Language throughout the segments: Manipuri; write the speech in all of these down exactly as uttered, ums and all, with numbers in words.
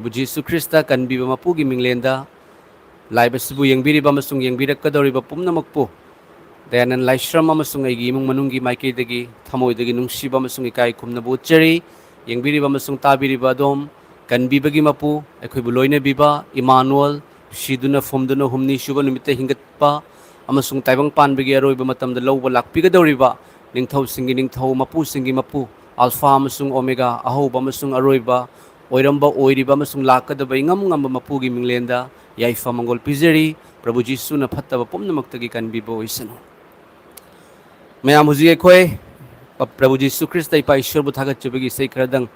ꯄ꯭ꯔꯚꯨ ꯖꯤꯁꯨ ꯈ꯭ꯔꯤꯁꯇ ꯀꯟꯕꯤꯕ ꯃꯄꯨꯒꯤ ꯃꯤꯡꯂꯦꯟꯗ ꯂꯥꯏꯕꯁꯤꯕꯨ ꯌꯦꯡꯕꯤꯔꯤꯕ ꯑꯃꯁꯨꯡ ꯌꯦꯡꯕꯤꯔꯛꯀꯗꯧꯔꯤꯕ ꯄꯨꯝꯅꯃꯛꯄꯨ ꯗꯌꯥꯅꯟ ꯂꯥꯏꯁ꯭ꯔꯝ ꯑꯃꯁꯨꯡ ꯑꯩꯒꯤ ꯏꯃꯨꯡ ꯃꯅꯨꯡꯒꯤ ꯃꯥꯏꯀꯩꯗꯒꯤ ꯊꯃꯣꯏꯗꯒꯤ ꯅꯨꯡꯁꯤꯕ ꯑꯃꯁꯨꯡ ꯏꯀꯥꯏ ꯈꯨꯝꯅꯕ ꯎꯠꯆꯔꯤ꯫ ꯌꯦꯡꯕꯤꯔꯤꯕ ꯑꯃꯁꯨꯡ ꯇꯥꯕꯤꯔꯤꯕ ꯑꯗꯣꯝ, ꯀꯟꯕꯤꯕꯒꯤ ꯃꯄꯨ, ꯑꯩꯈꯣꯏꯕꯨ ꯂꯣꯏꯅꯕꯤꯕ ꯏꯃꯥꯅꯨꯑꯦꯜ, ꯁꯤꯗꯨꯅ ꯐꯨꯝꯗꯨꯅ ꯍꯨꯝꯅꯤ ꯁꯨꯕ ꯅꯨꯃꯤꯠꯇ ꯍꯤꯡꯒꯠꯄ ꯑꯃꯁꯨꯡ ꯇꯥꯏꯕꯪ ꯄꯥꯟꯕꯒꯤ ꯑꯔꯣꯏꯕ ꯃꯇꯝꯗ ꯂꯧꯕ ꯂꯥꯛꯄꯤꯒꯗꯧꯔꯤꯕ ꯅꯤꯡꯊꯧꯁꯤꯡꯒꯤ ꯅꯤꯡꯊꯧ, ꯃꯄꯨꯁꯤꯡꯒꯤ ꯃꯄꯨ, ꯑꯜꯐꯥ ꯑꯃꯁꯨꯡ ꯑꯣꯃꯦꯒꯥ, ꯑꯍꯧꯕ ꯑꯃꯁꯨꯡ ꯑꯔꯣꯏꯕ ꯑꯣꯏꯔꯝꯕ, ꯑꯣꯏꯔꯤꯕ ꯑꯃꯁꯨꯡ ꯂꯥꯛꯀꯗꯕ ꯏꯉꯝ ꯉꯝꯕ ꯃꯄꯨꯒꯤ ꯃꯤꯡꯂꯦꯟꯗ ꯌꯥꯏꯐ ꯃꯪꯒꯣꯜ ꯄꯤꯖꯔꯤ꯫ ꯄ꯭ꯔꯚꯨ ꯖꯤꯁꯨꯅ ꯐꯠꯇꯕ ꯄꯨꯝꯅꯃꯛꯇꯒꯤ ꯀꯟꯕꯤꯕ ꯑꯣꯏꯁꯅꯨ꯫ ꯃꯌꯥꯝ, ꯍꯧꯖꯤꯛ ꯑꯩꯈꯣꯏ ꯄ꯭ꯔꯚꯨ ꯖꯤꯁꯨ ꯈ꯭ꯔꯤꯁꯇ ꯏꯄꯥ ꯏꯁꯣꯔꯕꯨ ꯊꯥꯒꯠꯆꯕꯒꯤ ꯏꯁꯩ ꯈꯔꯗꯪ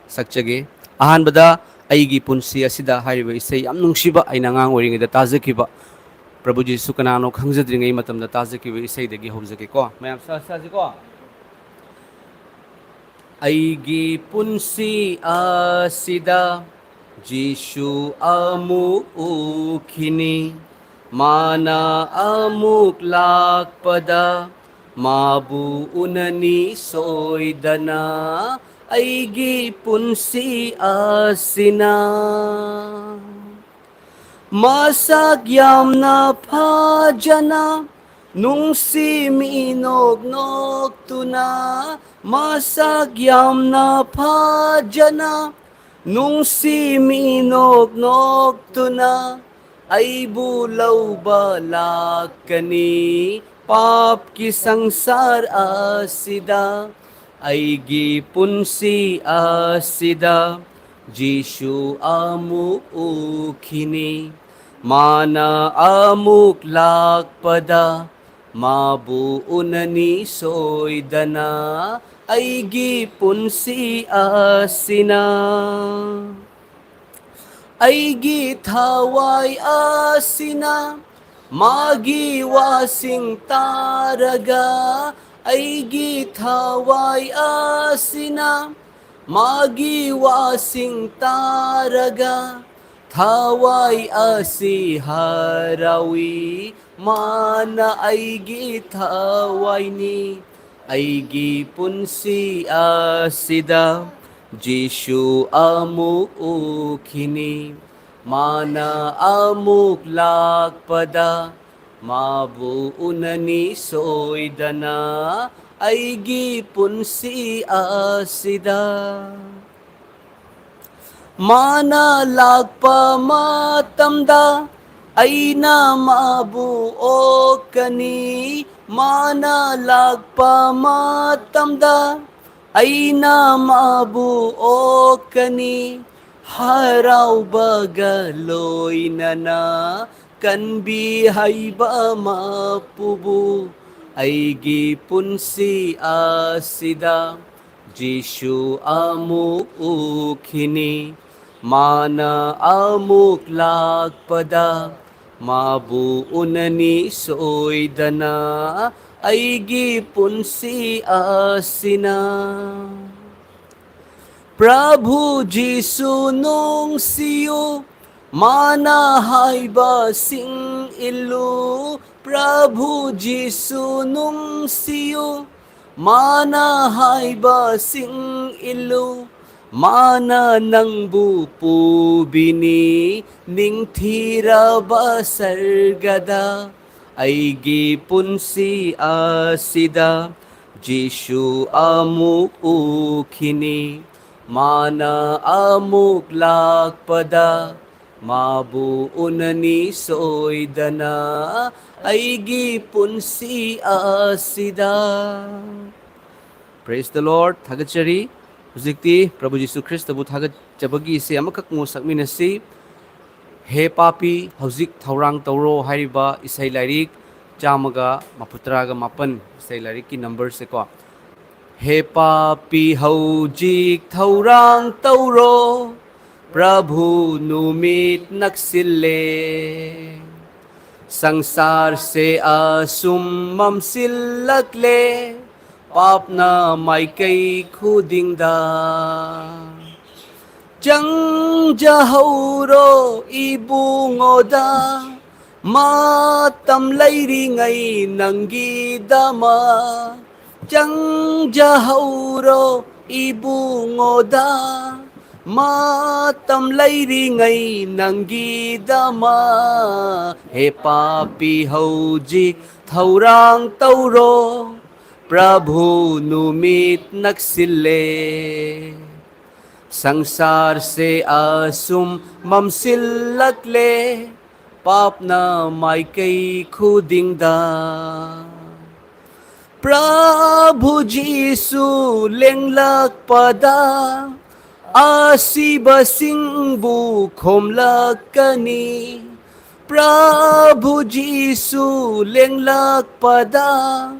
ꯁꯛꯆꯒꯦ꯫ ꯑꯍꯥꯟꯕꯗ "ꯑꯩꯒꯤ ꯄꯨꯟꯁꯤ ꯑꯁꯤꯗ" ꯍꯥꯏꯔꯤꯕ ꯏꯁꯩ ꯌꯥꯝ ꯅꯨꯡꯁꯤꯕ, ꯑꯩꯅ ꯑꯉꯥꯡ ꯑꯣꯏꯔꯤꯉꯩꯗ ꯇꯥꯖꯈꯤꯕ꯫ ꯄ꯭ꯔꯚꯨ ꯖꯤꯁꯨ ꯀꯅꯥꯅꯣ ꯈꯪꯖꯗ꯭ꯔꯤꯉꯩ ꯃꯇꯝꯗ ꯇꯥꯖꯈꯤꯕ ꯏꯁꯩꯗꯒꯤ ꯍꯧꯖꯒꯦꯀꯣ꯫ ꯃꯌꯥꯝ ꯁꯛ-, ꯁꯛꯁꯤꯀꯣ꯫ ꯑꯩꯒꯤ ꯄꯨꯟꯁꯤ ꯑꯁꯤꯗ ꯖꯤꯁꯨ ꯑꯃꯨꯛ ꯎꯈꯤꯅꯤ꯫ ꯃꯥꯅ ꯑꯃꯨꯛ ꯂꯥꯛꯄꯗ ꯃꯥꯕꯨ ꯎꯅꯅꯤ ꯁꯣꯏꯗꯅ꯫ ꯑꯩꯒꯤ ꯄꯨꯟꯁꯤ ꯑꯁꯤꯅ ꯃꯁꯛ ꯌꯥꯝꯅ ꯐꯖꯅ, ꯅꯨꯡꯁꯤ ꯃꯤꯅꯣꯛ ꯅꯣꯛꯇꯨꯅ, ꯃꯁꯛ ꯌꯥꯝꯅ ꯐꯖꯅ, ꯅꯨꯡꯁꯤ ꯃꯤꯅꯣꯛ ꯅꯣꯛꯇꯨꯅ, ꯑꯩꯕꯨ ꯂꯧꯕ ꯂꯥꯛꯀꯅꯤ ꯄꯥꯞꯀꯤ ꯁꯪꯁꯥꯔ ꯑꯁꯤꯗ꯫ ꯑꯩꯒꯤ ꯄꯨꯟꯁꯤ ꯑꯁꯤꯗ ꯖꯤꯁꯨ ꯑꯃꯨꯛ ꯎꯈꯤꯅꯤ꯫ ꯃꯥꯅ ꯑꯃꯨꯛ ꯂꯥꯛꯄꯗ ꯃꯥꯕꯨ ꯎꯅꯅꯤ ꯁꯣꯏꯗꯅ꯫ ꯑꯩꯒꯤ ꯄꯨꯟꯁꯤ ꯑꯁꯤꯅ, ꯑꯩꯒꯤ ꯊꯋꯥꯏ ꯑꯁꯤꯅ ꯃꯥꯒꯤ ꯋꯥꯁꯤꯡ ꯇꯥꯔꯒ, ꯑꯩꯒꯤ ꯊꯋꯥꯏ ꯑꯁꯤꯅ ꯃꯥꯒꯤ ꯋꯥꯁꯤꯡ ꯇꯥꯔꯒ, ꯊꯋꯥꯏ ꯑꯁꯤ ꯍꯔꯥꯎꯏ꯫ ꯃꯥꯅ ꯑꯩꯒꯤ ꯊꯋꯥꯏꯅꯤ꯫ ꯑꯩꯒꯤ ꯄꯨꯟꯁꯤ ꯑꯁꯤꯗ ꯖꯤꯁꯨ ꯑꯃꯨꯛ ꯎꯈꯤꯅꯤ, ꯃꯥꯅ ꯑꯃꯨꯛ ꯂꯥꯛꯄꯗ, ꯃꯥꯕꯨ ꯎꯅꯅꯤ ꯁꯣꯏꯗꯅ ꯑꯩꯒꯤ ꯄꯨꯟꯁꯤ ꯑꯁꯤꯗ꯫ ꯃꯥꯅ ꯂꯥꯛꯄ ꯃꯇꯝꯗ ꯑꯩꯅ ꯃꯥꯕꯨ ꯑꯣꯛꯀꯅꯤ꯫ ꯃꯥꯅ ꯂꯥꯛꯄ ꯃꯇꯝꯗ ꯑꯩꯅ ꯃꯥꯕꯨ ꯑꯣꯛꯀꯅꯤ꯫ ꯍꯔꯥꯎꯕꯒ ꯂꯣꯏꯅꯅ ꯀꯟꯕꯤ ꯍꯩꯕ ꯃꯄꯨꯕꯨ ꯑꯩꯒꯤ ꯄꯨꯟꯁꯤ ꯑꯁꯤꯗ ꯖꯤꯁꯨ ꯑꯃꯨꯛ ꯎꯈꯤꯅꯤ꯫ ꯃꯥꯅ ꯑꯃꯨꯛ ꯂꯥꯛꯄꯗ ꯃꯥꯕꯨ ꯎꯅꯅꯤ ꯁꯣꯏꯗꯅ ꯑꯩꯒꯤ ꯄꯨꯟꯁꯤ ꯑꯁꯤꯅ꯫ ꯄ꯭ꯔꯚꯨ ꯖꯤꯁꯨ ꯅꯨꯡꯁꯤꯌꯨ, ꯃꯥꯅ ꯍꯥꯏꯕꯁꯤꯡ ꯏꯜꯂꯨ꯫ ꯄ꯭ꯔꯚꯨ ꯖꯤꯁꯨ ꯅꯨꯡꯁꯤꯌꯨ, ꯃꯥꯅ ꯍꯥꯏꯕꯁꯤꯡ ꯏꯜꯂꯨ꯫ ꯃꯥꯅ ꯅꯪꯕꯨ ꯄꯨꯕꯤꯅꯤ ꯅꯤꯡꯊꯤꯔꯕ ꯁꯔꯒꯗ꯫ ꯑꯩꯒꯤ ꯄꯨꯟꯁꯤ ꯑꯁꯤꯗ ꯖꯤꯁꯨ ꯑꯃꯨꯛ ꯎꯈꯤꯅꯤ꯫ ꯃꯥꯅ ꯑꯃꯨꯛ ꯂꯥꯛꯄꯗ ꯃꯥꯕꯨ ꯎꯅꯅꯤ ꯁꯣꯏꯗꯅ ꯑꯩꯒꯤ ꯄꯨꯟꯁꯤ ꯑꯁꯤꯗ꯫ Praise the Lord꯫ ꯊꯥꯒꯠꯆꯔꯤ꯫ ꯍꯧꯖꯤꯛꯇꯤ ꯄ꯭ꯔꯚꯨ ꯖꯤꯁꯨ ꯈ꯭ꯔꯤꯁꯇꯕꯨ ꯊꯥꯒꯠꯆꯕꯒꯤ ꯏꯁꯩ ꯑꯃꯈꯛ ꯑꯃꯨꯛ ꯁꯛꯃꯤꯟꯅꯁꯤ꯫ ꯍꯦ ꯄꯥꯄꯤ, ꯍꯧꯖꯤꯛ ꯊꯧꯔꯥꯡ ꯇꯧꯔꯣ ꯍꯥꯏꯔꯤꯕ ꯏꯁꯩ ꯂꯥꯏꯔꯤꯛ ꯆꯥꯝꯃꯒ ꯃꯥꯄꯟ ꯏꯁꯩ ꯂꯥꯏꯔꯤꯛꯀꯤ ꯅꯝꯕꯔꯁꯦꯀꯣ꯫ ꯍꯦ ꯄꯥꯄꯤ, ꯍꯧꯖꯤꯛ ꯊꯧꯔꯥꯡ ꯇꯧꯔꯣ, ꯄ꯭ꯔꯚꯨ ꯅꯨꯃꯤꯠ ꯅꯛꯁꯤꯜꯂꯦ꯫ ꯁꯪꯁꯥꯔꯁꯦ ꯑꯁꯨꯝ ꯃꯝꯁꯤꯜꯂꯛꯂꯦ, ꯄꯥꯞꯅ ꯃꯥꯏꯀꯩ ꯈꯨꯗꯤꯡꯗ꯫ ꯆꯪꯖꯍꯧꯔꯣ ꯏꯕꯨꯡꯉꯣꯗ, ꯃꯇꯝ ꯂꯩꯔꯤꯉꯩ ꯅꯪꯒꯤꯗꯃꯛ꯫ ꯆꯪꯖꯍꯧꯔꯣ ꯏꯕꯨꯡꯉꯣꯗ ꯃꯇꯝ ꯂꯩꯔꯤꯉꯩ ꯅꯪꯒꯤꯗꯃꯛ꯫ ꯍꯦ ꯄꯥꯄꯤ, ꯍꯧꯖꯤꯛ ꯊꯧꯔꯥꯡ ꯇꯧꯔꯣ, ꯄ꯭ꯔꯚꯨ ꯅꯨꯃꯤꯠ ꯅꯛꯁꯤꯜꯂꯦ꯫ ꯁꯪꯁꯥꯔꯁꯦ ꯑꯁꯨꯝ ꯃꯝꯁꯤꯜꯂꯛꯂꯦ, ꯄꯥꯞꯅ ꯃꯥꯏꯀꯩ ꯈꯨꯗꯤꯡꯗ꯫ ꯄ꯭ꯔꯚꯨ ꯖꯤꯁꯨ ꯂꯦꯡꯂꯛꯄꯗ ꯑꯁꯤꯕꯁꯤꯡꯕꯨ ꯈꯣꯝꯂꯛꯀꯅꯤ꯫ ꯄ꯭ꯔꯚꯨ ꯖꯤꯁꯨ ꯂꯦꯡꯂꯛꯄꯗ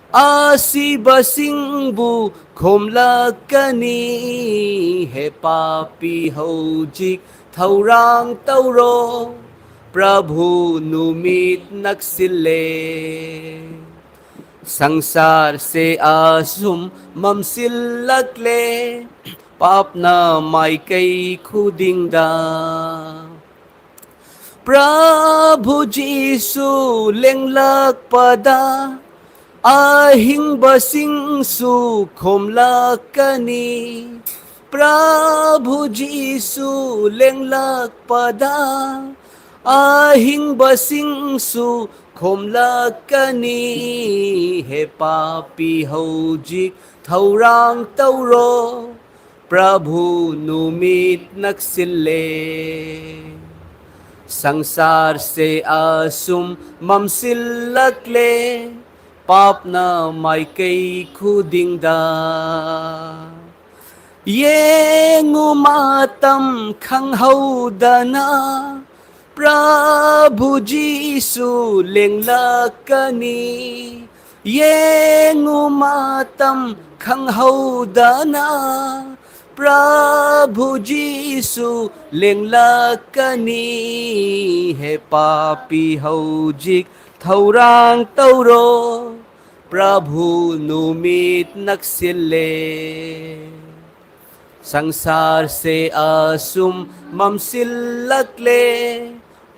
ꯑꯁꯤꯕꯁꯤꯡꯕꯨ ꯈꯣꯝꯂꯛꯀꯅꯤ꯫ ꯍꯦ ꯄꯥꯄꯤ, ꯍꯧꯖꯤꯛ ꯊꯧꯔꯥꯡ ꯇꯧꯔꯣ, ꯄ꯭ꯔꯚꯨ ꯅꯨꯃꯤꯠ ꯅꯛꯁꯤꯜꯂꯦ꯫ ꯁꯪꯁꯥꯔꯁꯦ ꯑꯁꯨꯝ ꯃꯝꯁꯤꯜꯂꯛꯂꯦ, ꯄꯥꯞꯅ ꯃꯥꯏꯀꯩ ꯈꯨꯗꯤꯡꯗ꯫ ꯄ꯭ꯔꯚꯨ ꯖꯤꯁꯨ ꯂꯦꯡꯂꯛꯄꯗ ꯑꯍꯤꯡꯕꯁꯤꯡꯁꯨ ꯈꯣꯝꯂꯛꯀꯅꯤ꯫ ꯄ꯭ꯔꯚꯨ ꯖꯤꯁꯨ ꯂꯦꯡꯂꯛꯄꯗ ꯑꯍꯤꯡꯕꯁꯤꯡꯁꯨ ꯈꯣꯝꯂꯛꯀꯅꯤ꯫ ꯍꯦ ꯄꯥꯄꯤ, ꯍꯧꯖꯤꯛ ꯊꯧꯔꯥꯡ ꯇꯧꯔꯣ, ꯄ꯭ꯔꯚꯨ ꯅꯨꯃꯤꯠ ꯅꯛꯁꯤꯜꯂꯦ꯫ ꯁꯪꯁꯥꯔꯁꯦ ꯑꯁꯨꯝ ꯃꯝꯁꯤꯜꯂꯛꯂꯦ, ꯄꯥꯞꯅ ꯃꯥꯏꯀꯩ ꯈꯨꯗꯤꯡꯗ꯫ ꯌꯦꯡꯉꯨ, ꯃꯇꯝ ꯈꯪꯍꯧꯗꯅ ꯄ꯭ꯔꯚꯨ ꯖꯤꯁꯨ ꯂꯦꯡꯂꯛꯀꯅꯤ꯫ ꯌꯦꯡꯉꯨ, ꯃꯇꯝ ꯈꯪꯍꯧꯗꯅ ꯄ꯭ꯔꯚꯨ ꯖꯤꯁꯨ ꯂꯦꯡꯂꯛꯀꯅꯤ꯫ ꯍꯦ ꯄꯥꯄꯤ, ꯍꯧꯖꯤꯛ ꯊꯧꯔꯥꯡ ꯇꯧꯔꯣ, ꯄ꯭ꯔꯚꯨ ꯅꯨꯃꯤꯠ ꯅꯛꯁꯤꯜꯂꯦ꯫ ꯁꯪꯁꯥꯔꯁꯦ ꯑꯁꯨꯝ ꯃꯝꯁꯤꯜꯂꯛꯂꯦ,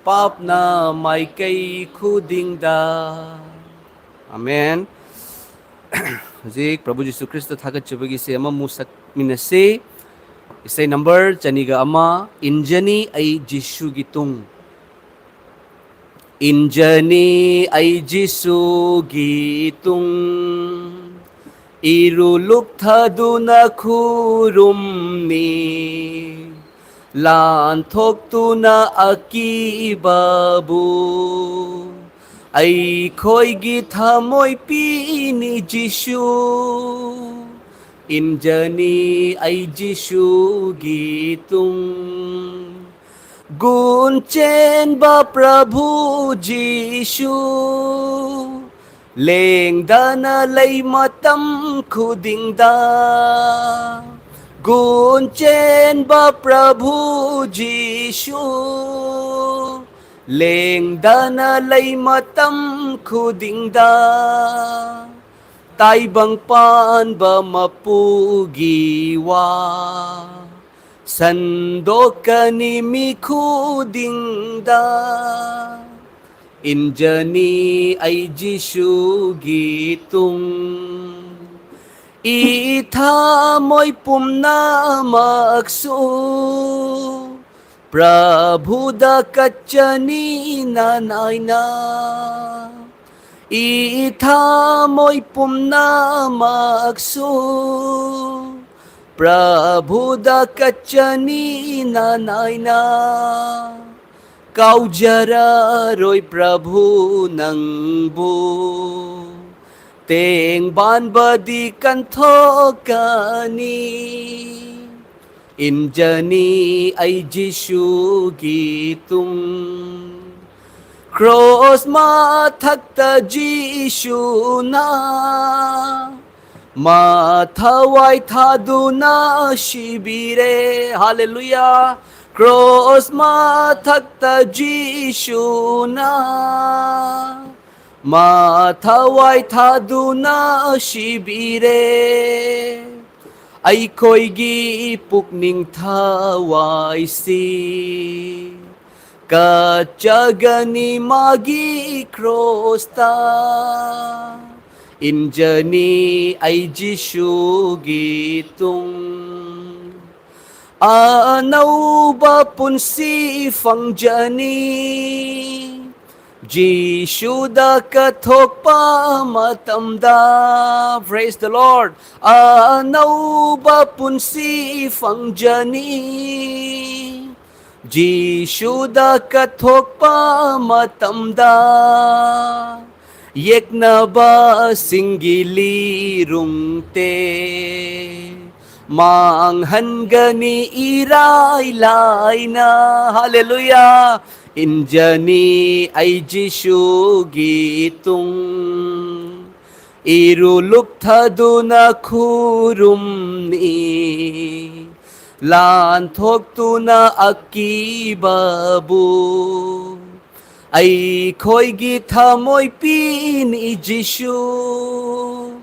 ꯄꯥꯞꯅ ꯃꯥꯏꯀꯩ ꯈꯨꯗꯤꯡꯗ꯫ ꯑꯃꯦꯟ꯫ ꯍꯧꯖꯤꯛ ꯄ꯭ꯔꯚꯨ ꯖꯤꯁꯨ ꯈ꯭ꯔꯤꯁꯇ ꯊꯥꯒꯠꯆꯕꯒꯤ ꯏꯁꯩ ꯑꯃꯃꯨꯛ ꯁꯛꯃꯤꯟꯅꯁꯤ꯫ ꯏꯁꯩ ꯅꯝꯕꯔ ꯆꯅꯤꯒ ꯑꯃ, ꯏꯟꯖꯅꯤ ꯑꯩ ꯖꯤꯁꯨꯒꯤ ꯇꯨꯡ꯫ ꯏꯟꯖꯅꯤ ꯑꯩ ꯖꯤꯁꯨꯒꯤ ꯇꯨꯡ, ꯏꯔꯨ ꯂꯨꯛꯊꯗꯨꯅ ꯈꯨꯔꯨꯝꯅꯤ, ꯂꯥꯟꯊꯣꯛꯇꯨꯅ ꯑꯀꯤꯕꯕꯨ ꯑꯩꯈꯣꯏꯒꯤ ꯊꯃꯣꯏ ꯄꯤꯅꯤ ꯖꯤꯁꯨ꯫ ꯏꯟꯖꯅꯤ ꯑꯩ ꯖꯤꯁꯨꯒꯤ ꯇꯨꯡ, ꯒꯨꯟ ꯆꯦꯟꯕ ꯄ꯭ꯔꯚꯨ ꯖꯤꯁꯨ, ꯂꯦꯡꯗꯅ ꯂꯩ ꯃꯇꯝ ꯈꯨꯗꯤꯡꯗ꯫ ꯒꯨꯟ ꯆꯦꯟꯕ ꯄ꯭ꯔꯚꯨ ꯖꯤꯁꯨ, ꯂꯦꯡꯗꯅ ꯂꯩ ꯃꯇꯝ ꯈꯨꯗꯤꯡꯗ꯫ ꯇꯥꯏꯕꯪ ꯄꯥꯟꯕ ꯃꯄꯨꯒꯤ ꯋꯥ ꯁꯟꯗꯣꯛꯀꯅꯤ ꯃꯤ ꯈꯨꯗꯤꯡꯗ꯫ ꯏꯟꯖꯅꯤ ꯑꯩ ꯖꯤꯁꯨꯒꯤ ꯇꯨꯡ, ꯏ ꯊꯃꯣꯏ ꯄꯨꯝꯅꯃꯛꯁꯨ ꯄ꯭ꯔꯚꯨꯗ ꯀꯠꯆꯅꯤ ꯅꯅꯥꯏꯅ꯫ ꯏ ꯊꯃꯣꯏ ꯄꯨꯝꯅꯃꯛꯁꯨ ꯄ꯭ꯔꯚꯨꯗ ꯀꯠꯆꯅꯤ ꯅꯅꯥꯏꯅ꯫ ꯀꯥꯎꯖꯔꯔꯣꯏ ꯄ꯭ꯔꯚꯨ ꯅꯪꯕꯨ, ꯇꯦꯡꯕꯥꯟꯕꯗꯤ ꯀꯟꯊꯣꯛꯀꯅꯤ꯫ ꯏꯟꯖꯅꯤ ꯑꯩ ꯖꯤꯁꯨꯒꯤ ꯇꯨꯡ, ꯀ꯭ꯔꯣꯁ ꯃꯊꯛꯇ ꯖꯤꯁꯨꯅ ꯃꯊꯋꯥꯏ ꯊꯥꯗꯨꯅ ꯁꯤꯕꯤꯔꯦ꯫ ꯍꯥꯂꯦꯂꯨꯌꯥ꯫ ꯀ꯭ꯔꯣꯁ ꯃꯊꯛꯇ ꯖꯤꯁꯨꯅ ꯃꯊꯋꯥꯏ ꯊꯥꯗꯨꯅ ꯁꯤꯕꯤꯔꯦ꯫ ꯑꯩꯈꯣꯏꯒꯤ ꯄꯨꯛꯅꯤꯡ ꯊꯋꯥꯏꯁꯤ ꯀꯠꯆꯒꯅꯤ ꯃꯥꯒꯤ ꯀ꯭ꯔꯣꯁꯇ꯫ ꯏꯟꯖꯅꯤ ꯑꯩ ꯖꯤꯁꯨꯒꯤ ꯇꯨꯡ, ꯑꯅꯧꯕ ꯄꯨꯟꯁꯤ ꯐꯪꯖꯅꯤ꯫ ꯖꯤꯁꯨꯗ ꯀꯠꯊꯣꯛꯄ ꯃꯇꯝꯗ, praise the Lord, ꯑꯅꯧꯕ ꯄꯨꯟꯁꯤ ꯐꯪꯖꯅꯤ꯫ ꯖꯤꯁꯨꯗ ꯀꯠꯊꯣꯛꯄ ꯃꯇꯝꯗ, ꯌꯦꯛꯅꯕꯁꯤꯡꯒꯤ ꯂꯤꯔꯨꯡꯇꯦ ꯃꯥꯡꯍꯟꯒꯅꯤ ꯏꯔꯥꯏ ꯂꯥꯏꯅ꯫ ꯍꯥꯂꯦꯂꯨꯌꯥ! ꯏꯟꯖꯅꯤ ꯑꯩ ꯖꯤꯁꯨꯒꯤ ꯇꯨꯡ, ꯏꯔꯨ ꯂꯨꯞꯊꯗꯨꯅ ꯈꯨꯔꯨꯝꯅꯤ, ꯂꯥꯟꯊꯣꯛꯇꯨꯅ ꯑꯀꯤꯕꯕꯨ ꯑꯩꯈꯣꯏꯒꯤ ꯊꯃꯣꯏ ꯄꯤꯅꯤ ꯖꯤꯁꯨ꯫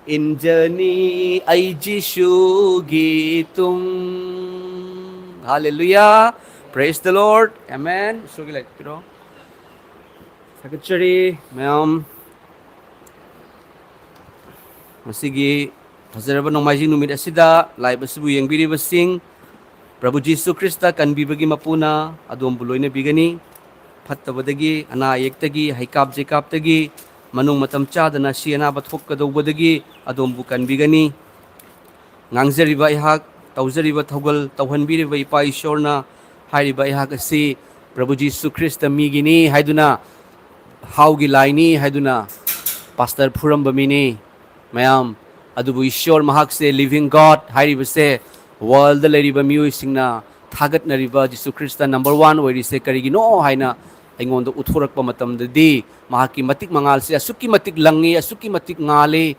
ꯏꯟꯖꯅꯤ ꯑꯩ ꯖꯤꯁꯨꯒꯤ ꯇꯨꯡ꯫ Hallelujah. Praise the Lord. Amen. ꯏꯁꯣꯔꯒꯤ ꯂꯥꯏꯔꯤꯛ ꯄꯤꯔꯣ꯫ ꯊꯥꯒꯠꯆꯔꯤ ꯃꯌꯥꯝ꯫ ꯉꯁꯤꯒꯤ ꯐꯖꯔꯕ ꯅꯣꯡꯃꯥꯏꯖꯤꯡ ꯅꯨꯃꯤꯠ ꯑꯁꯤꯗ live ꯑꯁꯤꯕꯨ ꯌꯦꯡꯕꯤꯔꯤꯕꯁꯤꯡ, ꯄ꯭ꯔꯚꯨ ꯖꯤꯁꯨ ꯈ꯭ꯔꯤꯁꯇ ꯀꯟꯕꯤꯕꯒꯤ ꯃꯄꯨꯅ ꯑꯗꯣꯝꯕꯨ ꯂꯣꯏꯅꯕꯤꯒꯅꯤ꯫ ꯐꯠꯇꯕꯗꯒꯤ, ꯑꯅꯥ ꯑꯌꯦꯛꯇꯒꯤ, ꯍꯩꯀꯥꯞ ꯖꯩꯀꯥꯞꯇꯒꯤ, ꯃꯅꯨꯡ ꯃꯇꯝ ꯆꯥꯗꯅ ꯑꯁꯤ ꯑꯅꯥꯕ ꯊꯣꯛꯀꯗꯧꯕꯗꯒꯤ ꯑꯗꯣꯝꯕꯨ ꯀꯟꯕꯤꯒꯅꯤ꯫ ꯉꯥꯡꯖꯔꯤꯕ ꯑꯩꯍꯥꯛ, ꯇꯧꯖꯔꯤꯕ ꯊꯧꯒꯜ ꯇꯧꯍꯟꯕꯤꯔꯤꯕ ꯏꯄꯥ ꯏꯁꯣꯔꯅ ꯍꯥꯏꯔꯤꯕ ꯑꯩꯍꯥꯛ ꯑꯁꯤ ꯄ꯭ꯔꯚꯨ ꯖꯤꯁꯨ ꯈ꯭ꯔꯤꯁꯇ ꯃꯤꯒꯤꯅꯤ ꯍꯥꯏꯗꯨꯅ, ꯍꯥꯎꯒꯤ ꯂꯥꯏꯅꯤ ꯍꯥꯏꯗꯨꯅ ꯄꯥꯁꯇꯔ ꯐꯨꯔꯝꯕ ꯃꯤꯅꯤ꯫ ꯃꯌꯥꯝ, ꯑꯗꯨꯕꯨ ꯏꯁꯣꯔ ꯃꯍꯥꯛꯁꯦ living God ꯍꯥꯏꯔꯤꯕꯁꯦ worldꯗ ꯂꯩꯔꯤꯕ ꯃꯤꯑꯣꯏꯁꯤꯡꯅ ꯊꯥꯒꯠꯅꯔꯤꯕ ꯖꯤꯁꯨ ꯈ꯭ꯔꯤꯁꯇ number one ꯑꯣꯏꯔꯤꯁꯦ ꯀꯔꯤꯒꯤꯅꯣ ꯍꯥꯏꯅ ꯑꯩꯉꯣꯟꯗ ꯎꯠꯊꯣꯔꯛꯄ ꯃꯇꯝꯗꯗꯤ, ꯃꯍꯥꯛꯀꯤ ꯃꯇꯤꯛ ꯃꯉꯥꯜꯁꯦ ꯑꯁꯨꯛꯀꯤ ꯃꯇꯤꯛ ꯂꯪꯉꯤ, ꯑꯁꯨꯛꯀꯤ ꯃꯇꯤꯛ ꯉꯥꯜꯂꯤ,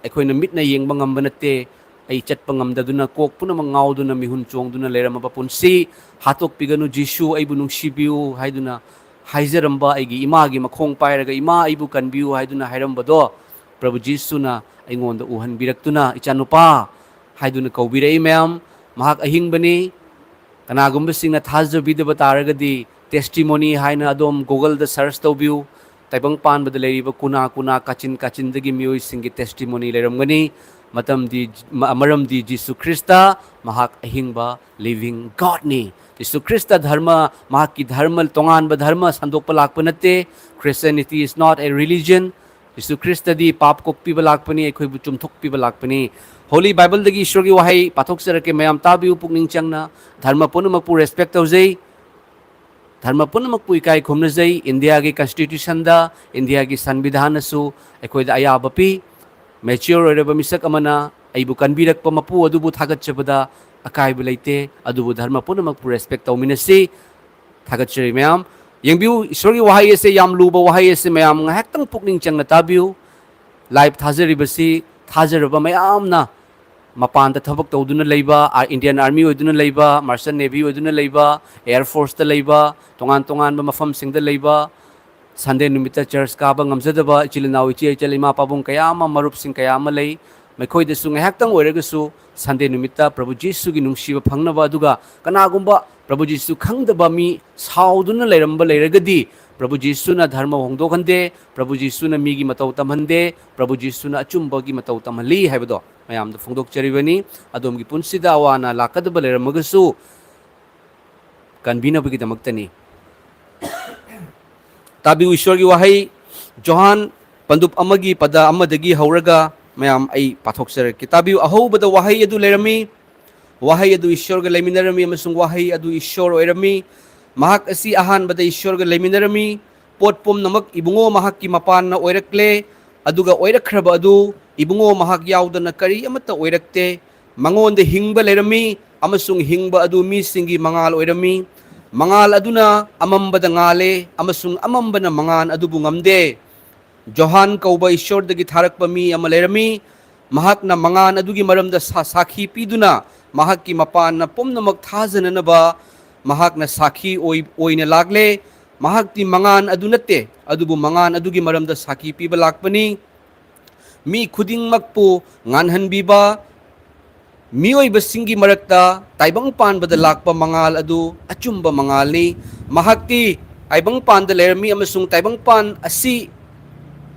ꯑꯩꯈꯣꯏꯅ ꯃꯤꯠꯅ ꯌꯦꯡꯕ ꯉꯝꯕ ꯅꯠꯇꯦ꯫ ꯑꯩ ꯆꯠꯄ ꯉꯝꯗꯗꯨꯅ, ꯀꯣꯛ ꯄꯨꯝꯅꯃꯛ ꯉꯥꯎꯗꯨꯅ, ꯃꯤꯍꯨꯟ ꯆꯣꯡꯗꯨꯅ ꯂꯩꯔꯝꯃꯕ ꯄꯨꯟꯁꯤ ꯍꯥꯠꯇꯣꯛꯄꯤꯒꯅꯨ ꯖꯤꯁꯨ, ꯑꯩꯕꯨ ꯅꯨꯡꯁꯤꯕꯤꯌꯨ ꯍꯥꯏꯗꯨꯅ ꯍꯥꯏꯖꯔꯝꯕ ꯑꯩꯒꯤ ꯏꯃꯥꯒꯤ ꯃꯈꯣꯡ ꯄꯥꯏꯔꯒ, "ꯏꯃꯥ, ꯑꯩꯕꯨ ꯀꯟꯕꯤꯌꯨ" ꯍꯥꯏꯗꯨꯅ ꯍꯥꯏꯔꯝꯕꯗꯣ, ꯄ꯭ꯔꯚꯨ ꯖꯤꯁꯨꯅ ꯑꯩꯉꯣꯟꯗ ꯎꯍꯟꯕꯤꯔꯛꯇꯨꯅ, "ꯏꯆꯥꯅꯨꯄꯥ" ꯍꯥꯏꯗꯨꯅ ꯀꯧꯕꯤꯔꯛꯏ ꯃꯌꯥꯝ꯫ ꯃꯍꯥꯛ ꯑꯍꯤꯡꯕꯅꯤ꯫ ꯀꯅꯥꯒꯨꯝꯕꯁꯤꯡꯅ ꯊꯥꯖꯕꯤꯗꯕ ꯇꯥꯔꯒꯗꯤ, testimony ꯍꯥꯏꯅ ꯑꯗꯣꯝ Googleꯗ search ꯇꯧꯕꯤꯌꯨ꯫ ꯇꯥꯏꯕꯪ ꯄꯥꯟꯕꯗ ꯂꯩꯔꯤꯕ ꯀꯨꯅꯥ ꯀꯨꯅꯥ, ꯀꯥꯆꯤꯟ ꯀꯥꯆꯤꯟꯗꯒꯤ ꯃꯤꯑꯣꯏꯁꯤꯡꯒꯤ testimony ꯂꯩꯔꯝꯒꯅꯤ꯫ ꯃꯇꯝꯗꯤ, ꯃ-, ꯃꯔꯝꯗꯤ ꯖꯤꯁꯨ ꯈ꯭ꯔꯤꯁꯇ ꯃꯍꯥꯛ ꯑꯍꯤꯡꯕ living Godꯅꯤ꯫ ꯖꯤꯁꯨ ꯈ꯭ꯔꯤꯁꯇ ꯙꯔꯃ, ꯃꯍꯥꯛꯀꯤ ꯙꯔꯃ, ꯇꯣꯉꯥꯟꯕ ꯙꯔꯃ ꯁꯟꯗꯣꯛꯄ ꯂꯥꯛꯄ ꯅꯠꯇꯦ꯫ Christianity is not a religion꯫ ꯖꯤꯁꯨ ꯈ꯭ꯔꯤꯁꯇꯗꯤ ꯄꯥꯞ ꯀꯣꯛꯄꯤꯕ ꯂꯥꯛꯄꯅꯤ, ꯑꯩꯈꯣꯏꯕꯨ ꯆꯨꯝꯊꯣꯛꯄꯤꯕ ꯂꯥꯛꯄꯅꯤ꯫ Holy Bibleꯗꯒꯤ ꯏꯁꯣꯔꯒꯤ ꯋꯥꯍꯩ ꯄꯥꯊꯣꯛꯆꯔꯛꯀꯦ, ꯃꯌꯥꯝ ꯇꯥꯕꯤꯌꯨ ꯄꯨꯛꯅꯤꯡ ꯆꯪꯅ꯫ ꯙꯔꯃ ꯄꯨꯝꯅꯃꯛꯄꯨ respect ꯇꯧꯖꯩ꯫ ꯙꯔꯃ ꯄꯨꯝꯅꯃꯛꯄꯨ ꯏꯀꯥꯏ ꯈꯨꯝꯅꯖꯩ꯫ ꯏꯟꯗꯤꯌꯥꯒꯤ constitutionꯗ, ꯏꯟꯗꯤꯌꯥꯒꯤ ꯁꯪꯕꯤꯙꯥꯟꯅꯁꯨ ꯑꯩꯈꯣꯏꯗ ꯑꯌꯥꯕ ꯄꯤ꯫ Mature ꯑꯣꯏꯔꯕ ꯃꯤꯁꯛ ꯑꯃꯅ ꯑꯩꯕꯨ ꯀꯟꯕꯤꯔꯛꯄ ꯃꯄꯨ ꯑꯗꯨꯕꯨ ꯊꯥꯒꯠꯆꯕꯗ ꯑꯀꯥꯏꯕ ꯂꯩꯇꯦ, ꯑꯗꯨꯕꯨ ꯙꯔꯃ ꯄꯨꯝꯅꯃꯛꯄꯨ respect ꯇꯧꯃꯤꯟꯅꯁꯤ꯫ ꯊꯥꯒꯠꯆꯔꯤ ꯃꯌꯥꯝ꯫ ꯌꯦꯡꯕꯤꯌꯨ, ꯏꯁꯣꯔꯒꯤ ꯋꯥꯍꯩ ꯑꯁꯦ ꯌꯥꯝ ꯂꯨꯕ ꯋꯥꯍꯩ ꯑꯁꯦ, ꯃꯌꯥꯝ ꯉꯥꯏꯍꯥꯛꯇꯪ ꯄꯨꯛꯅꯤꯡ ꯆꯪꯅ ꯇꯥꯕꯤꯌꯨ꯫ Live ꯊꯥꯖꯔꯤꯕꯁꯤ ꯊꯥꯖꯔꯕ ꯃꯌꯥꯝꯅ, ꯃꯄꯥꯟꯗ ꯊꯕꯛ ꯇꯧꯗꯨꯅ ꯂꯩꯕ, ꯑꯥ, Indian Army ꯑꯣꯏꯗꯨꯅ ꯂꯩꯕ, Merchant Navy ꯑꯣꯏꯗꯨꯅ ꯂꯩꯕ, Air Forceꯇ ꯂꯩꯕ, ꯇꯣꯉꯥꯟ ꯇꯣꯉꯥꯟꯕ ꯃꯐꯝꯁꯤꯡꯗ ꯂꯩꯕ, Sunday ꯅꯨꯃꯤꯠꯇ church ꯀꯥꯕ ꯉꯝꯖꯗꯕ ꯏꯆꯤꯜ ꯏꯅꯥꯎ, ꯏꯆꯦ ꯏꯆꯜ, ꯏꯃꯥ ꯄꯥꯕꯨꯡ ꯀꯌꯥ ꯑꯃ, ꯃꯔꯨꯞꯁꯤꯡ ꯀꯌꯥ ꯑꯃ ꯂꯩ꯫ ꯃꯈꯣꯏꯗꯁꯨ ꯉꯥꯏꯍꯥꯛꯇꯪ ꯑꯣꯏꯔꯒꯁꯨ Sunday ꯅꯨꯃꯤꯠꯇ ꯄ꯭ꯔꯚꯨ ꯖꯤꯁꯨꯒꯤ ꯅꯨꯡꯁꯤꯕ ꯐꯪꯅꯕ, ꯑꯗꯨꯒ ꯀꯅꯥꯒꯨꯝꯕ ꯄ꯭ꯔꯚꯨ ꯖꯤꯁꯨ ꯈꯪꯗꯕ ꯃꯤ ꯁꯥꯎꯗꯨꯅ ꯂꯩꯔꯝꯕ ꯂꯩꯔꯒꯗꯤ, ꯄ꯭ꯔꯚꯨ ꯖꯤꯁꯨꯅ ꯙꯔꯃ ꯍꯣꯡꯗꯣꯛꯍꯟꯗꯦ, ꯄ꯭ꯔꯚꯨ ꯖꯤꯁꯨꯅ ꯃꯤꯒꯤ ꯃꯇꯧ ꯇꯝꯍꯟꯗꯦ, ꯄ꯭ꯔꯚꯨ ꯖꯤꯁꯨꯅ ꯑꯆꯨꯝꯕꯒꯤ ꯃꯇꯧ ꯇꯝꯍꯜꯂꯤ ꯍꯥꯏꯕꯗꯣ ꯃꯌꯥꯝꯗ ꯐꯣꯡꯗꯣꯛꯆꯔꯤꯕꯅꯤ꯫ ꯑꯗꯣꯝꯒꯤ ꯄꯨꯟꯁꯤꯗ ꯑꯋꯥ ꯑꯅꯥ ꯂꯥꯛꯀꯗꯕ ꯂꯩꯔꯝꯃꯒꯁꯨ, ꯀꯟꯕꯤꯅꯕꯒꯤꯗꯃꯛꯇꯅꯤ꯫ ꯇꯥꯕꯤꯌꯨ ꯏꯁꯣꯔꯒꯤ ꯋꯥꯍꯩ, ꯖꯣꯍꯥꯟ ꯄꯟꯗꯨꯞ ꯑꯃꯒꯤ ꯄꯗ ꯑꯃꯗꯒꯤ ꯍꯧꯔꯒ ꯃꯌꯥꯝ ꯑꯩ ꯄꯥꯊꯣꯛꯆꯔꯛꯀꯦ꯫ ꯇꯥꯕꯤꯌꯨ, ꯑꯍꯧꯕꯗ ꯋꯥꯍꯩ ꯑꯗꯨ ꯂꯩꯔꯝꯃꯤ, ꯋꯥꯍꯩ ꯑꯗꯨ ꯏꯁꯣꯔꯒ ꯂꯩꯃꯤꯟꯅꯔꯝꯃꯤ, ꯑꯃꯁꯨꯡ ꯋꯥꯍꯩ ꯑꯗꯨ ꯏꯁꯣꯔ ꯑꯣꯏꯔꯝꯃꯤ꯫ ꯃꯍꯥꯛ ꯑꯁꯤ ꯑꯍꯥꯟꯕꯗ ꯏꯁꯣꯔꯒ ꯂꯩꯃꯤꯟꯅꯔꯝꯃꯤ꯫ ꯄꯣꯠ ꯄꯨꯝꯅꯃꯛ ꯏꯕꯨꯡꯉꯣ ꯃꯍꯥꯛꯀꯤ ꯃꯄꯥꯟꯅ ꯑꯣꯏꯔꯛꯂꯦ, ꯑꯗꯨꯒ ꯑꯣꯏꯔꯛꯈ꯭ꯔꯕ ꯑꯗꯨ ꯏꯕꯨꯡꯉꯣ ꯃꯍꯥꯛ ꯌꯥꯎꯗꯅ ꯀꯔꯤ ꯑꯃꯠꯇ ꯑꯣꯏꯔꯛꯇꯦ꯫ ꯃꯉꯣꯟꯗ ꯍꯤꯡꯕ ꯂꯩꯔꯝꯃꯤ, ꯑꯃꯁꯨꯡ ꯍꯤꯡꯕ ꯑꯗꯨ ꯃꯤꯁꯤꯡꯒꯤ ꯃꯉꯥꯜ ꯑꯣꯏꯔꯝꯃꯤ꯫ ꯃꯉꯥꯜ ꯑꯗꯨꯅ ꯑꯃꯝꯕꯗ ꯉꯥꯜꯂꯦ, ꯑꯃꯁꯨꯡ ꯑꯃꯝꯕꯅ ꯃꯉꯥꯜ ꯑꯗꯨꯕꯨ ꯉꯝꯗꯦ꯫ ꯖꯣꯍꯥꯟ ꯀꯧꯕ ꯏꯁꯣꯔꯗꯒꯤ ꯊꯥꯔꯛꯄ ꯃꯤ ꯑꯃ ꯂꯩꯔꯝꯃꯤ꯫ ꯃꯍꯥꯛꯅ ꯃꯉꯥꯜ ꯑꯗꯨꯒꯤ ꯃꯔꯝꯗ ꯁꯥ-, ꯁꯥꯈꯤ ꯄꯤꯗꯨꯅ ꯃꯍꯥꯛꯀꯤ ꯃꯄꯥꯟꯅ ꯄꯨꯝꯅꯃꯛ ꯊꯥꯖꯅꯅꯕ ꯃꯍꯥꯛꯅ ꯁꯥꯈꯤ ꯑꯣꯏ-, ꯑꯣꯏꯅ ꯂꯥꯛꯂꯦ꯫ ꯃꯍꯥꯛꯇꯤ ꯃꯉꯥꯜ ꯑꯗꯨ ꯅꯠꯇꯦ, ꯑꯗꯨꯕꯨ ꯃꯉꯥꯜ ꯑꯗꯨꯒꯤ ꯃꯔꯝꯗ ꯁꯥꯈꯤ ꯄꯤꯕ ꯂꯥꯛꯄꯅꯤ꯫ ꯃꯤ ꯈꯨꯗꯤꯡꯃꯛꯄꯨ ꯉꯥꯟꯍꯟꯕꯤꯕ, ꯃꯤꯑꯣꯏꯕꯁꯤꯡꯒꯤ ꯃꯔꯛꯇ ꯇꯥꯏꯕꯪ ꯄꯥꯟꯕꯗ ꯂꯥꯛꯄ ꯃꯉꯥꯜ ꯑꯗꯨ ꯑꯆꯨꯝꯕ ꯃꯉꯥꯜꯅꯤ꯫ ꯃꯍꯥꯛꯇꯤ ꯇꯥꯏꯕꯪꯄꯥꯟꯗ ꯂꯩꯔꯝꯃꯤ ꯑꯃꯁꯨꯡ ꯇꯥꯏꯕꯪꯄꯥꯟ ꯑꯁꯤ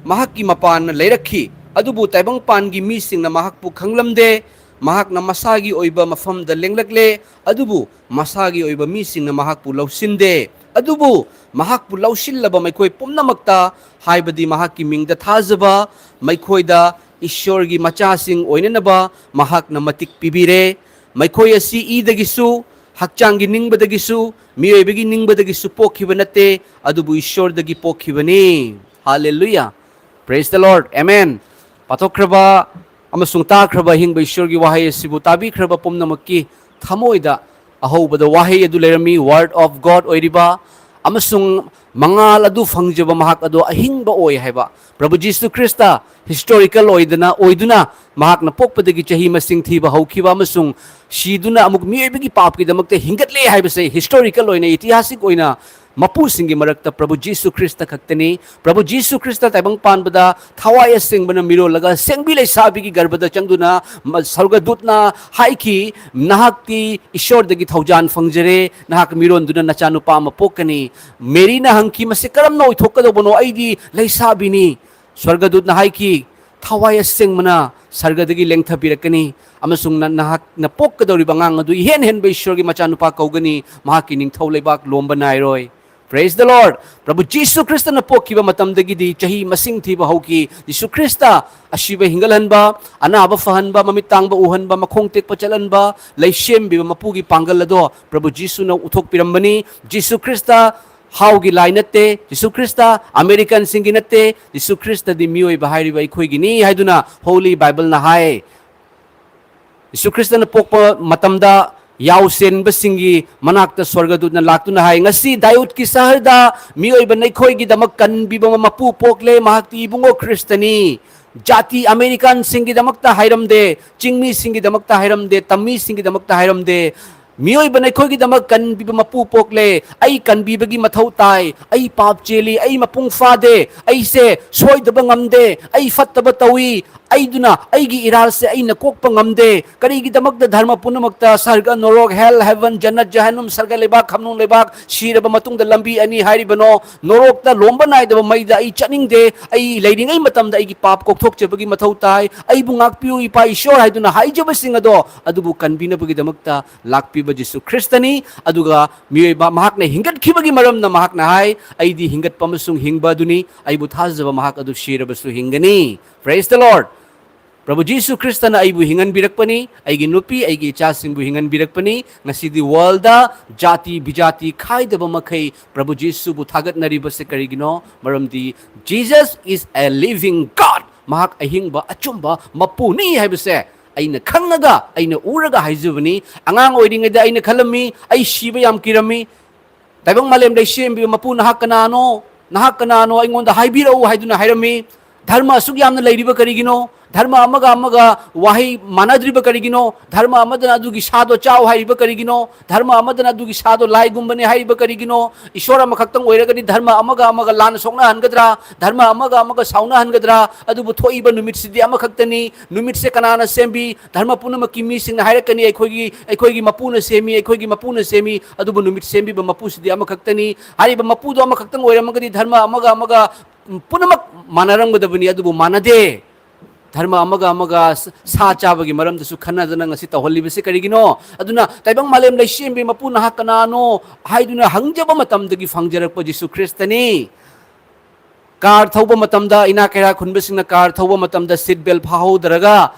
ꯃꯍꯥꯛꯀꯤ ꯃꯄꯥꯟꯅ ꯂꯩꯔꯛꯈꯤ꯫ ꯑꯗꯨꯕꯨ ꯇꯥꯏꯕꯪꯄꯥꯟꯒꯤ ꯃꯤꯁꯤꯡꯅ ꯃꯍꯥꯛꯄꯨ ꯈꯪꯂꯝꯗꯦ꯫ ꯃꯍꯥꯛꯅ ꯃꯁꯥꯒꯤ ꯑꯣꯏꯕ ꯃꯐꯝꯗ ꯂꯦꯡꯂꯛꯂꯦ, ꯑꯗꯨꯕꯨ ꯃꯁꯥꯒꯤ ꯑꯣꯏꯕ ꯃꯤꯁꯤꯡꯅ ꯃꯍꯥꯛꯄꯨ ꯂꯧꯁꯤꯟꯗꯦ꯫ ꯑꯗꯨꯕꯨ ꯃꯍꯥꯛꯄꯨ ꯂꯧꯁꯤꯜꯂꯕ ꯃꯈꯣꯏ ꯄꯨꯝꯅꯃꯛꯇ, ꯍꯥꯏꯕꯗꯤ ꯃꯍꯥꯛꯀꯤ ꯃꯤꯡꯗ ꯊꯥꯖꯕ ꯃꯈꯣꯏꯗ, ꯏꯁ꯭ꯋꯔꯒꯤ ꯃꯆꯥꯁꯤꯡ ꯑꯣꯏꯅꯅꯕ ꯃꯍꯥꯛꯅ ꯃꯇꯤꯛ ꯄꯤꯕꯤꯔꯦ꯫ ꯃꯈꯣꯏ ꯑꯁꯤ ꯏꯗꯒꯤꯁꯨ, ꯍꯛꯆꯥꯡꯒꯤ ꯅꯤꯡꯕꯗꯒꯤꯁꯨ, ꯃꯤꯑꯣꯏꯕꯒꯤ ꯅꯤꯡꯕꯗꯒꯤꯁꯨ ꯄꯣꯛꯈꯤꯕ ꯅꯠꯇꯦ, ꯑꯗꯨꯕꯨ ꯏꯁ꯭ꯋꯔꯗꯒꯤ ꯄꯣꯛꯈꯤꯕꯅꯤ꯫ Hallelujah! Praise the Lord! Amen! ꯄꯥꯊꯣꯛꯈ꯭ꯔꯕ ꯑꯃꯁꯨꯡ ꯇꯥꯈ꯭ꯔꯕ ꯑꯍꯤꯡꯕ ꯏꯁ꯭ꯋꯔꯒꯤ ꯋꯥꯍꯩ ꯑꯁꯤꯕꯨ ꯇꯥꯕꯤꯈ꯭ꯔꯕ ꯄꯨꯝꯅꯃꯛꯀꯤ ꯊꯃꯣꯏꯗ ꯑꯍꯧꯕꯗ ꯋꯥꯍꯩ ꯑꯗꯨ ꯂꯩꯔꯝꯃꯤ, Word of God ꯑꯣꯏꯔꯤꯕ, ꯑꯃꯁꯨꯡ ꯃꯉꯥꯜ ꯑꯗꯨ ꯐꯪꯖꯕ ꯃꯍꯥꯛ ꯑꯗꯣ ꯑꯍꯤꯡꯕ ꯑꯣꯏ ꯍꯥꯏꯕ꯫ ꯄ꯭ꯔꯚꯨ ꯖꯤꯁꯨ ꯈ꯭ꯔꯤꯁꯇ historical ꯑꯣꯏꯗꯅ, ꯑꯣꯏꯗꯨꯅ ꯃꯍꯥꯛꯅ ꯄꯣꯛꯄꯗꯒꯤ ꯆꯍꯤ ꯃꯁꯤꯡ ꯊꯤꯕ ꯍꯧꯈꯤꯕ ꯑꯃꯁꯨꯡ ꯁꯤꯗꯨꯅ ꯑꯃꯨꯛ ꯃꯤꯑꯣꯏꯕꯒꯤ ꯄꯥꯞꯀꯤꯗꯃꯛꯇ ꯍꯤꯡꯒꯠꯂꯦ ꯍꯥꯏꯕꯁꯦ historical ꯑꯣꯏꯅ, ꯏꯇꯤꯍꯥꯁꯤꯛ ꯑꯣꯏꯅ ꯃꯄꯨꯁꯤꯡꯒꯤ ꯃꯔꯛꯇ ꯄ꯭ꯔꯚꯨ ꯖꯤꯁꯨ ꯈ꯭ꯔꯤꯁꯇ ꯈꯛꯇꯅꯤ꯫ ꯄ꯭ꯔꯚꯨ ꯖꯤꯁꯨ ꯈ꯭ꯔꯤꯁꯇ ꯇꯥꯏꯕꯪ ꯄꯥꯟꯕꯗ ꯊꯋꯥꯏ ꯑꯁꯦꯡꯕꯅ ꯃꯤꯔꯣꯜꯂꯒ ꯁꯦꯡꯕꯤ ꯂꯩꯁꯥꯕꯤꯒꯤ ꯒꯔꯚꯗ ꯆꯪꯗꯨꯅ ꯃ-, ꯁ꯭ꯋꯔꯒꯗꯨꯠꯅ ꯍꯥꯏꯈꯤ, "ꯅꯍꯥꯛꯇꯤ ꯏꯁ꯭ꯋꯔꯗꯒꯤ ꯊꯧꯖꯥꯟ ꯐꯪꯖꯔꯦ, ꯅꯍꯥꯛ ꯃꯤꯔꯣꯟꯗꯨꯅ ꯅꯆꯥꯅꯨꯄꯥ ꯑꯃ ꯄꯣꯛꯀꯅꯤ꯫" ꯃꯦꯔꯤꯅ ꯍꯪꯈꯤ, "ꯃꯁꯤ ꯀꯔꯝꯅ ꯑꯣꯏꯊꯣꯛꯀꯗꯧꯕꯅꯣ? ꯑꯩꯗꯤ ꯂꯩꯁꯥꯕꯤꯅꯤ꯫" ꯁ꯭ꯋꯔꯒꯗꯨꯠꯅ ꯍꯥꯏꯈꯤ, "ꯊꯋꯥꯏ ꯑꯁꯦꯡꯕꯅ ꯁꯔꯒꯗꯒꯤ ꯂꯦꯡꯊꯕꯤꯔꯛꯀꯅꯤ, ꯑꯃꯁꯨꯡ ꯅ-, ꯅꯍꯥꯛꯅ ꯄꯣꯛꯀꯗꯧꯔꯤꯕ ꯑꯉꯥꯡ ꯑꯗꯨ ꯏꯍꯦꯟ ꯍꯦꯟꯕ ꯏꯁ꯭ꯋꯔꯒꯤ ꯃꯆꯥꯅꯨꯄꯥ ꯀꯧꯒꯅꯤ, ꯃꯍꯥꯛꯀꯤ ꯅꯤꯡꯊꯧ ꯂꯩꯕꯥꯛ ꯂꯣꯝꯕ ꯅꯥꯏꯔꯣꯏ꯫" Praise the Lord! ꯄ꯭ꯔꯚꯨ ꯖꯤꯁꯨ ꯈ꯭ꯔꯤꯁꯇꯅ ꯄꯣꯛꯈꯤꯕ ꯃꯇꯝꯗꯒꯤꯗꯤ ꯆꯍꯤ ꯃꯁꯤꯡ ꯊꯤꯕ ꯍꯧꯈꯤ꯫ ꯖꯤꯁꯨ ꯈ꯭ꯔꯤꯁꯇ ꯑꯁꯤꯕ ꯍꯤꯡꯒꯠꯍꯟꯕ, ꯑꯅꯥꯕ ꯐꯍꯟꯕ, ꯃꯃꯤꯠ ꯇꯥꯡꯕ ꯎꯍꯟꯕ, ꯃꯈꯣꯡ ꯇꯦꯛꯄ ꯆꯠꯍꯟꯕ, ꯂꯩꯁꯦꯝꯕꯤꯕ ꯃꯄꯨꯒꯤ ꯄꯥꯡꯒꯜ ꯑꯗꯣ ꯄ꯭ꯔꯚꯨ ꯖꯤꯁꯨꯅ ꯎꯠꯊꯣꯛꯄꯤꯔꯝꯕꯅꯤ꯫ ꯖꯤꯁꯨ ꯈ꯭ꯔꯤꯁꯇ ꯍꯥꯎꯒꯤ ꯂꯥꯏ ꯅꯠꯇꯦ, ꯖꯤꯁꯨ ꯈ꯭ꯔꯤꯁꯇ ꯑꯃꯦꯔꯤꯀꯟꯁꯤꯡꯒꯤ ꯅꯠꯇꯦ, ꯖꯤꯁꯨ ꯈ꯭ꯔꯤꯁꯇꯗꯤ ꯃꯤꯑꯣꯏꯕ ꯍꯥꯏꯔꯤꯕ ꯑꯩꯈꯣꯏꯒꯤꯅꯤ ꯍꯥꯏꯗꯨꯅ Holy Bible ꯅ ꯍꯥꯏ꯫ ꯖꯤꯁꯨ ꯈ꯭ꯔꯤꯁꯇꯅ ꯄꯣꯛꯄ ꯃꯇꯝꯗ ꯌꯥꯎꯁꯦꯟꯕꯁꯤꯡꯒꯤ ꯃꯅꯥꯛꯇ ꯁ꯭ꯋꯔꯒꯗꯨꯠꯅ ꯂꯥꯛꯇꯨꯅ ꯍꯥꯏ, "ꯉꯁꯤ ꯗꯥꯌꯨꯗꯀꯤ ꯁꯍꯔꯗ ꯃꯤꯑꯣꯏꯕ ꯅꯈꯣꯏꯒꯤꯗꯃꯛ ꯀꯟꯕꯤꯕ ꯃꯄꯨ ꯄꯣꯛꯂꯦ, ꯃꯍꯥꯛꯇꯤ ꯏꯕꯨꯡꯉꯣ ꯈ꯭ꯔꯤꯁꯇꯅꯤ꯫" ꯖꯥꯇꯤ ꯑꯃꯦꯔꯤꯀꯥꯟꯁꯤꯡꯒꯤꯗꯃꯛꯇ ꯍꯥꯏꯔꯝꯗꯦ, ꯆꯤꯡꯃꯤꯁꯤꯡꯒꯤꯗꯃꯛꯇ ꯍꯥꯏꯔꯝꯗꯦ, ꯇꯝꯃꯤꯁꯤꯡꯒꯤꯗꯃꯛꯇ ꯍꯥꯏꯔꯝꯗꯦ꯫ "ꯃꯤꯑꯣꯏꯕ ꯅꯈꯣꯏꯒꯤꯗꯃꯛ ꯀꯟꯕꯤꯕ ꯃꯄꯨ ꯄꯣꯛꯂꯦ꯫ ꯑꯩ ꯀꯟꯕꯤꯕꯒꯤ ꯃꯊꯧ ꯇꯥꯏ꯫ ꯑꯩ ꯄꯥꯞ ꯆꯦꯜꯂꯤ꯫ ꯑꯩ ꯃꯄꯨꯡ ꯐꯥꯗꯦ꯫ ꯑꯩꯁꯦ ꯁꯣꯏꯗꯕ ꯉꯝꯗꯦ꯫ ꯑꯩ ꯐꯠꯇꯕ ꯇꯧꯏ꯫ ꯑꯩꯗꯨꯅ ꯑꯩꯒꯤ ꯏꯔꯥꯜꯁꯦ ꯑꯩꯅ ꯀꯣꯛꯄ ꯉꯝꯗꯦ꯫ ꯀꯔꯤꯒꯤꯗꯃꯛꯇ ꯙꯔꯃ ꯄꯨꯝꯅꯃꯛꯇ ꯁꯔꯒ, ꯅꯣꯔꯣꯛ, hell, heaven, ꯖꯟꯅꯠ, ꯖꯍꯟꯅꯨꯝ, ꯁꯔꯒ ꯂꯩꯕꯥꯛ, ꯈꯝꯅꯨꯡ ꯂꯩꯕꯥꯛ, ꯁꯤꯔꯕ ꯃꯇꯨꯡꯗ ꯂꯝꯕꯤ ꯑꯅꯤ ꯍꯥꯏꯔꯤꯕꯅꯣ? ꯅꯣꯔꯣꯛꯇ ꯂꯣꯝꯕ ꯅꯥꯏꯗꯕ ꯃꯩꯗ ꯑꯩ ꯆꯠꯅꯤꯡꯗꯦ꯫ ꯑꯩ ꯂꯩꯔꯤꯉꯩ ꯃꯇꯝꯗ ꯑꯩꯒꯤ ꯄꯥꯞ ꯀꯣꯛꯊꯣꯛꯆꯕꯒꯤ ꯃꯊꯧ ꯇꯥꯏ꯫ ꯑꯩꯕꯨ ꯉꯥꯛꯄꯤꯌꯨ, ꯏꯄꯥ ꯏꯁꯣꯔ ꯍꯥꯏꯗꯨꯅ ꯍꯥꯏꯖꯕꯁꯤꯡ ꯑꯗꯣ ꯑꯗꯨꯕꯨ ꯀꯟꯕꯤꯅꯕꯒꯤꯗꯃꯛꯇ ꯂꯥꯛꯄꯤꯕ ꯖꯤꯁꯨ ꯈ꯭ꯔꯤꯁꯇꯅꯤ꯫ ꯑꯗꯨꯒ ꯃꯤꯑꯣꯏꯕ ꯃꯍꯥꯛꯅ ꯍꯤꯡꯒꯠꯈꯤꯕꯒꯤ ꯃꯔꯝꯅ ꯃꯍꯥꯛꯅ ꯍꯥꯏ, "ꯑꯩꯗꯤ ꯍꯤꯡꯒꯠꯄ ꯑꯃꯁꯨꯡ ꯍꯤꯡꯕ ꯑꯗꯨꯅꯤ, ꯑꯩꯕꯨ ꯊꯥꯖꯕ ꯃꯍꯥꯛ ꯑꯗꯨ ꯁꯤꯔꯕꯁꯨ ꯍꯤꯡꯒꯅꯤ"꯫ Praise the Lord꯫ ꯄ꯭ꯔꯚꯨ ꯖꯤꯁꯨ ꯈ꯭ꯔꯤꯁꯇꯅ ꯑꯩꯕꯨ ꯍꯤꯡꯍꯟꯕꯤꯔꯛꯄꯅꯤ, ꯑꯩꯒꯤ ꯅꯨꯄꯤ, ꯑꯩꯒꯤ ꯏꯆꯥꯁꯤꯡꯕꯨ ꯍꯤꯡꯍꯟꯕꯤꯔꯛꯄꯅꯤ꯫ ꯉꯁꯤꯗꯤ worldꯗ ꯖꯥꯇꯤ ꯕꯤꯖꯥꯇꯤ ꯈꯥꯏꯗꯕ ꯃꯈꯩ ꯄ꯭ꯔꯚꯨ ꯖꯤꯁꯨꯕꯨ ꯊꯥꯒꯠꯅꯔꯤꯕꯁꯦ ꯀꯔꯤꯒꯤꯅꯣ? ꯃꯔꯝꯗꯤ Jesus is a living God꯫ ꯃꯍꯥꯛ ꯑꯍꯤꯡꯕ ꯑꯆꯨꯝꯕ ꯃꯄꯨꯅꯤ ꯍꯥꯏꯕꯁꯦ ꯑꯩꯅ ꯈꯪꯉꯒ, ꯑꯩꯅ ꯎꯔꯒ ꯍꯥꯏꯖꯕꯅꯤ꯫ ꯑꯉꯥꯡ ꯑꯣꯏꯔꯤꯉꯩꯗ ꯑꯩꯅ ꯈꯜꯂꯝꯃꯤ, ꯑꯩ ꯁꯤꯕ ꯌꯥꯝ ꯀꯤꯔꯝꯃꯤ꯫ ꯇꯥꯏꯕꯪ ꯃꯥꯂꯦꯝ ꯂꯩꯁꯦꯝꯕꯤꯕ ꯃꯄꯨ, "ꯅꯍꯥꯛ ꯀꯅꯥꯅꯣ? ꯅꯍꯥꯛ ꯀꯅꯥꯅꯣ? ꯑꯩꯉꯣꯟꯗ ꯍꯥꯏꯕꯤꯔꯛꯎ" ꯍꯥꯏꯗꯨꯅ ꯍꯥꯏꯔꯝꯃꯤ꯫ "ꯙꯔꯃ ꯑꯁꯨꯛ ꯌꯥꯝꯅ ꯂꯩꯔꯤꯕ ꯀꯔꯤꯒꯤꯅꯣ? ꯙꯔꯃ ꯑꯃꯒ ꯑꯃꯒ ꯋꯥꯍꯩ ꯃꯥꯟꯅꯗ꯭ꯔꯤꯕ ꯀꯔꯤꯒꯤꯅꯣ? ꯙꯔꯃ ꯑꯃꯗꯅ ꯑꯗꯨꯒꯤ ꯁꯥꯗꯣ ꯆꯥꯎ ꯍꯥꯏꯔꯤꯕ ꯀꯔꯤꯒꯤꯅꯣ? ꯙꯔꯃ ꯑꯃꯗꯅ ꯑꯗꯨꯒꯤ ꯁꯥꯗꯣ ꯂꯥꯏꯒꯨꯝꯕꯅꯤ ꯍꯥꯏꯔꯤꯕ ꯀꯔꯤꯒꯤꯅꯣ? ꯏꯁꯣꯔ ꯑꯃꯈꯛꯇꯪ ꯑꯣꯏꯔꯒꯗꯤ ꯙꯔꯃ ꯑꯃꯒ ꯑꯃꯒ ꯂꯥꯟ ꯁꯣꯛꯅꯍꯟꯒꯗ꯭ꯔꯥ? ꯙꯔꯃ ꯑꯃꯒ ꯑꯃꯒ ꯁꯥꯎꯅꯍꯟꯒꯗ꯭ꯔꯥ? ꯑꯗꯨꯕꯨ ꯊꯣꯛꯏꯕ ꯅꯨꯃꯤꯠꯁꯤꯗꯤ ꯑꯃꯈꯛꯇꯅꯤ꯫ ꯅꯨꯃꯤꯠꯁꯦ ꯀꯅꯥꯅ ꯁꯦꯝꯕꯤ? ꯙꯔꯃ ꯄꯨꯝꯅꯃꯛꯀꯤ ꯃꯤꯁꯤꯡꯅ ꯍꯥꯏꯔꯛꯀꯅꯤ, "ꯑꯩꯈꯣꯏꯒꯤ, ꯑꯩꯈꯣꯏꯒꯤ ꯃꯄꯨꯅ ꯁꯦꯝꯃꯤ, ꯑꯩꯈꯣꯏꯒꯤ ꯃꯄꯨꯅ ꯁꯦꯝꯃꯤ"꯫ ꯑꯗꯨꯕꯨ ꯅꯨꯃꯤꯠ ꯁꯦꯝꯕꯤꯕ ꯃꯄꯨꯁꯤꯗꯤ ꯑꯃꯈꯛꯇꯅꯤ꯫ ꯍꯥꯏꯔꯤꯕ ꯃꯄꯨꯗꯣ ꯑꯃꯈꯛꯇꯪ ꯑꯣꯏꯔꯝꯃꯒꯗꯤ ꯙꯔꯃ ꯑꯃꯒ ꯑꯃꯒ ꯄꯨꯝꯅꯃꯛ ꯃꯥꯟꯅꯔꯝꯒꯗꯕꯅꯤ, ꯑꯗꯨꯕꯨ ꯃꯥꯟꯅꯗꯦ꯫ ꯙꯔꯃ ꯑꯃꯒ ꯑꯃꯒ ꯁ-, ꯁꯥ ꯆꯥꯕꯒꯤ ꯃꯔꯝꯗꯁꯨ ꯈꯟꯅꯗꯅ ꯉꯁꯤ ꯇꯧꯍꯜꯂꯤꯕꯁꯤ ꯀꯔꯤꯒꯤꯅꯣ? ꯑꯗꯨꯅ ꯇꯥꯏꯕꯪ ꯃꯥꯂꯦꯝ ꯂꯩꯁꯦꯝꯕꯤ ꯃꯄꯨ ꯅꯍꯥꯛ ꯀꯅꯥꯅꯣ ꯍꯥꯏꯗꯨꯅ ꯍꯪꯖꯕ ꯃꯇꯝꯗꯒꯤ ꯐꯪꯖꯔꯛꯄ ꯖꯤꯁꯨ ꯈ꯭ꯔꯤꯁꯇꯅꯤ꯫ ꯀꯥꯔ ꯊꯧꯕ ꯃꯇꯝꯗ, ꯏꯅꯥꯛ ꯀꯩꯔꯥꯛ ꯈꯨꯟꯕꯁꯤꯡꯅ ꯀꯥꯔ ꯊꯧꯕ ꯃꯇꯝꯗ ꯁꯤꯠ ꯕꯦꯜ ꯐꯥꯍꯧꯗ꯭ꯔꯒ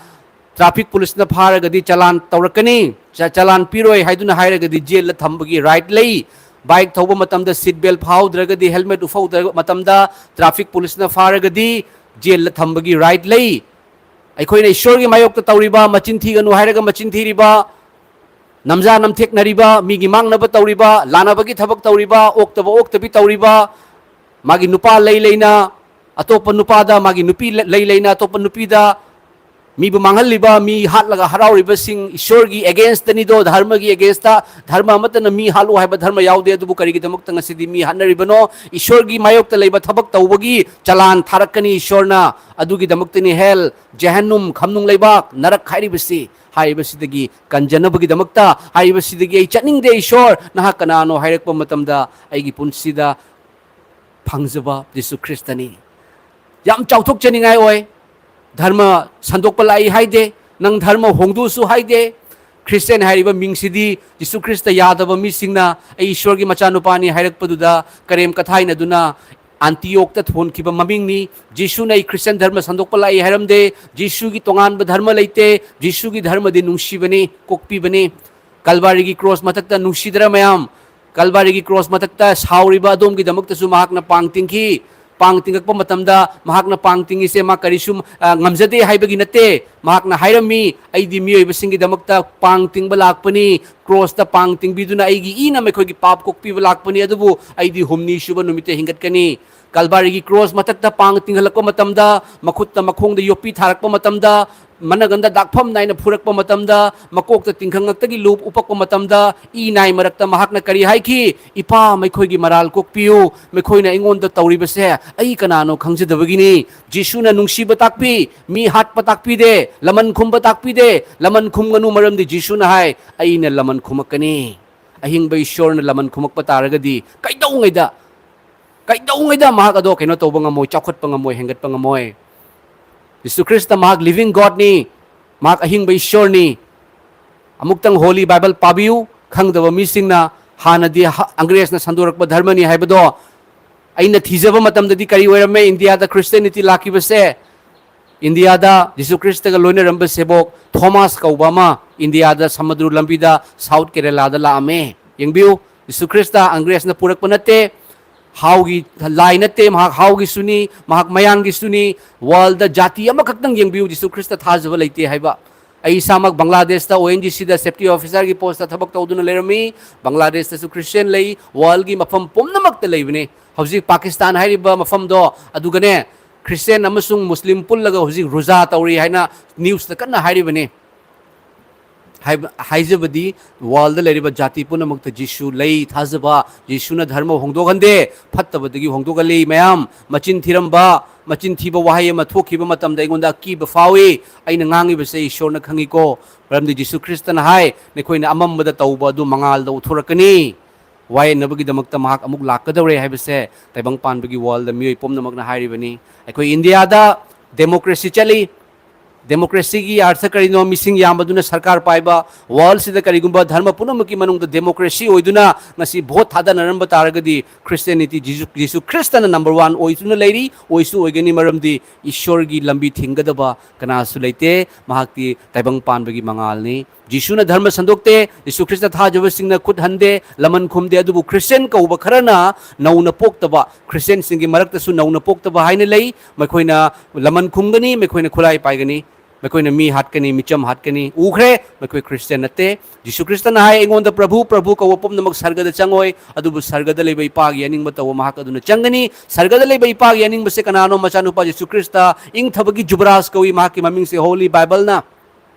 ꯇ꯭ꯔꯥꯐꯤꯛ ꯄꯨꯂꯤꯁꯅ ꯐꯥꯔꯒꯗꯤ ꯆꯂꯥꯟ ꯇꯧꯔꯛꯀꯅꯤ꯫ ꯆ-, ꯆꯂꯥꯟ ꯄꯤꯔꯣꯏ ꯍꯥꯏꯗꯨꯅ ꯍꯥꯏꯔꯒꯗꯤ ꯖꯦꯜꯗ ꯊꯝꯕꯒꯤ ꯔꯥꯏꯠ ꯂꯩ꯫ ꯕꯥꯏꯛ ꯊꯧꯕ ꯃꯇꯝꯗ ꯁꯤꯠ ꯕꯦꯜ ꯐꯥꯍꯧꯗ꯭ꯔꯒꯗꯤ, ꯍꯦꯜꯃꯦꯠ ꯎꯞꯍꯧꯗ꯭ꯔꯕ ꯃꯇꯝꯗ ꯇ꯭ꯔꯥꯐꯤꯛ ꯄꯨꯂꯤꯁꯅ ꯐꯥꯔꯒꯗꯤ ꯖꯦꯜꯗ ꯊꯝꯕꯒꯤ ꯔꯥꯏꯠ ꯂꯩ꯫ ꯑꯩꯈꯣꯏꯅ ꯏꯁꯣꯔꯒꯤ ꯃꯥꯌꯣꯛꯇ ꯇꯧꯔꯤꯕ, ꯃꯆꯤꯟ ꯊꯤꯒꯅꯨ ꯍꯥꯏꯔꯒ ꯃꯆꯤꯟ ꯊꯤꯔꯤꯕ, ꯅꯝꯖꯥ ꯅꯝꯊꯦꯛꯅꯔꯤꯕ, ꯃꯤꯒꯤ ꯃꯥꯡꯅꯕ ꯇꯧꯔꯤꯕ, ꯂꯥꯟꯅꯕꯒꯤ ꯊꯕꯛ ꯇꯧꯔꯤꯕ, ꯑꯣꯛꯇꯕ ꯑꯣꯛꯇꯕꯤ ꯇꯧꯔꯤꯕ, ꯃꯥꯒꯤ ꯅꯨꯄꯥ ꯂꯩ ꯂꯩꯅ ꯑꯇꯣꯞꯄ ꯅꯨꯄꯥꯗ, ꯃꯥꯒꯤ ꯅꯨꯄꯤ ꯂꯩ ꯂꯩꯅ ꯑꯇꯣꯞꯄ ꯅꯨꯄꯤꯗ ꯃꯤꯕꯨ ꯃꯥꯡꯍꯜꯂꯤꯕ, ꯃꯤ ꯍꯥꯠꯂꯒ ꯍꯔꯥꯎꯔꯤꯕꯁꯤꯡ ꯏꯁꯣꯔꯒꯤ against ꯇꯅꯤꯗꯣ, ꯙꯔꯃꯒꯤ against ꯇ꯫ ꯙꯔꯃ ꯑꯃꯠꯇꯅ ꯃꯤ ꯍꯥꯠꯂꯨ ꯍꯥꯏꯕ ꯙꯔꯃ ꯌꯥꯎꯗꯦ, ꯑꯗꯨꯕꯨ ꯀꯔꯤꯒꯤꯗꯃꯛꯇ ꯉꯁꯤꯗꯤ ꯃꯤ ꯍꯥꯠꯅꯔꯤꯕꯅꯣ? ꯏꯁꯣꯔꯒꯤ ꯃꯥꯌꯣꯛꯇ ꯂꯩꯕ ꯊꯕꯛ ꯇꯧꯕꯒꯤ ꯆꯂꯥꯟ ꯊꯥꯔꯛꯀꯅꯤ ꯏꯁꯣꯔꯅ꯫ ꯑꯗꯨꯒꯤꯗꯃꯛꯇꯅꯤ hell, ꯖꯍꯟꯅꯨꯝ, ꯈꯝꯅꯨꯡ ꯂꯩꯕꯥꯛ, ꯅꯔꯛ ꯍꯥꯏꯔꯤꯕꯁꯤ꯫ ꯍꯥꯏꯔꯤꯕꯁꯤꯗꯒꯤ ꯀꯟꯖꯅꯕꯒꯤꯗꯃꯛꯇ, ꯍꯥꯏꯔꯤꯕꯁꯤꯗꯒꯤ ꯑꯩ ꯆꯠꯅꯤꯡꯗꯦ ꯏꯁꯣꯔ, ꯅꯍꯥꯛ ꯀꯅꯥꯅꯣ ꯍꯥꯏꯔꯛꯄ ꯃꯇꯝꯗ ꯑꯩꯒꯤ ꯄꯨꯟꯁꯤꯗ ꯐꯪꯖꯕ ꯖꯤꯁꯨ ꯈ꯭ꯔꯤꯁꯇꯅꯤ꯫ ꯌꯥꯝ ꯆꯥꯎꯊꯣꯛꯆꯅꯤꯡꯉꯥꯏ ꯑꯣꯏ꯫ ꯙꯔꯃ ꯁꯟꯗꯣꯛꯄ ꯂꯥꯛꯏ ꯍꯥꯏꯗꯦ, ꯅꯪ ꯙꯔꯃ ꯍꯣꯡꯗꯣꯛꯁꯨ ꯍꯥꯏꯗꯦ꯫ ꯈ꯭ꯔꯤꯁꯇꯤꯌꯥꯟ ꯍꯥꯏꯔꯤꯕ ꯃꯤꯡꯁꯤꯗꯤ ꯖꯤꯁꯨ ꯈ꯭ꯔꯤꯁꯇ ꯌꯥꯗꯕ ꯃꯤꯁꯤꯡꯅ ꯑꯩ ꯏꯁꯣꯔꯒꯤ ꯃꯆꯥꯅꯨꯄꯥꯅꯤ ꯍꯥꯏꯔꯛꯄꯗꯨꯗ ꯀꯔꯦꯝ ꯀꯊꯥꯏꯅꯗꯨꯅ ꯑꯟꯇꯤꯌꯣꯛꯇ ꯊꯣꯟꯈꯤꯕ ꯃꯃꯤꯡꯅꯤ꯫ ꯖꯤꯁꯨꯅ ꯑꯩ ꯈ꯭ꯔꯤꯁꯇꯤꯌꯥꯟ ꯙꯔꯃ ꯁꯟꯗꯣꯛꯄ ꯂꯥꯛꯏ ꯍꯥꯏꯔꯝꯗꯦ꯫ ꯖꯤꯁꯨꯒꯤ ꯇꯣꯉꯥꯟꯕ ꯙꯔꯃ ꯂꯩꯇꯦ꯫ ꯖꯤꯁꯨꯒꯤ ꯙꯔꯃꯗꯤ ꯅꯨꯡꯁꯤꯕꯅꯤ, ꯀꯣꯛꯄꯤꯕꯅꯤ꯫ ꯀꯜꯕꯥꯔꯤꯒꯤ ꯀ꯭ꯔꯣꯁ ꯃꯊꯛꯇ ꯅꯨꯡꯁꯤꯗ꯭ꯔ ꯃꯌꯥꯝ? ꯀꯜꯕꯥꯔꯤꯒꯤ ꯀ꯭ꯔꯣꯁ ꯃꯊꯛꯇ ꯁꯥꯎꯔꯤꯕ ꯑꯗꯣꯝꯒꯤꯗꯃꯛꯇꯁꯨ ꯃꯍꯥꯛꯅ ꯄꯥꯡ ꯇꯤꯡꯈꯤ꯫ ꯄꯥꯡ ꯇꯤꯡꯉꯛꯄ ꯃꯇꯝꯗ ꯃꯍꯥꯛꯅ ꯄꯥꯡ ꯇꯤꯡꯉꯤꯁꯦ ꯃꯥ ꯀꯔꯤꯁꯨ, ꯑ, ꯉꯝꯖꯗꯦ ꯍꯥꯏꯕꯒꯤ ꯅꯠꯇꯦ꯫ ꯃꯍꯥꯛꯅ ꯍꯥꯏꯔꯝꯃꯤ, "ꯑꯩꯗꯤ ꯃꯤꯑꯣꯏꯕꯁꯤꯡꯒꯤꯗꯃꯛꯇ ꯄꯥꯡ ꯇꯤꯡꯕ ꯂꯥꯛꯄꯅꯤ, ꯀ꯭ꯔꯣꯁꯇ ꯄꯥꯡ ꯇꯤꯡꯕꯤꯗꯨꯅ ꯑꯩꯒꯤ ꯏꯅ ꯃꯈꯣꯏꯒꯤ ꯄꯥꯞ ꯀꯣꯛꯄꯤꯕ ꯂꯥꯛꯄꯅꯤ, ꯑꯗꯨꯕꯨ ꯑꯩꯗꯤ ꯍꯨꯝꯅꯤ ꯁꯨꯕ ꯅꯨꯃꯤꯠꯇ ꯍꯤꯡꯒꯠꯀꯅꯤ"꯫ ꯀꯜꯕꯥꯔꯤꯒꯤ ꯀ꯭ꯔꯣꯁ ꯃꯊꯛꯇ ꯄꯥꯡ ꯇꯤꯡꯍꯜꯂꯛꯄ ꯃꯇꯝꯗ, ꯃꯈꯨꯠꯇ ꯃꯈꯣꯡꯗ ꯌꯣꯠꯄꯤ ꯊꯥꯔꯛꯄ ꯃꯇꯝꯗ, ꯃꯅꯒꯟꯗ ꯗꯥꯛꯐꯝ ꯅꯥꯏꯅ ꯐꯨꯔꯛꯄ ꯃꯇꯝꯗ, ꯃꯀꯣꯛꯇ ꯇꯤꯡꯈꯪ ꯉꯛꯇꯒꯤ ꯂꯨꯞ ꯎꯞꯄꯛꯄ ꯃꯇꯝꯗ, ꯏ ꯅꯥꯏ ꯃꯔꯛꯇ ꯃꯍꯥꯛꯅ ꯀꯔꯤ ꯍꯥꯏꯈꯤ? "ꯏꯄꯥ, ꯃꯈꯣꯏꯒꯤ ꯃꯔꯥꯜ ꯀꯣꯛꯄꯤꯌꯨ, ꯃꯈꯣꯏꯅ ꯑꯩꯉꯣꯟꯗ ꯇꯧꯔꯤꯕꯁꯦ ꯑꯩ ꯀꯅꯥꯅꯣ ꯈꯪꯖꯗꯕꯒꯤꯅꯤ"꯫ ꯖꯤꯁꯨꯅ ꯅꯨꯡꯁꯤꯕ ꯇꯥꯛꯄꯤ, ꯃꯤ ꯍꯥꯠꯄ ꯇꯥꯛꯄꯤꯗꯦ, ꯂꯃꯟ ꯈꯨꯝꯕ ꯇꯥꯛꯄꯤꯗꯦ꯫ ꯂꯃꯟ ꯈꯨꯝꯒꯅꯨ, ꯃꯔꯝꯗꯤ ꯖꯤꯁꯨꯅ ꯍꯥꯏ, "ꯑꯩꯅ ꯂꯃꯟ ꯈꯨꯝꯃꯛꯀꯅꯤ"꯫ ꯑꯍꯤꯡꯕ ꯏꯁꯣꯔꯅ ꯂꯃꯟ ꯈꯨꯝꯃꯛꯄ ꯇꯥꯔꯒꯗꯤ ꯀꯩꯗꯧꯉꯩꯗ ꯀꯩꯗꯧꯉꯩꯗ ꯃꯍꯥꯛ ꯑꯗꯣ ꯀꯩꯅꯣ ꯇꯧꯕ ꯉꯝꯃꯣꯏ, ꯆꯥꯎꯈꯠꯄ ꯉꯝꯃꯣꯏ, ꯍꯦꯟꯒꯠꯄ ꯉꯝꯃꯣꯏ꯫ ꯖꯤꯁꯨ ꯈ꯭ꯔꯤꯁꯇ ꯃꯍꯥꯛ living Godꯅꯤ, ꯃꯍꯥꯛ ꯑꯍꯤꯡꯕ ꯏꯁꯣꯔꯅꯤ꯫ ꯑꯃꯨꯛꯇꯪ Holy Bible ꯄꯥꯕꯤꯌꯨ, ꯈꯪꯗꯕ ꯃꯤꯁꯤꯡꯅ ꯍꯥꯟꯅꯗꯤ ꯍ-, ꯑꯪꯒ꯭ꯔꯦꯖꯅ ꯁꯟꯗꯣꯔꯛꯄ ꯙꯔꯃꯅꯤ ꯍꯥꯏꯕꯗꯣ꯫ ꯑꯩꯅ ꯊꯤꯖꯕ ꯃꯇꯝꯗꯗꯤ ꯀꯔꯤ ꯑꯣꯏꯔꯝꯃꯦ ꯏꯟꯗꯤꯌꯥꯗ Christianity ꯂꯥꯛꯈꯤꯕꯁꯦ? ꯏꯟꯗꯤꯌꯥꯗ ꯖꯤꯁꯨ ꯈ꯭ꯔꯤꯁꯇꯒ ꯂꯣꯏꯅꯔꯝꯕ ꯁꯦꯕꯣꯛ ꯊꯣꯃꯥꯁ ꯀꯧꯕ ꯑꯃ ꯏꯟꯗꯤꯌꯥꯗ ꯁꯃꯨꯗ꯭ꯔ ꯂꯝꯕꯤꯗ ꯁꯥꯎꯠ ꯀꯦꯔꯦꯂꯥꯗ ꯂꯥꯛꯑꯝꯃꯦ꯫ ꯌꯦꯡꯕꯤꯌꯨ, ꯖꯤꯁꯨ ꯈ꯭ꯔꯤꯁꯇ ꯑꯪꯒ꯭ꯔꯦꯖꯅ ꯄꯨꯔꯛꯄ ꯅꯠꯇꯦ, ꯍꯥꯎꯒꯤ ꯂꯥꯏ ꯅꯠꯇꯦ, ꯃꯍꯥꯛ ꯍꯥꯎꯒꯤꯁꯨꯅꯤ, ꯃꯍꯥꯛ ꯃꯌꯥꯡꯒꯤꯁꯨꯅꯤ꯫ ꯋꯥꯔꯜꯗ ꯖꯥꯇꯤ ꯑꯃꯈꯛꯇꯪ ꯌꯦꯡꯕꯤꯌꯨ, ꯖꯤꯁꯨ ꯈ꯭ꯔꯤꯁꯇ ꯊꯥꯖꯕ ꯂꯩꯇꯦ ꯍꯥꯏꯕ꯫ ꯑꯩ ꯏꯁꯥꯃꯛ ꯕꯪꯒ꯭ꯂꯥꯗꯦꯁꯇ ꯑꯣ ꯑꯦꯟ ꯖꯤ ꯁꯤꯗ ꯁꯦꯐꯇꯤ ꯑꯣꯐꯤꯁꯥꯔꯒꯤ ꯄꯣꯁꯇ ꯊꯕꯛ ꯇꯧꯗꯨꯅ ꯂꯩꯔꯝꯃꯤ꯫ ꯕꯪꯒ꯭ꯂꯥꯗꯦꯁꯇꯁꯨ ꯈ꯭ꯔꯤꯁꯇꯤꯌꯥꯟ ꯂꯩ, ꯋꯥꯔꯜꯒꯤ ꯃꯐꯝ ꯄꯨꯝꯅꯃꯛꯇ ꯂꯩꯕꯅꯤ꯫ ꯍꯧꯖꯤꯛ ꯄꯥꯀꯤꯁꯇꯥꯟ ꯍꯥꯏꯔꯤꯕ ꯃꯐꯝꯗꯣ, ꯑꯗꯨꯒꯅꯦ, ꯈ꯭ꯔꯤꯁꯇꯤꯌꯥꯟ ꯑꯃꯁꯨꯡ ꯃꯨꯁꯂꯤꯝ ꯄꯨꯜꯂꯒ ꯍꯧꯖꯤꯛ ꯔꯨꯖꯥ ꯇꯧꯔꯤ ꯍꯥꯏꯅ ꯅ꯭ꯌꯨꯁꯇ ꯀꯟꯅ ꯍꯥꯏꯔꯤꯕꯅꯤ꯫ ꯍꯥꯏꯕ-, ꯍꯥꯏꯖꯕꯗꯤ ꯋꯥꯔꯜꯗ ꯂꯩꯔꯤꯕ ꯖꯥꯇꯤ ꯄꯨꯝꯅꯃꯛꯇ ꯖꯤꯁꯨ ꯂꯩ ꯊꯥꯖꯕ, ꯖꯤꯁꯨꯅ ꯙꯔꯃ ꯍꯣꯡꯗꯣꯛꯍꯟꯗꯦ, ꯐꯠꯇꯕꯗꯒꯤ ꯍꯣꯡꯗꯣꯛꯍꯜꯂꯤ꯫ ꯃꯌꯥꯝ ꯃꯆꯤꯟ ꯊꯤꯔꯝꯕ, ꯃꯆꯤꯟ ꯊꯤꯕ ꯋꯥꯍꯩ ꯑꯃ ꯊꯣꯛꯈꯤꯕ ꯃꯇꯝꯗ ꯑꯩꯉꯣꯟꯗ ꯑꯀꯤꯕ ꯐꯥꯎꯏ꯫ ꯑꯩꯅ ꯉꯥꯡꯉꯤꯕꯁꯦ ꯏꯁꯣꯔꯅ ꯈꯪꯉꯤꯀꯣ, ꯃꯔꯝꯗꯤ ꯖꯤꯁꯨ ꯈ꯭ꯔꯤꯁꯇꯅ ꯍꯥꯏ, "ꯅꯈꯣꯏꯅ ꯑꯃꯝꯕꯗ ꯇꯧꯕ ꯑꯗꯨ ꯃꯉꯥꯜꯗ ꯎꯠꯊꯣꯔꯛꯀꯅꯤ"꯫ ꯋꯥꯌꯦꯟꯅꯕꯒꯤꯗꯃꯛꯇ ꯃꯍꯥꯛ ꯑꯃꯨꯛ ꯂꯥꯛꯀꯗꯧꯔꯦ ꯍꯥꯏꯕꯁꯦ ꯇꯥꯏꯕꯪ ꯄꯥꯟꯕꯒꯤ ꯋꯥꯔꯜꯗ ꯃꯤꯑꯣꯏ ꯄꯨꯝꯅꯃꯛꯅ ꯍꯥꯏꯔꯤꯕꯅꯤ꯫ ꯑꯩꯈꯣꯏ ꯏꯟꯗꯤꯌꯥꯗ ꯗꯦꯃꯣꯀ꯭ꯔꯦꯁꯤ ꯆꯠꯂꯤ꯫ ꯗꯦꯃꯣꯀ꯭ꯔꯦꯁꯤꯒꯤ ꯑꯥꯔꯊ ꯀꯔꯤꯅꯣ? ꯃꯤꯁꯤꯡ ꯌꯥꯝꯕꯗꯨꯅ ꯁꯔꯀꯥꯔ ꯄꯥꯏꯕ꯫ ꯋꯥꯔꯜꯁꯤꯗ ꯀꯔꯤꯒꯨꯝꯕ ꯙꯔꯃ ꯄꯨꯝꯅꯃꯛꯀꯤ ꯃꯅꯨꯡꯗ ꯗꯦꯃꯣꯀ꯭ꯔꯦꯁꯤ ꯑꯣꯏꯗꯨꯅ ꯉꯁꯤ ꯚꯣꯠ ꯊꯥꯗꯅꯔꯝꯕ ꯇꯥꯔꯒꯗꯤ ꯈ꯭ꯔꯤꯁꯇꯤꯌꯥꯅꯤꯇꯤ, ꯖꯤꯁꯨ, ꯖꯤꯁꯨ ꯈ꯭ꯔꯤꯁꯇꯅ ꯅꯝꯕꯔ ꯋꯥꯟ ꯑꯣꯏꯗꯨꯅ ꯂꯩꯔꯤ, ꯑꯣꯏꯁꯨ ꯑꯣꯏꯒꯅꯤ, ꯃꯔꯝꯗꯤ ꯏꯁꯣꯔꯒꯤ ꯂꯝꯕꯤ ꯊꯤꯡꯒꯗꯕ ꯀꯅꯥꯁꯨ ꯂꯩꯇꯦ꯫ ꯃꯍꯥꯛꯇꯤ ꯇꯥꯏꯕꯪ ꯄꯥꯟꯕꯒꯤ ꯃꯉꯥꯜꯅꯤ꯫ ꯖꯤꯁꯨꯅ ꯙꯔꯃ ꯁꯟꯗꯣꯛꯇꯦ, ꯖꯤꯁꯨ ꯈ꯭ꯔꯤꯁꯇ ꯊꯥꯖꯕꯁꯤꯡꯅ ꯈꯨꯠ ꯍꯟꯗꯦ, ꯂꯃꯟ ꯈꯨꯝꯗꯦ, ꯑꯗꯨꯕꯨ ꯈ꯭ꯔꯤꯁꯇꯤꯌꯥꯟ ꯀꯧꯕ ꯈꯔꯅ ꯅꯧꯅ ꯄꯣꯛꯇꯕ, ꯈ꯭ꯔꯤꯁꯇꯤꯌꯥꯟꯁꯤꯡꯒꯤ ꯃꯔꯛꯇꯁꯨ ꯅꯧꯅ ꯄꯣꯛꯇꯕ ꯍꯥꯏꯅ ꯂꯩ꯫ ꯃꯈꯣꯏꯅ ꯂꯃꯟ ꯈꯨꯝꯒꯅꯤ, ꯃꯈꯣꯏꯅ ꯈꯨꯠꯂꯥꯏ ꯄꯥꯏꯒꯅꯤ, ꯃꯈꯣꯏꯅ ꯃꯤ ꯍꯥꯠꯀꯅꯤ, ꯃꯤꯆꯝ ꯍꯥꯠꯀꯅꯤ꯫ ꯎꯈ꯭ꯔꯦ, ꯃꯈꯣꯏ ꯈ꯭ꯔꯤꯁꯇꯤꯌꯥꯟ ꯅꯠꯇꯦ꯫ ꯖꯤꯁꯨ ꯈ꯭ꯔꯤꯁꯇꯅ ꯍꯥꯏ, "ꯑꯩꯉꯣꯟꯗ ꯄ꯭ꯔꯚꯨ, ꯄ꯭ꯔꯚꯨ ꯀꯧꯕ ꯄꯨꯝꯅꯃꯛ ꯁꯔꯒꯗ ꯆꯪꯉꯣꯏ, ꯑꯗꯨꯕꯨ ꯁꯔꯒꯗ ꯂꯩꯕ ꯏꯄꯥꯒꯤ ꯑꯅꯤꯡꯕ ꯇꯧꯕ ꯃꯍꯥꯛ ꯑꯗꯨꯅ ꯆꯪꯒꯅꯤ"꯫ ꯁꯔꯒꯗ ꯂꯩꯕ ꯏꯄꯥꯒꯤ ꯑꯅꯤꯡꯕꯁꯦ ꯀꯅꯥꯅꯣ? ꯃꯆꯥꯅꯨꯄꯥ ꯖꯤꯁꯨ ꯈ꯭ꯔꯤꯁꯇ, ꯏꯪꯊꯕꯒꯤ ꯖꯨꯕꯔꯥꯖ ꯀꯧꯏ ꯃꯍꯥꯛꯀꯤ ꯃꯃꯤꯡꯁꯦ꯫ ꯍꯣꯂꯤ ꯕꯥꯏꯕꯜꯅ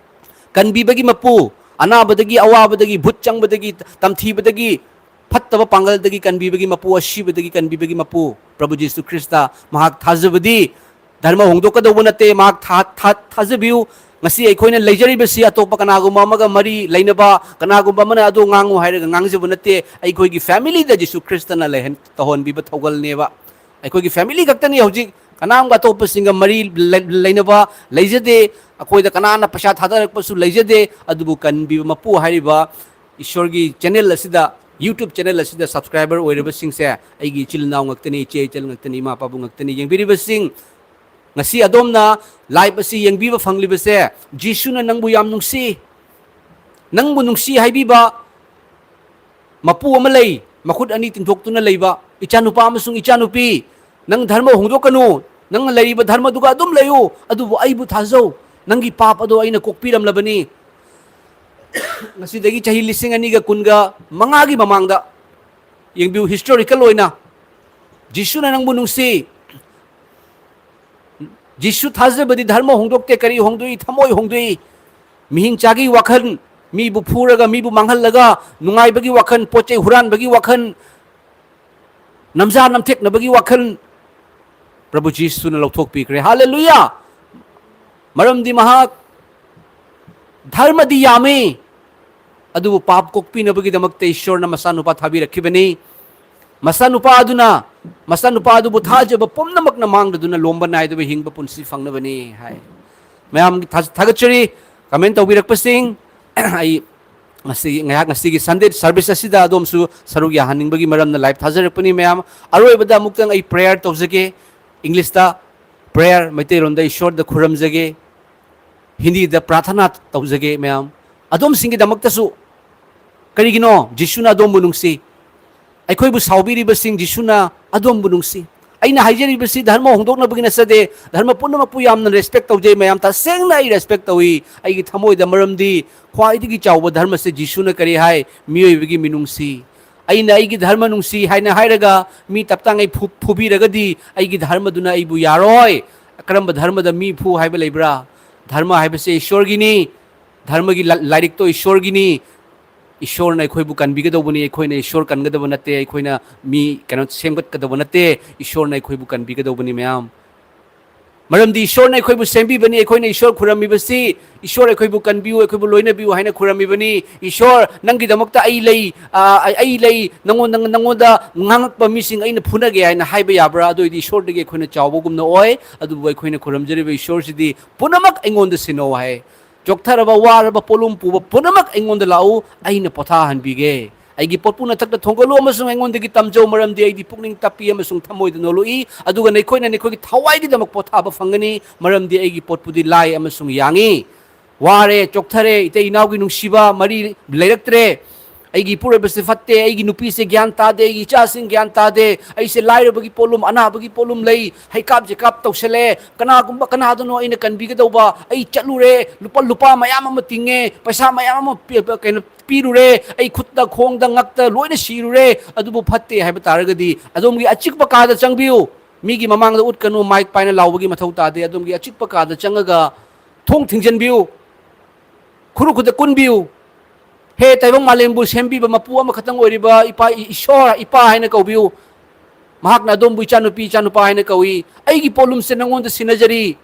ꯀꯟꯕꯤꯕꯒꯤ ꯃꯄꯨ, ꯑꯅꯥꯕꯗꯒꯤ, ꯑꯋꯥꯕꯗꯒꯤ, ꯚꯨꯠ ꯆꯪꯕꯗꯒꯤ, ꯇꯝꯊꯤꯕꯗꯒꯤ, ꯐꯠꯇꯕ ꯄꯥꯡꯒꯜꯗꯒꯤ ꯀꯟꯕꯤꯕꯒꯤ ꯃꯄꯨ, ꯑꯁꯤꯕꯗꯒꯤ ꯀꯟꯕꯤꯕꯒꯤ ꯃꯄꯨ, ꯄ꯭ꯔꯚꯨ ꯖꯤꯁꯨ ꯈ꯭ꯔꯤꯁꯇ꯫ ꯃꯍꯥꯛ ꯊꯥꯖꯕꯗꯤ ꯙꯔꯃ ꯍꯣꯡꯗꯣꯛꯀꯗꯧꯕ ꯅꯠꯇꯦ꯫ ꯃꯍꯥꯛ ꯊꯥ-, ꯊꯥ-, ꯊꯥꯖꯕꯤꯌꯨ꯫ ꯉꯁꯤ ꯑꯩꯈꯣꯏꯅ ꯂꯩꯖꯔꯤꯕꯁꯤ ꯑꯇꯣꯞꯄ ꯀꯅꯥꯒꯨꯝꯕ ꯑꯃꯒ ꯃꯔꯤ ꯂꯩꯅꯕ, ꯀꯅꯥꯒꯨꯝꯕ ꯑꯃꯅ ꯑꯗꯨ ꯉꯥꯡꯉꯨ ꯍꯥꯏꯔꯒ ꯉꯥꯡꯖꯕ ꯅꯠꯇꯦ꯫ ꯑꯩꯈꯣꯏꯒꯤ ꯐꯦꯃꯤꯂꯤꯗ ꯖꯤꯁꯨ ꯈ꯭ꯔꯤꯁꯇꯅ ꯂꯩꯍꯟ-, ꯇꯧꯍꯟꯕꯤꯕ ꯊꯧꯒꯜꯅꯦꯕ꯫ ꯑꯩꯈꯣꯏꯒꯤ ꯐꯦꯃꯤꯂꯤ ꯈꯛꯇꯅꯤ ꯍꯧꯖꯤꯛ꯫ ꯀꯅꯥꯝꯒ ꯑꯇꯣꯞꯄꯁꯤꯡꯒ ꯃꯔꯤ ꯂꯩ-, ꯂꯩꯅꯕ ꯂꯩꯖꯗꯦ꯫ ꯑꯩꯈꯣꯏꯗ ꯀꯅꯥꯅ ꯄꯩꯁꯥ ꯊꯥꯗꯔꯛꯄꯁꯨ ꯂꯩꯖꯗꯦ꯫ ꯑꯗꯨꯕꯨ ꯀꯟꯕꯤꯕ ꯃꯄꯨ ꯍꯥꯏꯔꯤꯕ ꯏꯁꯣꯔꯒꯤ ꯆꯦꯅꯦꯜ ꯑꯁꯤꯗ, YouTube ꯆꯦꯅꯦꯜ ꯑꯁꯤꯗ ꯁꯕꯁꯀ꯭ꯔꯥꯏꯕꯔ ꯑꯣꯏꯔꯤꯕꯁꯤꯡꯁꯦ ꯑꯩꯒꯤ ꯏꯆꯤꯜ ꯏꯅꯥꯎ ꯉꯥꯛꯇꯅꯤ, ꯏꯆꯦ ꯏꯆꯜ ꯉꯥꯛꯇꯅꯤ, ꯏꯃꯥ ꯄꯥꯕꯨꯡ ꯉꯥꯛꯇꯅꯤ꯫ ꯌꯦꯡꯕꯤꯔꯤꯕꯁꯤꯡ, ꯉꯁꯤ ꯑꯗꯣꯝꯅ ꯂꯥꯏꯚ ꯑꯁꯤ ꯌꯦꯡꯕꯤꯕ ꯐꯪꯂꯤꯕꯁꯦ, ꯖꯤꯁꯨꯅ ꯅꯪꯕꯨ ꯌꯥꯝ ꯅꯨꯡꯁꯤ, ꯅꯪꯕꯨ ꯅꯨꯡꯁꯤ ꯍꯥꯏꯕꯤꯕ ꯃꯄꯨ ꯑꯃ ꯂꯩ, ꯃꯈꯨꯠ ꯑꯅꯤ ꯇꯤꯡꯊꯣꯛꯇꯨꯅ ꯂꯩꯕ, "ꯏꯆꯥꯅꯨꯄꯥ ꯑꯃꯁꯨꯡ ꯏꯆꯥꯅꯨꯄꯤ, ꯅꯪ ꯙꯔꯃ ꯍꯣꯡꯗꯣꯛꯀꯅꯨ, ꯅꯪꯅ ꯂꯩꯔꯤꯕ ꯙꯔꯃꯗꯨꯒ ꯑꯗꯨꯝ ꯂꯩꯌꯨ, ꯑꯗꯨꯕꯨ ꯑꯩꯕꯨ ꯊꯥꯖꯧ, ꯅꯪꯒꯤ ꯄꯥꯞ ꯑꯗꯣ ꯑꯩꯅ ꯀꯣꯛꯄꯤꯔꯝꯂꯕꯅꯤ"꯫ ꯉꯁꯤꯗꯒꯤ ꯆꯍꯤ ꯂꯤꯁꯤꯡ ꯑꯅꯤꯒ ꯀꯨꯟꯒ ꯃꯉꯥꯒꯤ ꯃꯃꯥꯡꯗ ꯌꯦꯡꯕꯤꯌꯨ, ꯍꯤꯁꯇꯣꯔꯤꯀꯦꯜ ꯑꯣꯏꯅ ꯖꯤꯁꯨꯅ ꯅꯪꯕꯨ ꯅꯨꯡꯁꯤ, ꯖꯤꯁꯨ ꯊꯥꯖꯕꯗꯤ ꯙꯔꯃ ꯍꯣꯡꯗꯣꯛꯇꯦ꯫ ꯀꯔꯤ ꯍꯣꯡꯗꯣꯛꯏ? ꯊꯃꯣꯏ ꯍꯣꯡꯗꯣꯛꯏ꯫ ꯃꯤꯍꯤꯡ ꯆꯥꯒꯤ ꯋꯥꯈꯜ, ꯃꯤꯕꯨ ꯐꯨꯔꯒ, ꯃꯤꯕꯨ ꯃꯥꯡꯍꯜꯂꯒ, ꯅꯨꯡꯉꯥꯏꯕꯒꯤ ꯋꯥꯈꯜ, ꯄꯣꯠ ꯆꯩ ꯍꯨꯔꯥꯟꯕꯒꯤ ꯋꯥꯈꯜ, ꯅꯝꯖꯥ ꯅꯝꯊꯦꯛꯅꯕꯒꯤ ꯋꯥꯈꯜ ꯄ꯭ꯔꯚꯨ ꯖꯤꯁꯨꯅ ꯂꯧꯊꯣꯛꯄꯤꯈ꯭ꯔꯦ꯫ ꯍꯥꯂꯦꯂꯨꯌꯥ! ꯃꯔꯝꯗꯤ ꯃꯍꯥꯛ ꯙꯔꯃꯗꯤ ꯌꯥꯝꯃꯤ, ꯑꯗꯨꯕꯨ ꯄꯥꯞ ꯀꯣꯛꯄꯤꯅꯕꯒꯤꯗꯃꯛꯇ ꯏꯁꯣꯔꯅ ꯃꯆꯥꯅꯨꯄꯥ ꯊꯥꯕꯤꯔꯛꯈꯤꯕꯅꯤ꯫ ꯃꯆꯥꯅꯨꯄꯥ ꯑꯗꯨꯅ, ꯃꯆꯥꯅꯨꯄꯥ ꯑꯗꯨꯕꯨ ꯊꯥꯖꯕ ꯄꯨꯝꯅꯃꯛꯅ ꯃꯥꯡꯗꯗꯨꯅ ꯂꯣꯝꯕ ꯅꯥꯏꯗꯕ ꯍꯤꯡꯕ ꯄꯨꯟꯁꯤ ꯐꯪꯅꯕꯅꯤ ꯍꯥꯏ꯫ ꯃꯌꯥꯝ ꯊꯥ-, ꯊꯥꯒꯠꯆꯔꯤ꯫ Comment ꯇꯧꯕꯤꯔꯛꯄꯁꯤꯡ, ꯑꯩ ꯉꯁꯤ, ꯉꯥꯏꯍꯥꯛ ꯉꯁꯤꯒꯤ Sunday service ꯑꯁꯤꯗ ꯑꯗꯣꯝꯁꯨ ꯁꯔꯨꯛ ꯌꯥꯍꯟꯅꯤꯡꯕꯒꯤ ꯃꯔꯝꯅ live ꯊꯥꯖꯔꯛꯄꯅꯤ ꯃꯌꯥꯝ꯫ ꯑꯔꯣꯏꯕꯗ ꯑꯃꯨꯛꯇꯪ ꯑꯩ prayer ꯇꯧꯖꯒꯦ꯫ English ꯇ prayer, ꯃꯩꯇꯩꯂꯣꯟꯗ ꯏꯁꯣꯔꯗ ꯈꯨꯔꯨꯝꯖꯒꯦ꯫ ꯍꯤꯟꯗꯤꯗ ꯄ꯭ꯔꯥꯊꯅꯥ ꯇꯧꯖꯒꯦ ꯃꯌꯥꯝ꯫ ꯑꯗꯣꯝꯁꯤꯡꯒꯤꯗꯃꯛꯇꯁꯨ꯫ ꯀꯔꯤꯒꯤꯅꯣ? ꯖꯤꯁꯨꯅ ꯑꯗꯣꯝꯕꯨ ꯅꯨꯡꯁꯤ꯫ ꯑꯩꯈꯣꯏꯕꯨ ꯁꯥꯎꯕꯤꯔꯤꯕꯁꯤꯡ, ꯖꯤꯁꯨꯅ ꯑꯗꯣꯝꯕꯨ ꯅꯨꯡꯁꯤ꯫ ꯑꯩꯅ ꯍꯥꯏꯖꯔꯤꯕꯁꯤ ꯙꯔꯃ ꯍꯣꯡꯗꯣꯛꯅꯕꯒꯤ ꯅꯠꯆꯗꯦ, ꯙꯔꯃ ꯄꯨꯝꯅꯃꯛꯄꯨ ꯌꯥꯝꯅ respect ꯇꯧꯖꯩ ꯃꯌꯥꯝ, ꯇꯁꯦꯡꯅ ꯑꯩ respect ꯇꯧꯏ ꯑꯩꯒꯤ ꯊꯃꯣꯏꯗ, ꯃꯔꯝꯗꯤ ꯈ꯭ꯋꯥꯏꯗꯒꯤ ꯆꯥꯎꯕ ꯙꯔꯃꯁꯦ ꯖꯤꯁꯨꯅ ꯀꯔꯤ ꯍꯥꯏ? ꯃꯤꯑꯣꯏꯕꯒꯤ ꯃꯤꯅꯨꯡꯁꯤ꯫ ꯑꯩꯅ ꯑꯩꯒꯤ ꯙꯔꯃ ꯅꯨꯡꯁꯤ ꯍꯥꯏꯅ ꯍꯥꯏꯔꯒ ꯃꯤ ꯇꯞꯇꯥꯉꯩ ꯐꯨ-, ꯐꯨꯕꯤꯔꯒꯗꯤ ꯑꯩꯒꯤ ꯙꯔꯃꯗꯨꯅ ꯑꯩꯕꯨ ꯌꯥꯔꯣꯏ꯫ ꯀꯔꯝꯕ ꯙꯔꯃꯗ ꯃꯤ ꯐꯨ ꯍꯥꯏꯕ ꯂꯩꯕ꯭ꯔꯥ? ꯙꯔꯃ ꯍꯥꯏꯕꯁꯦ ꯏꯁꯣꯔꯒꯤꯅꯤ꯫ ꯙꯔꯃꯒꯤ ꯂ-, ꯂꯥꯏꯔꯤꯛꯇꯣ ꯏꯁꯣꯔꯒꯤꯅꯤ꯫ ꯏꯁꯣꯔꯅ ꯑꯩꯈꯣꯏꯕꯨ ꯀꯟꯕꯤꯒꯗꯧꯕꯅꯤ, ꯑꯩꯈꯣꯏꯅ ꯏꯁꯣꯔ ꯀꯟꯒꯗꯕ ꯅꯠꯇꯦ, ꯑꯩꯈꯣꯏꯅ ꯃꯤ ꯀꯩꯅꯣ ꯁꯦꯝꯒꯠꯀꯗꯕ ꯅꯠꯇꯦ, ꯏꯁꯣꯔꯅ ꯑꯩꯈꯣꯏꯕꯨ ꯀꯟꯕꯤꯒꯗꯧꯕꯅꯤ ꯃꯌꯥꯝ꯫ ꯃꯔꯝꯗꯤ ꯏꯁꯣꯔꯅ ꯑꯩꯈꯣꯏꯕꯨ ꯁꯦꯝꯕꯤꯕꯅꯤ, ꯑꯩꯈꯣꯏꯅ ꯏꯁꯣꯔ ꯈꯨꯔꯝꯃꯤꯕꯁꯤ, ꯏꯁꯣꯔ ꯑꯩꯈꯣꯏꯕꯨ ꯀꯟꯕꯤꯌꯨ, ꯑꯩꯈꯣꯏꯕꯨ ꯂꯣꯏꯅꯕꯤꯌꯨ ꯍꯥꯏꯅ ꯈꯨꯔꯝꯃꯤꯕꯅꯤ꯫ ꯏꯁꯣꯔ, ꯅꯪꯒꯤꯗꯃꯛꯇ ꯑꯩ ꯂꯩ, ꯑ, ꯑꯩ, ꯑꯩ ꯂꯩ, ꯅꯉꯣꯟꯗ, ꯅꯉꯣꯟꯗ ꯉꯥꯡꯉꯛꯄ ꯃꯤꯁꯤꯡ ꯑꯩꯅ ꯐꯨꯅꯒꯦ ꯍꯥꯏꯅ ꯍꯥꯏꯕ ꯌꯥꯕ꯭ꯔꯥ? ꯑꯗꯨ ꯑꯣꯏꯗꯤ ꯏꯁꯣꯔꯗꯒꯤ ꯑꯩꯈꯣꯏꯅ ꯆꯥꯎꯕꯒꯨꯝꯅ ꯑꯣꯏ꯫ ꯑꯗꯨꯕꯨ ꯑꯩꯈꯣꯏꯅ ꯈꯨꯔꯝꯖꯔꯤꯕ ꯏꯁꯣꯔꯁꯤꯗꯤ ꯄꯨꯝꯅꯃꯛ ꯑꯩꯉꯣꯟꯗ ꯁꯤꯟꯅꯧ ꯍꯥꯏ꯫ ꯆꯣꯛꯊꯔꯕ, ꯋꯥꯔꯕ, ꯄꯣꯠꯂꯨꯝ ꯄꯨꯕ ꯄꯨꯝꯅꯃꯛ ꯑꯩꯉꯣꯟꯗ ꯂꯥꯛꯎ, ꯑꯩꯅ ꯄꯣꯊꯥꯍꯟꯕꯤꯒꯦ꯫ ꯑꯩꯒꯤ ꯄꯣꯠꯄꯨ ꯅꯊꯛꯇ ꯊꯣꯡꯒꯠꯂꯨ ꯑꯃꯁꯨꯡ ꯑꯩꯉꯣꯟꯗꯒꯤ ꯇꯝꯖꯧ, ꯃꯔꯝꯗꯤ ꯑꯩꯗꯤ ꯄꯨꯛꯅꯤꯡ ꯇꯞꯄꯤ ꯑꯃꯁꯨꯡ ꯊꯃꯣꯏꯗ ꯅꯣꯜꯂꯨꯛꯏ, ꯑꯗꯨꯒ ꯅꯈꯣꯏꯅ ꯅꯈꯣꯏꯒꯤ ꯊꯋꯥꯏꯒꯤꯗꯃꯛ ꯄꯣꯊꯥꯕ ꯐꯪꯒꯅꯤ, ꯃꯔꯝꯗꯤ ꯑꯩꯒꯤ ꯄꯣꯠꯄꯨꯗꯤ ꯂꯥꯏ ꯑꯃꯁꯨꯡ ꯌꯥꯡꯏ꯫ ꯋꯥꯔꯦ, ꯆꯣꯛꯊꯔꯦ, ꯏꯇꯩ ꯏꯅꯥꯎꯒꯤ ꯅꯨꯡꯁꯤꯕ ꯃꯔꯤ ꯂꯩꯔꯛꯇ꯭ꯔꯦ, ꯑꯩꯒꯤ ꯏꯄꯨꯔꯣꯏꯕꯁꯦ ꯐꯠꯇꯦ, ꯑꯩꯒꯤ ꯅꯨꯄꯤꯁꯦ ꯒ꯭ꯌꯥꯟ ꯇꯥꯗꯦ, ꯑꯩꯒꯤ ꯏꯆꯥꯁꯤꯡ ꯒ꯭ꯌꯥꯟ ꯇꯥꯗꯦ, ꯑꯩꯁꯦ ꯂꯥꯏꯔꯕꯒꯤ ꯄꯣꯠꯂꯨꯝ, ꯑꯅꯥꯕꯒꯤ ꯄꯣꯠꯂꯨꯝ ꯂꯩ, ꯍꯩꯀꯥꯞ ꯆꯦꯀꯥꯞ ꯇꯧꯁꯜꯂꯦ, ꯀꯅꯥꯒꯨꯝꯕ ꯀꯅꯥꯗꯅꯣ ꯑꯩꯅ ꯀꯟꯕꯤꯒꯗꯧꯕ, ꯑꯩ ꯆꯠꯂꯨꯔꯦ, ꯂꯨꯄꯥ, ꯂꯨꯄꯥ ꯃꯌꯥꯝ ꯑꯃ ꯇꯤꯡꯉꯦ, ꯄꯩꯁꯥ ꯃꯌꯥꯝ ꯑꯃ ꯄꯤ-, ꯀꯩꯅꯣ ꯄꯤꯔꯨꯔꯦ, ꯑꯩ ꯈꯨꯠꯇ, ꯈꯣꯡꯗ, ꯉꯛꯇ ꯂꯣꯏꯅ ꯁꯤꯔꯨꯔꯦ, ꯑꯗꯨꯕꯨ ꯐꯠꯇꯦ ꯍꯥꯏꯕ ꯇꯥꯔꯒꯗꯤ ꯑꯗꯣꯝꯒꯤ ꯑꯆꯤꯛꯄ ꯀꯥꯗ ꯆꯪꯕꯤꯌꯨ꯫ ꯃꯤꯒꯤ ꯃꯃꯥꯡꯗ ꯎꯠꯀꯅꯨ, ꯃꯥꯏꯛ ꯄꯥꯏꯅ ꯂꯥꯎꯕꯒꯤ ꯃꯊꯧ ꯇꯥꯗꯦ꯫ ꯑꯗꯣꯝꯒꯤ ꯑꯆꯤꯛꯄ ꯀꯥꯗ ꯆꯪꯉꯒ ꯊꯣꯡ ꯊꯤꯡꯖꯤꯟꯕꯤꯌꯨ, ꯈꯨꯔꯨ ꯈꯨꯗ ꯀꯨꯟꯕꯤꯌꯨ꯫ ꯍꯦ ꯇꯥꯏꯕꯪ ꯃꯥꯂꯦꯝꯕꯨ ꯁꯦꯝꯕꯤꯕ ꯃꯄꯨ ꯑꯃꯈꯛꯇꯪ ꯑꯣꯏꯔꯤꯕ ꯏꯄꯥ, ꯏꯁꯣꯔ, ꯏꯄꯥ ꯍꯥꯏꯅ ꯀꯧꯕꯤꯌꯨ꯫ ꯃꯍꯥꯛꯅ ꯑꯗꯣꯝꯕꯨ ꯏꯆꯥꯅꯨꯄꯤ, ꯏꯆꯥꯅꯨꯄꯥ ꯍꯥꯏꯅ ꯀꯧꯏ꯫ ꯑꯩꯒꯤ ꯄꯣꯠꯂꯨꯝꯁꯦ ꯅꯪꯉꯣꯟꯗ ꯁꯤꯟꯅꯖꯔꯤ꯫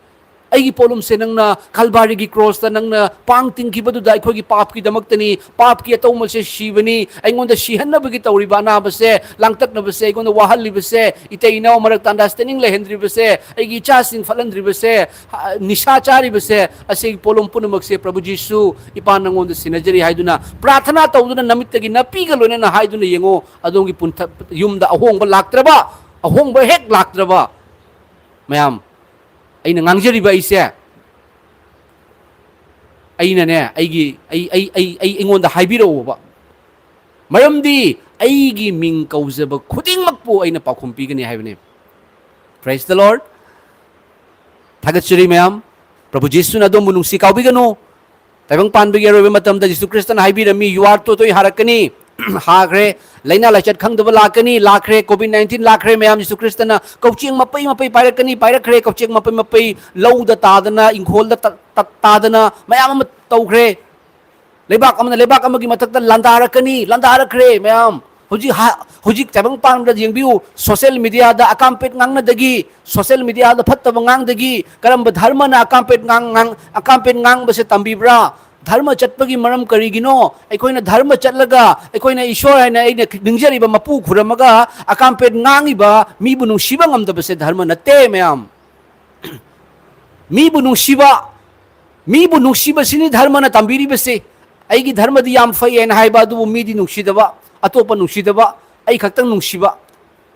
ꯑꯩꯒꯤ ꯄꯣꯠꯂꯨꯝꯁꯦ ꯅꯪꯅ ꯀꯜꯚꯥꯔꯤꯒꯤ ꯀ꯭ꯔꯣꯁꯇ ꯅꯪꯅ ꯄꯥꯡ ꯇꯤꯡꯈꯤꯕꯗꯨꯗ ꯑꯩꯈꯣꯏꯒꯤ ꯄꯥꯞꯀꯤꯗꯃꯛꯇꯅꯤ꯫ ꯄꯥꯞꯀꯤ ꯑꯇꯧꯃꯜꯁꯦ ꯁꯤꯕꯅꯤ꯫ ꯑꯩꯉꯣꯟꯗ ꯁꯤꯍꯟꯅꯕꯒꯤ ꯇꯧꯔꯤꯕ ꯑꯅꯥꯕꯁꯦ, ꯂꯥꯡꯇꯛꯅꯕꯁꯦ, ꯑꯩꯉꯣꯟꯗ ꯋꯥꯍꯜꯂꯤꯕꯁꯦ, ꯏꯇꯩ ꯏꯅꯥꯎ ꯃꯔꯛꯇ ꯑꯟꯗꯔꯁꯇꯦꯟꯗꯤꯡ ꯂꯩꯍꯟꯗ꯭ꯔꯤꯕꯁꯦ, ꯑꯩꯒꯤ ꯏꯆꯥꯁꯤꯡ ꯐꯠꯍꯟꯗ꯭ꯔꯤꯕꯁꯦ, ꯍ-, ꯅꯤꯁꯥ ꯆꯥꯔꯤꯕꯁꯦ, ꯑꯁꯤꯒꯤ ꯄꯣꯠꯂꯨꯝ ꯄꯨꯝꯅꯃꯛꯁꯦ ꯄ꯭ꯔꯚꯨ ꯖꯤꯁꯨ ꯏꯄꯥ ꯅꯪꯉꯣꯟꯗ ꯁꯤꯟꯅꯖꯔꯤ ꯍꯥꯏꯗꯨꯅ ꯄ꯭ꯔꯥꯊꯅꯥ ꯇꯧꯗꯨꯅ ꯅꯃꯤꯠꯇꯒꯤ ꯅꯥꯄꯤꯒ ꯂꯣꯏꯅꯅ ꯍꯥꯏꯗꯨꯅ ꯌꯦꯡꯉꯣ꯫ ꯑꯗꯣꯝꯒꯤ ꯄꯨꯟꯊ-, ꯌꯨꯝꯗ ꯑꯍꯣꯡꯕ ꯂꯥꯛꯇ꯭ꯔꯕ, ꯑꯍꯣꯡꯕ ꯍꯦꯛ ꯂꯥꯛꯇ꯭ꯔꯕ, ꯃꯌꯥꯝ, ꯑꯩꯅ ꯉꯥꯡꯖꯔꯤꯕ ꯑꯩꯁꯦ, ꯑꯩꯅꯅꯦ, ꯑꯩꯒꯤ, ꯑꯩ, ꯑꯩ, ꯑꯩ, ꯑꯩ, ꯑꯩꯉꯣꯟꯗ ꯍꯥꯏꯕꯤꯔꯛꯑꯣꯕ꯫ ꯃꯔꯝꯗꯤ ꯑꯩꯒꯤ ꯃꯤꯡ ꯀꯧꯖꯕ ꯈꯨꯗꯤꯡꯃꯛꯄꯨ ꯑꯩꯅ ꯄꯥꯎꯈꯨꯝ ꯄꯤꯒꯅꯤ ꯍꯥꯏꯕꯅꯦ꯫ Praise the Lord. ꯊꯥꯒꯠꯆꯔꯤ ꯃꯌꯥꯝ꯫ ꯄ꯭ꯔꯚꯨ ꯖꯤꯁꯨꯅ ꯑꯗꯣꯝꯕꯨ ꯅꯨꯡꯁꯤ ꯀꯥꯎꯕꯤꯒꯅꯨ꯫ ꯇꯥꯏꯕꯪ ꯄꯥꯟꯕꯒꯤ ꯑꯔꯣꯏꯕ ꯃꯇꯝꯗ ꯖꯤꯁꯨ ꯈ꯭ꯔꯤꯁꯇꯅ ꯍꯥꯏꯕꯤꯔꯝꯃꯤ, "You are ꯇꯣꯏ ꯇꯣꯏ ꯍꯥꯔꯛꯀꯅꯤ, ꯍꯥꯈ꯭ꯔꯦ꯫ ꯂꯥꯏꯅꯥ ꯂꯥꯏꯆꯠ ꯈꯪꯗꯕ ꯂꯥꯛꯀꯅꯤ, ꯂꯥꯛꯈ꯭ꯔꯦ꯫ ꯀꯣꯚꯤꯗ ꯅꯥꯏꯟꯇꯤꯟ ꯂꯥꯛꯈ꯭ꯔꯦ ꯃꯌꯥꯝ, ꯖꯤꯁꯨ ꯈ꯭ꯔꯤꯁꯇꯅ ꯀꯧꯆꯦꯡ ꯃꯄꯩ ꯃꯄꯩ ꯄꯥꯏꯔꯛꯀꯅꯤ, ꯄꯥꯏꯔꯛꯈ꯭ꯔꯦ꯫ ꯀꯧꯆꯦꯡ ꯃꯄꯩ ꯃꯄꯩ ꯂꯧꯗ ꯇꯥꯗꯅ, ꯏꯪꯈꯣꯜꯗ ꯇ-, ꯇ-, ꯇꯥꯗꯅ ꯃꯌꯥꯝ ꯑꯃ ꯇꯧꯈ꯭ꯔꯦ꯫ ꯂꯩꯕꯥꯛ ꯑꯃꯅ ꯂꯩꯕꯥꯛ ꯑꯃꯒꯤ ꯃꯊꯛꯇ ꯂꯥꯟꯗꯥꯔꯛꯀꯅꯤ, ꯂꯥꯟꯗꯥꯔꯛꯈ꯭ꯔꯦ ꯃꯌꯥꯝ꯫ ꯍꯧꯖꯤꯛ ꯍꯥ-, ꯍꯧꯖꯤꯛ ꯇꯥꯏꯕꯪ ꯄꯥꯟꯕꯗ ꯌꯦꯡꯕꯤꯌꯨ, ꯁꯣꯁꯦꯜ ꯃꯦꯗꯤꯌꯥꯗ ꯑꯀꯥꯝꯄꯦꯠ ꯉꯥꯡꯅꯗꯒꯤ, ꯁꯣꯁꯦꯜ ꯃꯦꯗꯤꯌꯥꯗ ꯐꯠꯇꯕ ꯉꯥꯡꯗꯒꯤ ꯀꯔꯝꯕ ꯙꯔꯃꯅ ꯑꯀꯥꯝꯄꯦꯠ ꯉꯥꯡ-, ꯉꯥꯡ-, ꯑꯀꯥꯝꯄꯦꯠ ꯉꯥꯡꯕꯁꯦ ꯇꯝꯕꯤꯕ꯭ꯔꯥ? ꯙꯔꯃ ꯆꯠꯄꯒꯤ ꯃꯔꯝ ꯀꯔꯤꯒꯤꯅꯣ? ꯑꯩꯈꯣꯏꯅ ꯙꯔꯃ ꯆꯠꯂꯒ ꯑꯩꯈꯣꯏꯅ ꯏꯁꯣꯔ ꯍꯥꯏꯅ ꯑꯩꯅ ꯅꯤꯡꯖꯔꯤꯕ ꯃꯄꯨ ꯈꯨꯔꯝꯃꯒ ꯑꯀꯥꯝꯄꯦꯠ ꯉꯥꯡꯉꯤꯕ ꯃꯤꯕꯨ ꯅꯨꯡꯁꯤꯕ ꯉꯝꯗꯕꯁꯦ ꯙꯔꯃ ꯅꯠꯇꯦ ꯃꯌꯥꯝ꯫ ꯃꯤꯕꯨ ꯅꯨꯡꯁꯤꯕ, ꯃꯤꯕꯨ ꯅꯨꯡꯁꯤꯕꯁꯤꯅꯤ ꯙꯔꯃꯅ ꯇꯝꯕꯤꯔꯤꯕꯁꯦ꯫ ꯑꯩꯒꯤ ꯙꯔꯃꯗꯤ ꯌꯥꯝ ꯐꯩ ꯍꯥꯏꯅ ꯍꯥꯏꯕ ꯑꯗꯨꯕꯨ ꯃꯤꯗꯤ ꯅꯨꯡꯁꯤꯗꯕ, ꯑꯇꯣꯞꯄ ꯅꯨꯡꯁꯤꯗꯕ, ꯑꯩ ꯈꯛꯇꯪ ꯅꯨꯡꯁꯤꯕ,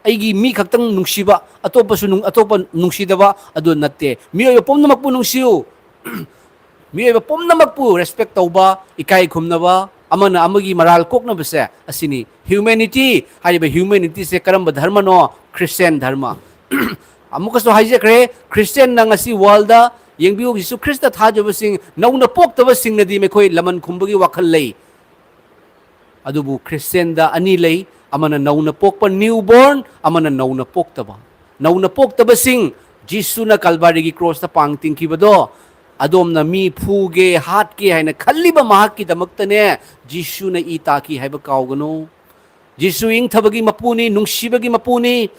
ꯑꯩꯒꯤ ꯃꯤ ꯈꯛꯇꯪ ꯅꯨꯡꯁꯤꯕ, ꯑꯇꯣꯞꯄꯁꯨ ꯅꯨꯡ-, ꯑꯇꯣꯞꯄ ꯅꯨꯡꯁꯤꯗꯕ ꯑꯗꯨ ꯅꯠꯇꯦ꯫ ꯃꯤꯑꯣꯏꯕ ꯄꯨꯝꯅꯃꯛꯄꯨ ꯅꯨꯡꯁꯤꯌꯨ꯫ ꯃꯤꯑꯣꯏꯕ ꯄꯨꯝꯅꯃꯛꯄꯨ ꯔꯦꯁꯄꯦꯛ ꯇꯧꯕ, ꯏꯀꯥꯏ ꯈꯨꯝꯅꯕ, ꯑꯃꯅ ꯑꯃꯒꯤ ꯃꯔꯥꯜ ꯀꯣꯛꯅꯕꯁꯦ ꯑꯁꯤꯅꯤ꯫ ꯍ꯭ꯌꯨꯃꯦꯅꯤꯇꯤ ꯍꯥꯏꯔꯤꯕ ꯍ꯭ꯌꯨꯃꯦꯅꯤꯇꯤꯁꯦ ꯀꯔꯝꯕ ꯙꯔꯃꯅꯣ? ꯈ꯭ꯔꯤꯁꯇꯤꯌꯥꯟ ꯙꯔꯃ꯫ ꯑꯃꯨꯛꯀꯁꯨ ꯍꯥꯏꯖꯈ꯭ꯔꯦ, ꯈ꯭ꯔꯤꯁꯇꯤꯌꯥꯟꯅ ꯉꯁꯤ ꯋꯥꯔꯜꯗ, ꯌꯦꯡꯕꯤꯌꯨ, ꯖꯤꯁꯨ ꯈ꯭ꯔꯤꯁꯇ ꯊꯥꯖꯕꯁꯤꯡ, ꯅꯧꯅ ꯄꯣꯛꯇꯕꯁꯤꯡꯅꯗꯤ ꯃꯈꯣꯏ ꯂꯃꯟ ꯈꯨꯝꯕꯒꯤ ꯋꯥꯈꯜ ꯂꯩ꯫ ꯑꯗꯨꯕꯨ ꯈ꯭ꯔꯤꯁꯇꯤꯌꯥꯟꯗ ꯑꯅꯤ ꯂꯩ, ꯑꯃꯅ ꯅꯧꯅ ꯄꯣꯛꯄ, ꯅ꯭ꯌꯨ ꯕꯣꯔꯟ, ꯑꯃꯅ ꯅꯧꯅ ꯄꯣꯛꯇꯕ꯫ ꯅꯧꯅ ꯄꯣꯛꯇꯕꯁꯤꯡ, ꯖꯤꯁꯨꯅ ꯀꯜꯕꯥꯔꯤꯒꯤ ꯀ꯭ꯔꯣꯁꯇ ꯄꯥꯡ ꯇꯤꯡꯈꯤꯕꯗꯣ, ꯑꯗꯣꯝꯅ ꯃꯤ ꯐꯨꯒꯦ, ꯍꯥꯠꯀꯦ ꯍꯥꯏꯅ ꯈꯜꯂꯤꯕ ꯃꯍꯥꯛꯀꯤꯗꯃꯛꯇꯅꯦ ꯖꯤꯁꯨꯅ ꯏ ꯇꯥꯈꯤ ꯍꯥꯏꯕ ꯀꯥꯎꯒꯅꯨ꯫ ꯖꯤꯁꯨ ꯏꯪꯊꯕꯒꯤ ꯃꯄꯨꯅꯤ, ꯅꯨꯡꯁꯤꯕꯒꯤ ꯃꯄꯨꯅꯤ꯫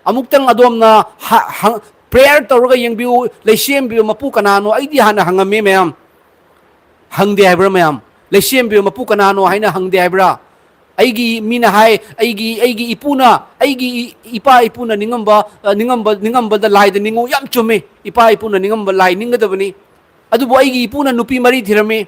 ꯑꯃꯨꯛꯇꯪ ꯑꯗꯣꯝꯅ ꯍ-, ꯍ-, prayer ꯇꯧꯔꯒ ꯌꯦꯡꯕꯤꯌꯨ, ꯂꯩꯁꯦꯝꯕꯤꯕ ꯃꯄꯨ ꯀꯅꯥꯅꯣ? ꯑꯩꯗꯤ ꯍꯥꯟꯅ ꯍꯪꯉꯝꯃꯦ ꯃꯌꯥꯝ꯫ ꯍꯪꯗꯦ ꯍꯥꯏꯕ꯭ꯔꯥ ꯃꯌꯥꯝ? ꯂꯩꯁꯦꯝꯕꯤꯕ ꯃꯄꯨ ꯀꯅꯥꯅꯣ ꯍꯥꯏꯅ ꯍꯪꯗꯦ ꯍꯥꯏꯕ꯭ꯔꯥ? ꯑꯩꯒꯤ, ꯃꯤꯅ ꯍꯥꯏ, ꯑꯩꯒꯤ, ꯑꯩꯒꯤ ꯏꯄꯨꯅ, ꯑꯩꯒꯤ ꯏ-, ꯏꯄꯥ ꯏꯄꯨꯅ ꯅꯤꯡꯉꯝꯕ, ꯑ, ꯅꯤꯡꯉꯝꯕ, ꯅꯤꯡꯉꯝꯕꯗ ꯂꯥꯏꯗ ꯅꯤꯡꯉꯨ꯫ ꯌꯥꯝ ꯆꯨꯝꯃꯤ꯫ ꯏꯄꯥ ꯏꯄꯨꯅ ꯅꯤꯡꯉꯝꯕ ꯂꯥꯏ ꯅꯤꯡꯒꯗꯕꯅꯤ꯫ ꯑꯗꯨꯕꯨ ꯑꯩꯒꯤ ꯏꯄꯨꯅ ꯅꯨꯄꯤ ꯃꯔꯤ ꯊꯤꯔꯝꯃꯤ꯫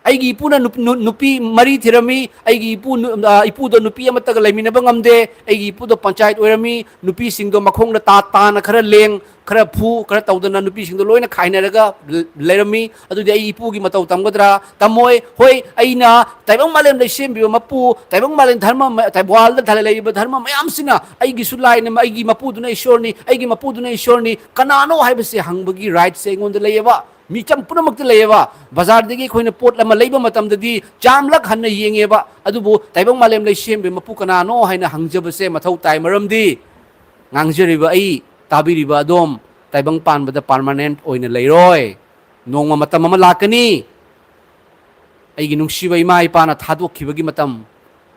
ꯑꯩꯒꯤ ꯏꯄꯨꯅ ꯅꯨꯞ-, ꯅꯨ-, ꯅꯨꯄꯤ ꯃꯔꯤ ꯊꯤꯔꯝꯃꯤ꯫ ꯑꯩꯒꯤ ꯏꯄꯨ ꯅꯨ-, ꯑ, ꯏꯄꯨꯗꯣ ꯅꯨꯄꯤ ꯑꯃꯠꯇꯒ ꯂꯩꯃꯤꯟꯅꯕ ꯉꯝꯗꯦ꯫ ꯑꯩꯒꯤ ꯏꯄꯨꯗꯣ ꯄꯟꯆꯥꯌꯠ ꯑꯣꯏꯔꯝꯃꯤ꯫ ꯅꯨꯄꯤꯁꯤꯡꯗꯣ ꯃꯈꯣꯡꯗ ꯇꯥ ꯇꯥꯅ ꯈꯔ ꯂꯦꯡ, ꯈꯔ ꯐꯨ, ꯈꯔ ꯇꯧꯗꯅ ꯅꯨꯄꯤꯁꯤꯡꯗꯣ ꯂꯣꯏꯅ ꯈꯥꯏꯅꯔꯒ ꯂ-, ꯂꯩꯔꯝꯃꯤ꯫ ꯑꯗꯨꯗꯤ ꯑꯩ ꯏꯄꯨꯒꯤ ꯃꯇꯧ ꯇꯝꯒꯗ꯭ꯔꯥ? ꯇꯝꯃꯣꯏ꯫ ꯍꯣꯏ, ꯑꯩꯅ ꯇꯥꯏꯕꯪ ꯃꯥꯂꯦꯝ ꯂꯩꯁꯦꯝꯕꯤꯕ ꯃꯄꯨ, ꯇꯥꯏꯕꯪ ꯃꯥꯂꯦꯝ ꯙꯔꯃ ꯃ-, ꯇꯥꯏ-, world ꯗ ꯂꯩꯔꯤꯕ ꯙꯔꯃ ꯃꯌꯥꯝꯁꯤꯅ ꯑꯩꯒꯤꯁꯨ ꯂꯥꯏꯅꯦ, ꯑꯩꯒꯤ ꯃꯄꯨꯗꯨꯅ ꯏꯁꯣꯔꯅꯤ, ꯑꯩꯒꯤ ꯃꯄꯨꯗꯨꯅ ꯏꯁꯣꯔꯅꯤ, ꯀꯅꯥꯅꯣ ꯍꯥꯏꯕꯁꯦ ꯍꯪꯕꯒꯤ right ꯁꯦ ꯑꯩꯉꯣꯟꯗ ꯂꯩꯌꯦꯕ꯫ ꯃꯤꯆꯝ ꯄꯨꯝꯅꯃꯛꯇ ꯂꯩꯌꯦꯕ꯫ ꯕꯖꯥꯔꯗꯒꯤ ꯑꯩꯈꯣꯏꯅ ꯄꯣꯠ ꯑꯃ ꯂꯩꯕ ꯃꯇꯝꯗꯗꯤ ꯆꯥꯝꯂꯛ ꯍꯟꯅ ꯌꯦꯡꯉꯦꯕ꯫ ꯑꯗꯨꯕꯨ ꯇꯥꯏꯕꯪ ꯃꯥꯂꯦꯝ ꯂꯩꯁꯦꯝꯕꯤꯕ ꯃꯄꯨ ꯀꯅꯥꯅꯣ ꯍꯥꯏꯅ ꯍꯪꯖꯕꯁꯦ ꯃꯊꯧ ꯇꯥꯏ꯫ ꯃꯔꯝꯗꯤ ꯉꯥꯡꯖꯔꯤꯕ ꯑꯩ, ꯇꯥꯕꯤꯔꯤꯕ ꯑꯗꯣꯝ ꯇꯥꯏꯕꯪ ꯄꯥꯟꯕꯗ permanent ꯑꯣꯏꯅ ꯂꯩꯔꯣꯏ꯫ ꯅꯣꯡꯃ ꯃꯇꯝ ꯑꯃ ꯂꯥꯛꯀꯅꯤ, ꯑꯩꯒꯤ ꯅꯨꯡꯁꯤꯕ ꯏꯃꯥ ꯏꯄꯥꯅ ꯊꯥꯗꯣꯛꯈꯤꯕꯒꯤ ꯃꯇꯝ,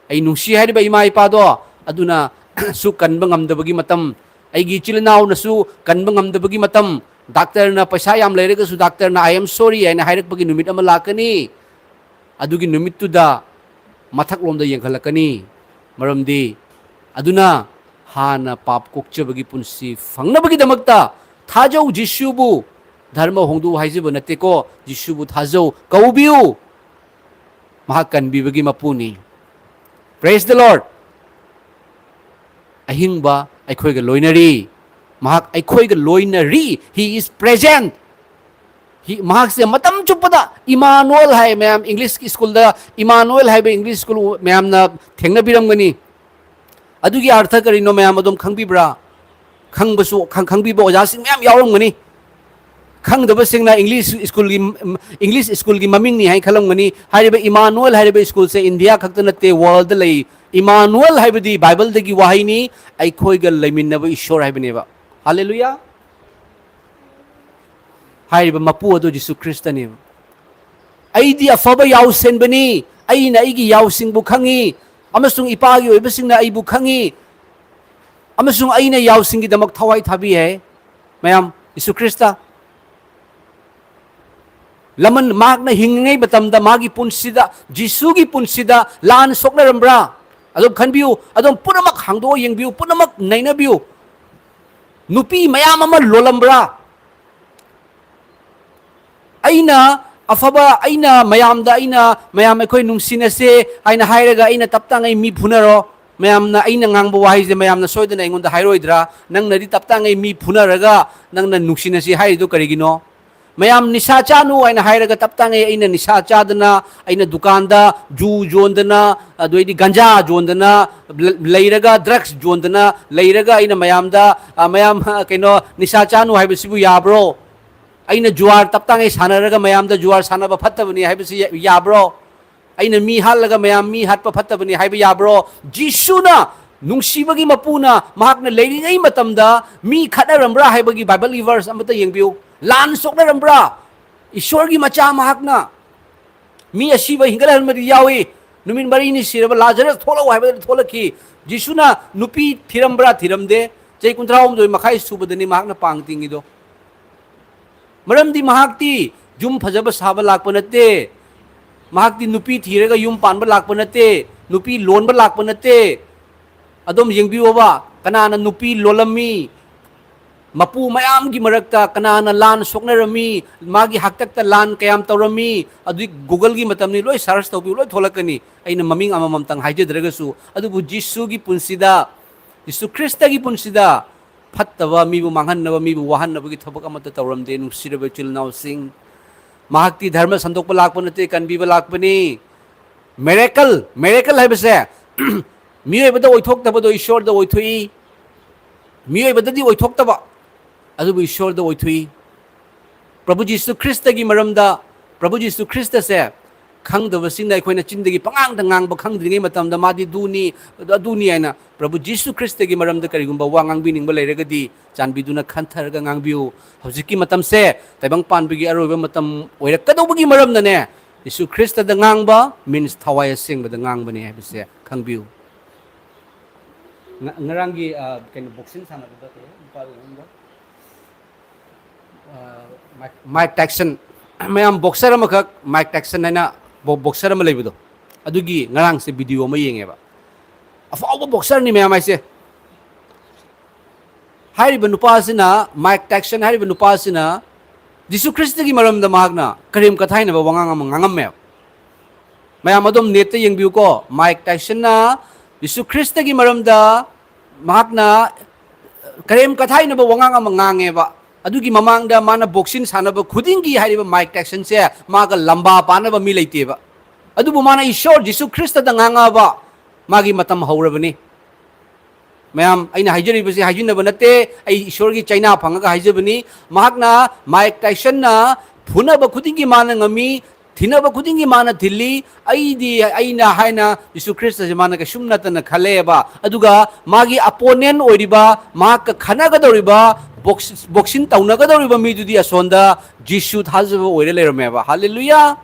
ꯑꯩ ꯅꯨꯡꯁꯤ ꯍꯥꯏꯔꯤꯕ ꯏꯃꯥ ꯏꯄꯥꯗꯣ ꯑꯗꯨꯅꯁꯨ ꯀꯟꯕ ꯉꯝꯗꯕꯒꯤ ꯃꯇꯝ, ꯑꯩꯒꯤ ꯏꯆꯤꯜ ꯏꯅꯥꯎꯅꯁꯨ ꯀꯟꯕ ꯉꯝꯗꯕꯒꯤ ꯃꯇꯝ, ꯗꯥꯛꯇꯔꯅ ꯄꯩꯁꯥ ꯌꯥꯝ ꯂꯩꯔꯒꯁꯨ ꯗꯥꯛꯇꯔꯅ "I am sorry" ꯍꯥꯏꯅ ꯍꯥꯏꯔꯛꯄꯒꯤ ꯅꯨꯃꯤꯠ ꯑꯃ ꯂꯥꯛꯀꯅꯤ꯫ ꯑꯗꯨꯒꯤ ꯅꯨꯃꯤꯠꯇꯨꯗ ꯃꯊꯛꯂꯣꯝꯗ ꯌꯦꯡꯈꯠꯂꯛꯀꯅꯤ꯫ ꯃꯔꯝꯗꯤ ꯑꯗꯨꯅ ꯍꯥꯟꯅ ꯄꯥꯞ ꯀꯣꯛꯆꯕꯒꯤ ꯄꯨꯟꯁꯤ ꯐꯪꯅꯕꯒꯤꯗꯃꯛꯇ ꯊꯥꯖꯧ ꯖꯤꯁꯨꯕꯨ꯫ ꯙꯔꯃ ꯍꯣꯡꯗꯣꯛꯎ ꯍꯥꯏꯖꯕ ꯅꯠꯇꯦꯀꯣ, ꯖꯤꯁꯨꯕꯨ ꯊꯥꯖꯧ, ꯀꯧꯕꯤꯌꯨ꯫ ꯃꯍꯥꯛ ꯀꯟꯕꯤꯕꯒꯤ ꯃꯄꯨꯅꯤ꯫ Praise the Lord꯫ ꯑꯍꯤꯡꯕ ꯑꯩꯈꯣꯏꯒ ꯂꯣꯏꯅꯔꯤ꯫ ꯃꯍꯥꯛ ꯑꯩꯈꯣꯏꯒ ꯂꯣꯏꯅꯔꯤ꯫ He is present꯫ He, ꯃꯍꯥꯛꯁꯦ ꯃꯇꯝ ꯆꯨꯞꯄꯗ ꯏꯃꯥꯅꯨꯑꯦꯜ ꯍꯥꯏ ꯃꯌꯥꯝ, ꯏꯪꯂꯤꯁꯀꯤ ꯁ꯭ꯀꯨꯜꯗ ꯏꯃꯥꯅꯨꯑꯦꯜ ꯍꯥꯏꯕ ꯏꯪꯂꯤꯁ ꯁ꯭ꯀꯨꯜ ꯃꯌꯥꯝꯅ ꯊꯦꯡꯅꯕꯤꯔꯝꯒꯅꯤ꯫ ꯑꯗꯨꯒꯤ ꯑꯥꯔꯊ ꯀꯔꯤꯅꯣ ꯃꯌꯥꯝ ꯑꯗꯨꯝ ꯈꯪꯕꯤꯕ꯭ꯔꯥ? ꯈꯪꯕꯁꯨ, ꯈꯪ-, ꯈꯪꯕꯤꯕ ꯑꯣꯖꯥꯁꯤꯡ ꯃꯌꯥꯝ ꯌꯥꯎꯔꯝꯒꯅꯤ꯫ ꯈꯪꯗꯕꯁꯤꯡꯅ ꯏꯪꯂꯤꯁ ꯁ꯭ꯀꯨꯜꯒꯤ, ꯏꯪꯂꯤꯁ ꯁ꯭ꯀꯨꯜꯒꯤ ꯃꯃꯤꯡꯅꯤ ꯍꯥꯏꯅ ꯈꯜꯂꯝꯒꯅꯤ꯫ ꯍꯥꯏꯔꯤꯕ ꯏꯃꯥꯅꯨꯑꯦꯜ ꯍꯥꯏꯔꯤꯕ ꯁ꯭ꯀꯨꯜꯁꯦ ꯏꯟꯗꯤꯌꯥ ꯈꯛꯇ ꯅꯠꯇꯦ, ꯋꯥꯔꯜꯗ ꯂꯩ꯫ ꯏꯃꯥꯅꯨꯑꯦꯜ ꯍꯥꯏꯕꯗꯤ ꯕꯥꯏꯕꯜꯗꯒꯤ ꯋꯥꯍꯩꯅꯤ, ꯑꯩꯈꯣꯏꯒ ꯂꯩꯃꯤꯟꯅꯕ ꯏꯁꯣꯔ ꯍꯥꯏꯕꯅꯦꯕ꯫ ꯍꯥꯂꯦꯂꯨꯌꯥ! ꯍꯥꯏꯔꯤꯕ ꯃꯄꯨ ꯑꯗꯨ ꯖꯤꯁꯨ ꯈ꯭ꯔꯤꯁꯇꯅꯦꯕ꯫ "ꯑꯩꯗꯤ ꯑꯐꯕ ꯌꯥꯎꯁꯦꯟꯕꯅꯤ, ꯑꯩꯅ ꯑꯩꯒꯤ ꯌꯥꯎꯁꯤꯡꯕꯨ ꯈꯪꯉꯤ, ꯑꯃꯁꯨꯡ ꯏꯄꯥꯒꯤ ꯑꯣꯏꯕꯁꯤꯡꯅ ꯑꯩꯕꯨ ꯈꯪꯉꯤ, ꯑꯃꯁꯨꯡ ꯑꯩꯅ ꯌꯥꯎꯁꯤꯡꯒꯤꯗꯃꯛ ꯊꯋꯥꯏ ꯊꯥꯕꯤ" ꯍꯥꯏ꯫ ꯃꯌꯥꯝ, ꯖꯤꯁꯨ ꯈ꯭ꯔꯤꯁꯇ ꯂꯃꯟ ꯃꯍꯥꯛꯅ ꯍꯤꯡꯂꯤꯉꯩ ꯃꯇꯝꯗ ꯃꯥꯒꯤ ꯄꯨꯟꯁꯤꯗ, ꯖꯤꯁꯨꯒꯤ ꯄꯨꯟꯁꯤꯗ ꯂꯥꯟ ꯁꯣꯛꯅꯔꯝꯕ꯭ꯔꯥ? ꯑꯗꯨꯝ ꯈꯟꯕꯤꯌꯨ, ꯑꯗꯨꯝ ꯄꯨꯝꯅꯃꯛ ꯍꯥꯡꯗꯣꯛꯑ ꯌꯦꯡꯕꯤꯌꯨ, ꯄꯨꯝꯅꯃꯛ ꯅꯩꯅꯕꯤꯌꯨ꯫ ꯅꯨꯄꯤ ꯃꯌꯥꯝ ꯑꯃ ꯂꯣꯜꯂꯝꯕ꯭ꯔꯥ? ꯑꯩꯅ ꯑꯐꯕ, ꯑꯩꯅ ꯃꯌꯥꯝꯗ, ꯑꯩꯅ ꯃꯌꯥꯝ ꯑꯩꯈꯣꯏ ꯅꯨꯡꯁꯤꯅꯁꯦ ꯍꯥꯏꯅ ꯍꯥꯏꯔꯒ ꯑꯩꯅ ꯇꯞ ꯇꯥꯉꯩ ꯃꯤ ꯐꯨꯅꯔꯣ? ꯃꯌꯥꯝꯅ ꯑꯩꯅ ꯉꯥꯡꯕ ꯋꯥꯍꯩꯁꯦ ꯃꯌꯥꯝꯅ ꯁꯣꯏꯗꯅ ꯑꯩꯉꯣꯟꯗ ꯍꯥꯏꯔꯣꯏꯗ꯭ꯔꯥ? ꯅꯪꯅꯗꯤ ꯇꯞ ꯇꯥꯉꯩ ꯃꯤ ꯐꯨꯅꯔꯒ ꯅꯪꯅ ꯅꯨꯡꯁꯤꯅꯁꯤ ꯍꯥꯏꯔꯤꯗꯣ ꯀꯔꯤꯒꯤꯅꯣ? ꯃꯌꯥꯝ ꯅꯤꯁꯥ ꯆꯥꯅꯨ ꯍꯥꯏꯅ ꯍꯥꯏꯔꯒ ꯇꯞ ꯇꯥꯉꯩ ꯑꯩꯅ ꯅꯤꯁꯥ ꯆꯥꯗꯅ, ꯑꯩꯅ ꯗꯨꯀꯥꯟꯗ ꯖꯨ ꯌꯣꯟꯗꯅ, ꯑꯗꯨꯗꯩꯗꯤ ꯒꯟꯖꯥ ꯌꯣꯟꯗꯅ, ꯂ-, ꯂꯩꯔꯒ ꯗ꯭ꯔꯒꯁ ꯌꯣꯟꯗꯅ ꯂꯩꯔꯒ ꯑꯩꯅ ꯃꯌꯥꯝꯗ, ꯑ, ꯃꯌꯥꯝ, ꯑ, ꯀꯩꯅꯣ, ꯅꯤꯁꯥ ꯆꯥꯅꯨ ꯍꯥꯏꯕꯁꯤꯕꯨ ꯌꯥꯕ꯭ꯔꯣ? ꯑꯩꯅ ꯖꯨꯋꯥꯔ ꯇꯞ ꯇꯥꯉꯩ ꯁꯥꯟꯅꯔꯒ ꯃꯌꯥꯝꯗ ꯖꯨꯋꯥꯔ ꯁꯥꯟꯅꯕ ꯐꯠꯇꯕꯅꯤ ꯍꯥꯏꯕꯁꯤ ꯌꯥ-, ꯌꯥꯕ꯭ꯔꯣ? ꯑꯩꯅ ꯃꯤ ꯍꯥꯠꯂꯒ ꯃꯌꯥꯝ ꯃꯤ ꯍꯥꯠꯄ ꯐꯠꯇꯕꯅꯤ ꯍꯥꯏꯕ ꯌꯥꯕ꯭ꯔꯣ? ꯖꯤꯁꯨꯅ, ꯅꯨꯡꯁꯤꯕꯒꯤ ꯃꯄꯨꯅ, ꯃꯍꯥꯛꯅ ꯂꯩꯔꯤꯉꯩ ꯃꯇꯝꯗ ꯃꯤ ꯈꯠꯅꯔꯝꯕ꯭ꯔꯥ ꯍꯥꯏꯕꯒꯤ ꯕꯥꯏꯕꯜꯒꯤ ꯚꯔꯁ ꯑꯃꯇ ꯌꯦꯡꯕꯤꯌꯨ꯫ ꯂꯥꯟ ꯁꯣꯛꯅꯔꯝꯕ꯭ꯔꯥ? ꯏꯁꯣꯔꯒꯤ ꯃꯆꯥ ꯃꯍꯥꯛꯅ ꯃꯤ ꯑꯁꯤꯕ ꯍꯤꯡꯒꯠꯍꯟꯕꯗꯤ ꯌꯥꯎꯏ꯫ ꯅꯨꯃꯤꯠ ꯃꯔꯤꯅꯤ ꯁꯤꯔꯕ ꯂꯥꯖꯔꯁ ꯊꯣꯛꯂꯛꯎ ꯍꯥꯏꯕꯗ ꯊꯣꯛꯂꯛꯈꯤ꯫ ꯖꯤꯁꯨꯅ ꯅꯨꯄꯤ ꯊꯤꯔꯝꯕ꯭ꯔꯥ? ꯊꯤꯔꯝꯗꯦ꯫ ꯆꯍꯤ ꯀꯨꯟꯊ꯭ꯔꯥꯍꯨꯝꯗꯣꯏ ꯃꯈꯥꯏ ꯁꯨꯕꯗꯅꯤ ꯃꯍꯥꯛꯅ ꯄꯥꯡ ꯇꯤꯡꯉꯤꯗꯣ꯫ ꯃꯔꯝꯗꯤ ꯃꯍꯥꯛꯇꯤ ꯌꯨꯝ ꯐꯖꯕ ꯁꯥꯕ ꯂꯥꯛꯄ ꯅꯠꯇꯦ꯫ ꯃꯍꯥꯛꯇꯤ ꯅꯨꯄꯤ ꯊꯤꯔꯒ ꯌꯨꯝ ꯄꯥꯟꯕ ꯂꯥꯛꯄ ꯅꯠꯇꯦ꯫ ꯅꯨꯄꯤ ꯂꯣꯟꯕ ꯂꯥꯛꯄ ꯅꯠꯇꯦ꯫ ꯑꯗꯨꯝ ꯌꯦꯡꯕꯤꯌꯣꯕ, ꯀꯅꯥꯅ ꯅꯨꯄꯤ ꯂꯣꯜꯂꯝꯃꯤ? ꯃꯄꯨ ꯃꯌꯥꯝꯒꯤ ꯃꯔꯛꯇ ꯀꯅꯥꯅ ꯂꯥꯟ ꯁꯣꯛꯅꯔꯝꯃꯤ? ꯃꯥꯒꯤ ꯍꯥꯛꯇꯛꯇ ꯂꯥꯟ ꯀꯌꯥꯝ ꯇꯧꯔꯝꯃꯤ? ꯑꯗꯨꯗꯤ Google-ꯒꯤ ꯃꯇꯝꯅꯤ, ꯂꯣꯏ search ꯇꯧꯕꯤꯌꯨ, ꯂꯣꯏ ꯊꯣꯛꯂꯛꯀꯅꯤ꯫ ꯑꯩꯅ ꯃꯃꯤꯡ ꯑꯃꯃꯝꯇꯪ ꯍꯥꯏꯖꯗ꯭ꯔꯒꯁꯨ, ꯑꯗꯨꯕꯨ ꯖꯤꯁꯨꯒꯤ ꯄꯨꯟꯁꯤꯗ, ꯖꯤꯁꯨ ꯈ꯭ꯔꯤꯁꯇꯒꯤ ꯄꯨꯟꯁꯤꯗ ꯐꯠꯇꯕ, ꯃꯤꯕꯨ ꯃꯥꯡꯍꯟꯅꯕ, ꯃꯤꯕꯨ ꯋꯥꯍꯟꯅꯕꯒꯤ ꯊꯕꯛ ꯑꯃꯠꯇ ꯇꯧꯔꯝꯗꯦ, ꯅꯨꯡꯁꯤꯔꯕ ꯏꯆꯤꯜ ꯏꯅꯥꯎꯁꯤꯡ꯫ ꯃꯍꯥꯛꯇꯤ ꯙꯔꯃ ꯁꯟꯗꯣꯛꯄ ꯂꯥꯛꯄ ꯅꯠꯇꯦ, ꯀꯟꯕꯤꯕ ꯂꯥꯛꯄꯅꯤ꯫ Miracle, miracle ꯍꯥꯏꯕꯁꯦ ꯃꯤꯑꯣꯏꯕꯗ ꯑꯣꯏꯊꯣꯛꯇꯕꯗꯣ ꯏꯁꯣꯔꯗ ꯑꯣꯏꯊꯣꯛꯏ꯫ ꯃꯤꯑꯣꯏꯕꯗꯗꯤ ꯑꯣꯏꯊꯣꯛꯇꯕ, ꯑꯗꯨꯕꯨ ꯏꯁꯣꯔꯗ ꯑꯣꯏꯊꯣꯛꯏ꯫ ꯄ꯭ꯔꯚꯨ ꯖꯤꯁꯨ ꯈ꯭ꯔꯤꯁꯇꯒꯤ ꯃꯔꯝꯗ, ꯄ꯭ꯔꯚꯨ ꯖꯤꯁꯨ ꯈ꯭ꯔꯤꯁꯇꯁꯦ ꯈꯪꯗꯕꯁꯤꯡꯅ ꯑꯩꯈꯣꯏꯅ ꯆꯤꯟꯗꯒꯤ ꯄꯉꯥꯡꯗ ꯉꯥꯡꯕ, ꯈꯪꯗ꯭ꯔꯤꯉꯩ ꯃꯇꯝꯗ ꯃꯥꯗꯤ ꯗꯨꯅꯤ, ꯑꯗꯨ, ꯑꯗꯨꯅꯤ ꯍꯥꯏꯅ ꯄ꯭ꯔꯚꯨ ꯖꯤꯁꯨ ꯈ꯭ꯔꯤꯁꯇꯒꯤ ꯃꯔꯝꯗ ꯀꯔꯤꯒꯨꯝꯕ ꯋꯥ ꯉꯥꯡꯕꯤꯅꯤꯡꯕ ꯂꯩꯔꯒꯗꯤ ꯆꯥꯟꯕꯤꯗꯨꯅ ꯈꯟꯊꯔꯒ ꯉꯥꯡꯕꯤꯌꯨ꯫ ꯍꯧꯖꯤꯛꯀꯤ ꯃꯇꯝꯁꯦ ꯇꯥꯏꯕꯪ ꯄꯥꯟꯕꯒꯤ ꯑꯔꯣꯏꯕ ꯃꯇꯝ ꯑꯣꯏꯔꯛꯀꯗꯧꯕꯒꯤ ꯃꯔꯝꯅꯅꯦ, ꯖꯤꯁꯨ ꯈ꯭ꯔꯤꯁꯇꯗ ꯉꯥꯡꯕ means ꯊꯋꯥꯏ ꯑꯁꯦꯡꯕꯗ ꯉꯥꯡꯕꯅꯦ ꯍꯥꯏꯕꯁꯦ ꯈꯪꯕꯤꯌꯨ꯫ ꯉ-, ꯉꯔꯥꯡꯒꯤ, ꯑ, ꯀꯩꯅꯣ, boxing ꯁꯥꯟꯅꯕꯗ ꯀꯩ ꯍꯥꯏ? ꯅꯨꯄꯥꯗꯣ ꯃꯃꯤꯡꯗꯣ? ꯑ, ꯃꯥꯏꯛ, ꯃꯥꯏꯛ ꯇꯥꯏꯁꯟ꯫ ꯃꯌꯥꯝ, boxer ꯑꯃꯈꯛ ꯃꯥꯏꯛ ꯇꯥꯏꯁꯟ ꯍꯥꯏꯅ ꯕꯣ-, boxer ꯑꯃ ꯂꯩꯕꯗꯣ, ꯑꯗꯨꯒꯤ ꯉꯔꯥꯡꯁꯦ video ꯑꯃ ꯌꯦꯡꯉꯦꯕ꯫ ꯑꯐꯥꯎꯕ boxerꯅꯤ ꯃꯌꯥꯝ ꯍꯥꯏꯁꯦ꯫ ꯍꯥꯏꯔꯤꯕ ꯅꯨꯄꯥꯁꯤꯅ, ꯃꯥꯏꯛ ꯇꯥꯏꯁꯟ ꯍꯥꯏꯔꯤꯕ ꯅꯨꯄꯥꯁꯤꯅ ꯖꯤꯁꯨ ꯈ꯭ꯔꯤꯁꯇꯒꯤ ꯃꯔꯝꯗ ꯃꯍꯥꯛꯅ ꯀꯔꯦꯝ ꯀꯊꯥꯏꯅꯕ ꯋꯥꯉꯥꯡ ꯑꯃ ꯉꯥꯡꯉꯝꯃꯦꯕ꯫ ꯃꯌꯥꯝ ꯑꯗꯨꯝ netꯇ ꯌꯦꯡꯕꯤꯌꯨꯀꯣ, ꯃꯥꯏꯛ ꯇꯥꯏꯁꯟꯅ ꯖꯤꯁꯨ ꯈ꯭ꯔꯤꯁꯇꯒꯤ ꯃꯔꯝꯗ ꯃꯍꯥꯛꯅ ꯀꯔꯦꯝ ꯀꯊꯥꯏꯅꯕ ꯋꯥꯉꯥꯡ ꯑꯃ ꯉꯥꯡꯉꯦꯕ꯫ ꯑꯗꯨꯒꯤ ꯃꯃꯥꯡꯗ ꯃꯥꯅ boxing ꯁꯥꯟꯅꯕ ꯈꯨꯗꯤꯡꯒꯤ ꯍꯥꯏꯔꯤꯕ ꯃꯥꯏꯛ ꯇꯥꯏꯁꯟꯁꯦ ꯃꯥꯒ ꯂꯝꯕꯥ ꯄꯥꯅꯕ ꯃꯤ ꯂꯩꯇꯦꯕ꯫ ꯑꯗꯨꯕꯨ ꯃꯥꯅ ꯏꯁꯣꯔ ꯖꯤꯁꯨ ꯈ꯭ꯔꯤꯁꯇꯗ ꯉꯥꯡꯉꯛꯑꯕ, ꯃꯥꯒꯤ ꯃꯇꯝ ꯍꯧꯔꯕꯅꯤ꯫ ꯃꯌꯥꯝ, ꯑꯩꯅ ꯍꯥꯏꯖꯔꯤꯕꯁꯤ ꯍꯥꯏꯖꯤꯟꯅꯕ ꯅꯠꯇꯦ, ꯑꯩ ꯏꯁꯣꯔꯒꯤ ꯆꯩꯅꯥ ꯐꯪꯉꯒ ꯍꯥꯏꯖꯕꯅꯤ꯫ ꯃꯍꯥꯛꯅ, ꯃꯥꯏꯛ ꯇꯥꯏꯁꯟꯅ ꯐꯨꯅꯕ ꯈꯨꯗꯤꯡꯒꯤ ꯃꯥꯅ ꯉꯝꯃꯤ, ꯊꯤꯅꯕ ꯈꯨꯗꯤꯡꯒꯤ ꯃꯥꯅ ꯊꯤꯜꯂꯤ꯫ ꯑꯩꯗꯤ, ꯑꯩꯅ ꯍꯥꯏꯅ ꯖꯤꯁꯨ ꯈ꯭ꯔꯤꯁꯇꯁꯦ ꯃꯥꯅ ꯀꯩꯁꯨꯝ ꯅꯠꯇꯅ ꯈꯜꯂꯦꯕ꯫ ꯑꯗꯨꯒ ꯃꯥꯒꯤ opponent ꯑꯣꯏꯔꯤꯕ, ꯃꯍꯥꯛꯀ ꯈꯟꯅꯒꯗꯧꯔꯤꯕ, box-, boxing ꯇꯧꯅꯒꯗꯧꯔꯤꯕ ꯃꯤꯗꯨꯗꯤ ꯑꯁꯣꯟꯗ ꯖꯤꯁꯨ ꯊꯥꯖꯕ ꯑꯣꯏꯔ ꯂꯩꯔꯝꯃꯦꯕ꯫ ꯍꯥꯂꯦꯂꯨꯌꯥ!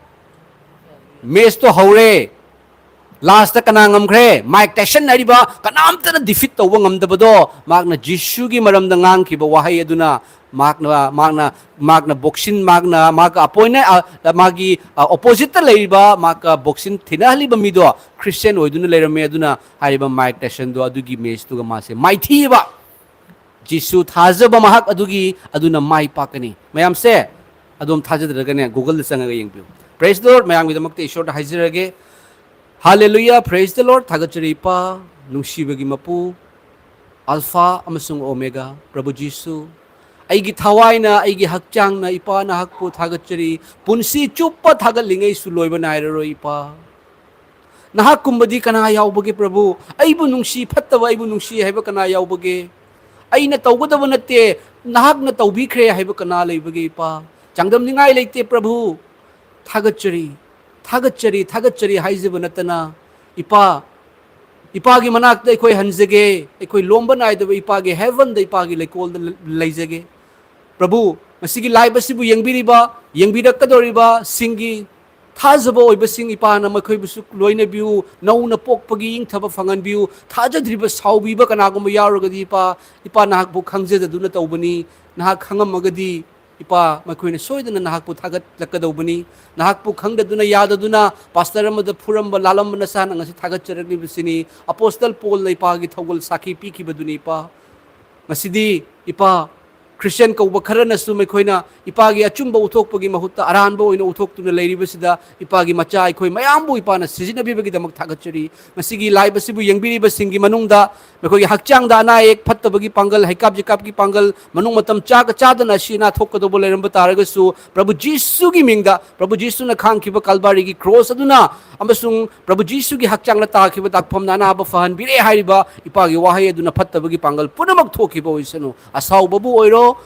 Matchꯇꯣ ꯍꯧꯔꯦ꯫ Lastꯇ ꯀꯅꯥ ꯉꯝꯈ꯭ꯔꯦ? ꯃꯥꯏꯛ ꯇꯥꯏꯁꯟ ꯍꯥꯏꯔꯤꯕ ꯀꯅꯥꯝꯇꯅ defeat ꯇꯧꯕ ꯉꯝꯗꯕꯗꯣ, ꯃꯍꯥꯛꯅ ꯖꯤꯁꯨꯒꯤ ꯃꯔꯝꯗ ꯉꯥꯡꯈꯤꯕ ꯋꯥꯍꯩ ꯑꯗꯨꯅ ꯃꯍꯥꯛꯅ, ꯃꯍꯥꯛꯅ, ꯃꯍꯥꯛꯅ boxing, ꯃꯍꯥꯛꯅ, ꯃꯍꯥꯛꯀ opponent, ꯑ, ꯃꯥꯒꯤ, ꯑ, oppositeꯇ ꯂꯩꯔꯤꯕ, ꯃꯍꯥꯛꯀ boxing ꯊꯤꯅꯍꯜꯂꯤꯕ ꯃꯤꯗꯣ Christian ꯑꯣꯏꯗꯨꯅ ꯂꯩꯔꯝꯃꯦ꯫ ꯑꯗꯨꯅ ꯍꯥꯏꯔꯤꯕ ꯃꯥꯏꯛ ꯇꯥꯏꯁꯟꯗꯣ ꯑꯗꯨꯒꯤ matchꯇꯨꯒ ꯃꯥꯁꯦ ꯃꯥꯏꯊꯤꯕ꯫ ꯖꯤꯁꯨ ꯊꯥꯖꯕ ꯃꯍꯥꯛ ꯑꯗꯨꯒꯤ, ꯑꯗꯨꯅ ꯃꯥꯏ ꯄꯥꯛꯀꯅꯤ꯫ ꯃꯌꯥꯝꯁꯦ ꯑꯗꯣꯝ ꯊꯥꯖꯗ꯭ꯔꯒꯅꯦ, Googleꯗ ꯆꯪꯉꯒ ꯌꯦꯡꯕꯤꯌꯨ꯫ Praise the Lord, ꯃꯌꯥꯝꯒꯤꯗꯃꯛꯇ ꯏꯁꯣꯔꯗ ꯍꯥꯏꯖꯔꯒꯦ꯫ Hallelujah, praise the Lord, ꯊꯥꯒꯠꯆꯔꯤ ꯏꯄꯥ, ꯅꯨꯡꯁꯤꯕꯒꯤ ꯃꯄꯨ, ꯑꯜꯐꯥ ꯑꯃꯁꯨꯡ ꯑꯣꯃꯦꯒꯥ, ꯄ꯭ꯔꯚꯨ ꯖꯤꯁꯨ꯫ ꯑꯩꯒꯤ ꯊꯋꯥꯏꯅ, ꯑꯩꯒꯤ ꯍꯛꯆꯥꯡꯅ ꯏꯄꯥ ꯅꯍꯥꯛꯄꯨ ꯊꯥꯒꯠꯆꯔꯤ꯫ ꯄꯨꯟꯁꯤ ꯆꯨꯞꯄ ꯊꯥꯒꯠꯂꯤꯉꯩꯁꯨ ꯂꯣꯏꯕ ꯅꯥꯏꯔꯔꯣꯏ ꯏꯄꯥ꯫ ꯅꯍꯥꯛꯀꯨꯝꯕꯗꯤ ꯀꯅꯥ ꯌꯥꯎꯕꯒꯦ ꯄ꯭ꯔꯚꯨ? ꯑꯩꯕꯨ ꯅꯨꯡꯁꯤ, ꯐꯠꯇꯕ ꯑꯩꯕꯨ ꯅꯨꯡꯁꯤ ꯍꯥꯏꯕ ꯀꯅꯥ ꯌꯥꯎꯕꯒꯦ? ꯑꯩꯅ ꯇꯧꯒꯗꯕ ꯅꯠꯇꯦ, ꯅꯍꯥꯛꯅ ꯇꯧꯕꯤꯈ꯭ꯔꯦ ꯍꯥꯏꯕ ꯀꯅꯥ ꯂꯩꯕꯒꯦ ꯏꯄꯥ? ꯆꯥꯡꯗꯝꯅꯤꯡꯉꯥꯏ ꯂꯩꯇꯦ ꯄ꯭ꯔꯚꯨ꯫ ꯊꯥꯒꯠꯆꯔꯤ, ꯊꯥꯒꯠꯆꯔꯤ, ꯊꯥꯒꯠꯆꯔꯤ ꯍꯥꯏꯖꯕ ꯅꯠꯇꯅ, ꯏꯄꯥ, ꯏꯄꯥꯒꯤ ꯃꯅꯥꯛꯇ ꯑꯩꯈꯣꯏ ꯍꯟꯖꯒꯦ, ꯑꯩꯈꯣꯏ ꯂꯣꯝꯕ ꯅꯥꯏꯗꯕ ꯏꯄꯥꯒꯤ ꯍꯦꯚꯟꯗ, ꯏꯄꯥꯒꯤ ꯂꯩꯀꯣꯜꯗ ꯂ-, ꯂꯩꯖꯒꯦ꯫ ꯄ꯭ꯔꯚꯨ, ꯃꯁꯤꯒꯤ live ꯑꯁꯤꯕꯨ ꯌꯦꯡꯕꯤꯔꯤꯕ, ꯌꯦꯡꯕꯤꯔꯛꯀꯗꯧꯔꯤꯕꯁꯤꯡꯒꯤ ꯊꯥꯖꯕ ꯑꯣꯏꯕꯁꯤꯡ, ꯏꯄꯥꯅ ꯃꯈꯣꯏꯕꯨꯁꯨ ꯂꯣꯏꯅꯕꯤꯌꯨ, ꯅꯧꯅ ꯄꯣꯛꯄꯒꯤ ꯏꯪꯊꯕ ꯐꯪꯍꯟꯕꯤꯌꯨ꯫ ꯊꯥꯖꯗ꯭ꯔꯤꯕ, ꯁꯥꯎꯕꯤꯕ ꯀꯅꯥꯒꯨꯝꯕ ꯌꯥꯎꯔꯒꯗꯤ, ꯏꯄꯥ, ꯏꯄꯥ, ꯅꯍꯥꯛꯄꯨ ꯈꯪꯖꯗꯗꯨꯅ ꯇꯧꯕꯅꯤ, ꯅꯍꯥꯛ ꯈꯪꯉꯝꯃꯒꯗꯤ, ꯏꯄꯥ, ꯃꯈꯣꯏꯅ ꯁꯣꯏꯗꯅ ꯅꯍꯥꯛꯄꯨ ꯊꯥꯒꯠꯂꯛꯀꯗꯧꯕꯅꯤ꯫ ꯅꯍꯥꯛꯄꯨ ꯈꯪꯗꯗꯨꯅ, ꯌꯥꯗꯗꯨꯅ ꯄꯥꯁꯇꯔ ꯑꯃꯗ ꯐꯨꯔꯝꯕ, ꯂꯥꯜꯂꯝꯕ ꯅꯆꯥꯅ ꯉꯁꯤ ꯊꯥꯒꯠꯆꯔꯛꯂꯤꯕꯁꯤꯅꯤ꯫ ꯑꯄꯣꯁꯇꯜ ꯄꯣꯜꯅ ꯏꯄꯥꯒꯤ ꯊꯧꯒꯜ ꯁꯥꯈꯤ ꯄꯤꯈꯤꯕꯗꯨꯅꯤ, ꯏꯄꯥ꯫ ꯉꯁꯤꯗꯤ, ꯏꯄꯥ, ꯈ꯭ꯔꯤꯁꯇꯤꯌꯥꯟ ꯀꯧꯕ ꯈꯔꯅꯁꯨ ꯃꯈꯣꯏꯅ ꯏꯄꯥꯒꯤ ꯑꯆꯨꯝꯕ ꯎꯠꯊꯣꯛꯄꯒꯤ ꯃꯍꯨꯠꯇ ꯑꯔꯥꯟꯕ ꯑꯣꯏꯅ ꯎꯠꯊꯣꯛꯇꯨꯅ ꯂꯩꯔꯤꯕꯁꯤꯗ, ꯏꯄꯥꯒꯤ ꯃꯆꯥ ꯑꯩꯈꯣꯏ ꯃꯌꯥꯝꯕꯨ ꯏꯄꯥꯅ ꯁꯤꯖꯤꯟꯅꯕꯤꯕꯒꯤꯗꯃꯛ ꯊꯥꯒꯠꯆꯔꯤ꯫ ꯉꯁꯤꯒꯤ live ꯑꯁꯤꯕꯨ ꯌꯦꯡꯕꯤꯔꯤꯕꯁꯤꯡꯒꯤ ꯃꯅꯨꯡꯗ ꯃꯈꯣꯏꯒꯤ ꯍꯛꯆꯥꯡꯗ ꯑꯅꯥ ꯑꯌꯦꯛ ꯐꯠꯇꯕꯒꯤ ꯄꯥꯡꯒꯜ, ꯍꯩꯀꯥꯞ ꯖꯤꯀꯥꯞꯀꯤ ꯄꯥꯡꯒꯜ, ꯃꯅꯨꯡ ꯃꯇꯝ ꯆꯥꯒ ꯆꯥꯗꯅ ꯑꯁꯤ ꯑꯅꯥ ꯊꯣꯛꯀꯗꯧꯕ ꯂꯩꯔꯝꯕ ꯇꯥꯔꯒꯁꯨ, ꯄ꯭ꯔꯚꯨ ꯖꯤꯁꯨꯒꯤ ꯃꯤꯡꯗ, ꯄ꯭ꯔꯚꯨ ꯖꯤꯁꯨꯅ ꯈꯥꯡꯈꯤꯕ ꯀꯜꯚꯥꯔꯤꯒꯤ ꯀ꯭ꯔꯣꯁ ꯑꯗꯨꯅ ꯑꯃꯁꯨꯡ ꯄ꯭ꯔꯚꯨ ꯖꯤꯁꯨꯒꯤ ꯍꯛꯆꯥꯡꯗ ꯇꯥꯈꯤꯕ ꯗꯥꯛꯐꯝꯅ ꯑꯅꯥꯕ ꯐꯍꯟꯕꯤꯔꯦ ꯍꯥꯏꯔꯤꯕ ꯏꯄꯥꯒꯤ ꯋꯥꯍꯩ ꯑꯗꯨꯅ ꯐꯠꯇꯕꯒꯤ ꯄꯥꯡꯒꯜ ꯄꯨꯝꯅꯃꯛ ꯊꯣꯛꯈꯤꯕ ꯑꯣꯏꯁꯅꯨ꯫ ꯑꯁꯥꯎꯕꯕꯨ ꯑꯣꯏꯔꯣ,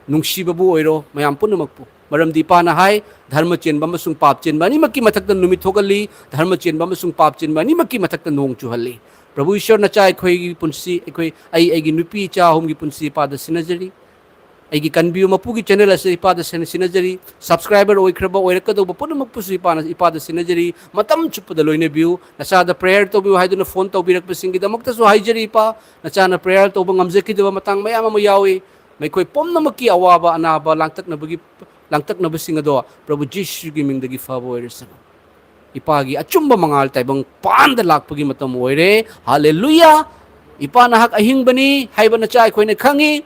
ꯅꯨꯡꯁꯤꯕꯕꯨ ꯑꯣꯏꯔꯣ, ꯃꯌꯥꯝ ꯄꯨꯝꯅꯃꯛꯄꯨ꯫ ꯃꯔꯝꯗꯤ ꯏꯄꯥꯅ ꯍꯥꯏ, "ꯙꯔꯃ ꯆꯦꯟꯕ ꯑꯃꯁꯨꯡ ꯄꯥꯞ ꯆꯦꯟꯕ ꯑꯅꯤꯃꯛꯀꯤ ꯃꯊꯛꯇ ꯅꯨꯃꯤꯠ ꯊꯣꯛꯍꯜꯂꯤ, ꯙꯔꯃ ꯆꯦꯟꯕ ꯑꯃꯁꯨꯡ ꯄꯥꯞ ꯆꯦꯟꯕ ꯑꯅꯤꯃꯛꯀꯤ ꯃꯊꯛꯇ ꯅꯣꯡ ꯆꯨꯍꯜꯂꯤ"꯫ ꯄ꯭ꯔꯚꯨ ꯏꯁꯣꯔ, ꯅꯆꯥ ꯑꯩꯈꯣꯏꯒꯤ ꯄꯨꯟꯁꯤ, ꯑꯩꯈꯣꯏ, ꯑꯩ ꯑꯩꯒꯤ ꯅꯨꯄꯤ ꯏꯆꯥ ꯑꯍꯨꯝꯒꯤ ꯄꯨꯟꯁꯤ ꯏꯄꯥꯗ ꯁꯤꯟꯅꯖꯔꯤ꯫ ꯑꯩꯒꯤ ꯀꯟꯕꯤꯌꯨ ꯃꯄꯨꯒꯤ ꯆꯦꯅꯦꯜ ꯑꯁꯤ ꯏꯄꯥꯗ ꯁꯦꯟ-, ꯁꯤꯟꯅꯖꯔꯤ꯫ ꯁꯕꯁꯀ꯭ꯔꯥꯏꯕꯔ ꯑꯣꯏꯈ꯭ꯔꯕ ꯑꯣꯏꯔꯛꯀꯗꯧꯕ ꯄꯨꯝꯅꯃꯛꯄꯨꯁꯨ ꯏꯄꯥꯅ, ꯏꯄꯥꯗ ꯁꯤꯟꯅꯖꯔꯤ꯫ ꯃꯇꯝ ꯆꯨꯞꯄꯗ ꯂꯣꯏꯅꯕꯤꯌꯨ꯫ ꯅꯆꯥꯗ ꯄ꯭ꯔꯦꯌꯔ ꯇꯧꯕꯤꯌꯨ ꯍꯥꯏꯗꯨꯅ ꯐꯣꯟ ꯇꯧꯕꯤꯔꯛꯄꯁꯤꯡꯒꯤꯗꯃꯛꯇꯁꯨ ꯍꯥꯏꯖꯔꯤ, ꯏꯄꯥ꯫ ꯅꯆꯥꯅ ꯄ꯭ꯔꯦꯌꯔ ꯇꯧꯕ ꯉꯝꯖꯈꯤꯗꯕ ꯃꯇꯥꯡ ꯃꯌꯥꯝ ꯑꯃ ꯌꯥꯎꯏ꯫ ꯃꯈꯣꯏ ꯄꯨꯝꯅꯃꯛꯀꯤ ꯑꯋꯥꯕ ꯑꯅꯥꯕ ꯂꯥꯡꯇꯛꯅꯕꯒꯤ, ꯂꯥꯡꯇꯛꯅꯕꯁꯤꯡ ꯑꯗꯣ ꯄ꯭ꯔꯚꯨ ꯖꯤꯁꯨꯒꯤ ꯃꯤꯡꯗꯒꯤ ꯐꯕ ꯑꯣꯏꯔꯁꯅꯨ꯫ ꯏꯄꯥꯒꯤ ꯑꯆꯨꯝꯕ ꯃꯉꯥꯜ ꯇꯥꯏꯕꯪ ꯄꯥꯟꯗ ꯂꯥꯛꯄꯒꯤ ꯃꯇꯝ ꯑꯣꯏꯔꯦ꯫ ꯍꯥꯂꯦꯂꯨꯌꯥ! ꯏꯄꯥ, ꯅꯍꯥꯛ ꯑꯍꯤꯡꯕꯅꯤ ꯍꯥꯏꯕ ꯅꯆꯥ ꯑꯩꯈꯣꯏꯅ ꯈꯪꯉꯤ꯫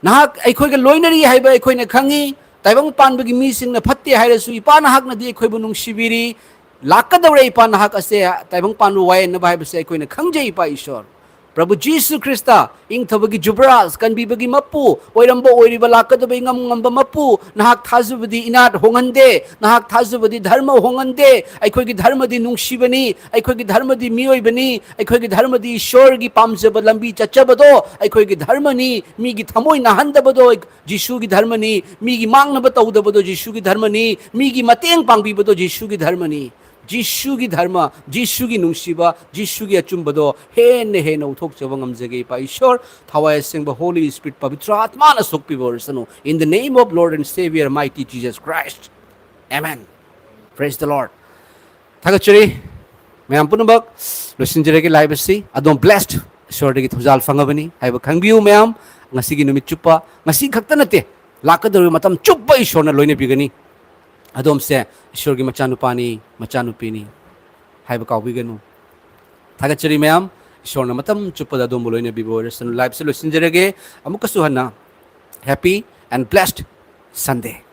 ꯅꯍꯥꯛ ꯑꯩꯈꯣꯏꯒ ꯂꯣꯏꯅꯔꯤ ꯍꯥꯏꯕ ꯑꯩꯈꯣꯏꯅ ꯈꯪꯉꯤ꯫ ꯇꯥꯏꯕꯪ ꯄꯥꯟꯕꯒꯤ ꯃꯤꯁꯤꯡꯅ ꯐꯠꯇꯦ ꯍꯥꯏꯔꯁꯨ, ꯏꯄꯥ, ꯅꯍꯥꯛꯅꯗꯤ ꯑꯩꯈꯣꯏꯕꯨ ꯅꯨꯡꯁꯤꯕꯤꯔꯤ꯫ ꯂꯥꯛꯀꯗꯧꯔꯦ, ꯏꯄꯥ, ꯅꯍꯥꯛ ꯑꯁꯦ ꯇꯥꯏꯕꯪ ꯄꯥꯟꯕ ꯋꯥꯌꯦꯟꯅꯕ ꯍꯥꯏꯕꯁꯦ ꯑꯩꯈꯣꯏꯅ ꯈꯪꯖꯩ, ꯏꯄꯥ ꯏꯁꯣꯔ꯫ ꯄ꯭ꯔꯚꯨ ꯖꯤꯁꯨ ꯈ꯭ꯔꯤꯁꯇ, ꯏꯪꯊꯕꯒꯤ ꯖꯨꯕꯔꯥꯖ, ꯀꯟꯕꯤꯕꯒꯤ ꯃꯄꯨ ꯑꯣꯏꯔꯝꯕ, ꯑꯣꯏꯔꯤꯕ, ꯂꯥꯛꯀꯗꯕ ꯏꯉꯝ ꯉꯝꯕ ꯃꯄꯨ, ꯅꯍꯥꯛ ꯊꯥꯖꯕꯗꯤ ꯏꯅꯥꯠ ꯍꯣꯡꯍꯟꯗꯦ, ꯅꯍꯥꯛ ꯊꯥꯖꯕꯗꯤ ꯙꯔꯃ ꯍꯣꯡꯍꯟꯗꯦ꯫ ꯑꯩꯈꯣꯏꯒꯤ ꯙꯔꯃꯗꯤ ꯅꯨꯡꯁꯤꯕꯅꯤ, ꯑꯩꯈꯣꯏꯒꯤ ꯙꯔꯃꯗꯤ ꯃꯤꯑꯣꯏꯕꯅꯤ, ꯑꯩꯈꯣꯏꯒꯤ ꯙꯔꯃꯗꯤ ꯏꯁꯣꯔꯒꯤ ꯄꯥꯝꯖꯕ ꯂꯝꯕꯤ ꯆꯠꯆꯕꯗꯣ ꯑꯩꯈꯣꯏꯒꯤ ꯙꯔꯃꯅꯤ, ꯃꯤꯒꯤ ꯊꯃꯣꯏ ꯅꯥꯍꯟꯗꯕꯗꯣ ꯖꯤꯁꯨꯒꯤ ꯙꯔꯃꯅꯤ, ꯃꯤꯒꯤ ꯃꯥꯡꯅꯕ ꯇꯧꯗꯕꯗꯣ ꯖꯤꯁꯨꯒꯤ ꯙꯔꯃꯅꯤ, ꯃꯤꯒꯤ ꯃꯇꯦꯡ ꯄꯥꯡꯕꯤꯕꯗꯣ ꯖꯤꯁꯨꯒꯤ ꯙꯔꯃꯅꯤ꯫ ꯖꯤꯁꯨꯒꯤ ꯙꯔꯃ, ꯖꯤꯁꯨꯒꯤ ꯅꯨꯡꯁꯤꯕ, ꯖꯤꯁꯨꯒꯤ ꯑꯆꯨꯝꯕꯗꯣ ꯍꯦꯟꯅ ꯍꯦꯟꯅ ꯎꯠꯊꯣꯛꯆꯕ ꯉꯝꯖꯒꯦ ꯏꯄꯥ ꯏꯁꯣꯔ꯫ ꯊꯋꯥꯏ ꯑꯁꯦꯡꯕ Holy Spirit, Pavitra ꯑꯥꯠꯃꯥꯅ ꯁꯣꯛꯄꯤꯕ ꯑꯣꯏꯔꯁꯅꯨ꯫ In the name of Lord and Savior, mighty Jesus Christ. Amen. Praise the Lord. ꯊꯥꯒꯠꯆꯔꯤ ꯃꯌꯥꯝ ꯄꯨꯝꯅꯃꯛ꯫ ꯂꯣꯏꯁꯤꯟꯖꯔꯒꯦ live ꯑꯁꯤ꯫ ꯑꯗꯣꯝ blessed, ꯏꯁꯣꯔꯗꯒꯤ ꯊꯧꯖꯥꯜ ꯐꯪꯉꯕꯅꯤ ꯍꯥꯏꯕ ꯈꯪꯕꯤꯌꯨ ꯃꯌꯥꯝ꯫ ꯉꯁꯤꯒꯤ ꯅꯨꯃꯤꯠ ꯆꯨꯞꯄ, ꯉꯁꯤ ꯈꯛꯇ ꯅꯠꯇꯦ, ꯂꯥꯛꯀꯗꯧꯔꯤꯕ ꯃꯇꯝ ꯆꯨꯞꯄ ꯏꯁꯣꯔꯅ ꯂꯣꯏꯅꯕꯤꯒꯅꯤ꯫ ꯑꯗꯣꯝꯁꯦ ꯏꯁꯣꯔꯒꯤ ꯃꯆꯥꯅꯨꯄꯥꯅꯤ, ꯃꯆꯥꯅꯨꯄꯤꯅꯤ ꯍꯥꯏꯕ ꯀꯥꯎꯕꯤꯒꯅꯨ꯫ ꯊꯥꯒꯠꯆꯔꯤ ꯃꯌꯥꯝ꯫ ꯏꯁꯣꯔꯅ ꯃꯇꯝ ꯆꯨꯞꯄꯗ ꯑꯗꯣꯝꯕꯨ ꯂꯣꯏꯅꯕꯤꯕ ꯑꯣꯏꯔꯁꯅꯨ꯫ Live ꯁꯦ ꯂꯣꯏꯁꯤꯟꯖꯔꯒꯦ꯫ ꯑꯃꯨꯛꯀꯁꯨ ꯍꯟꯅ happy and blessed Sunday꯫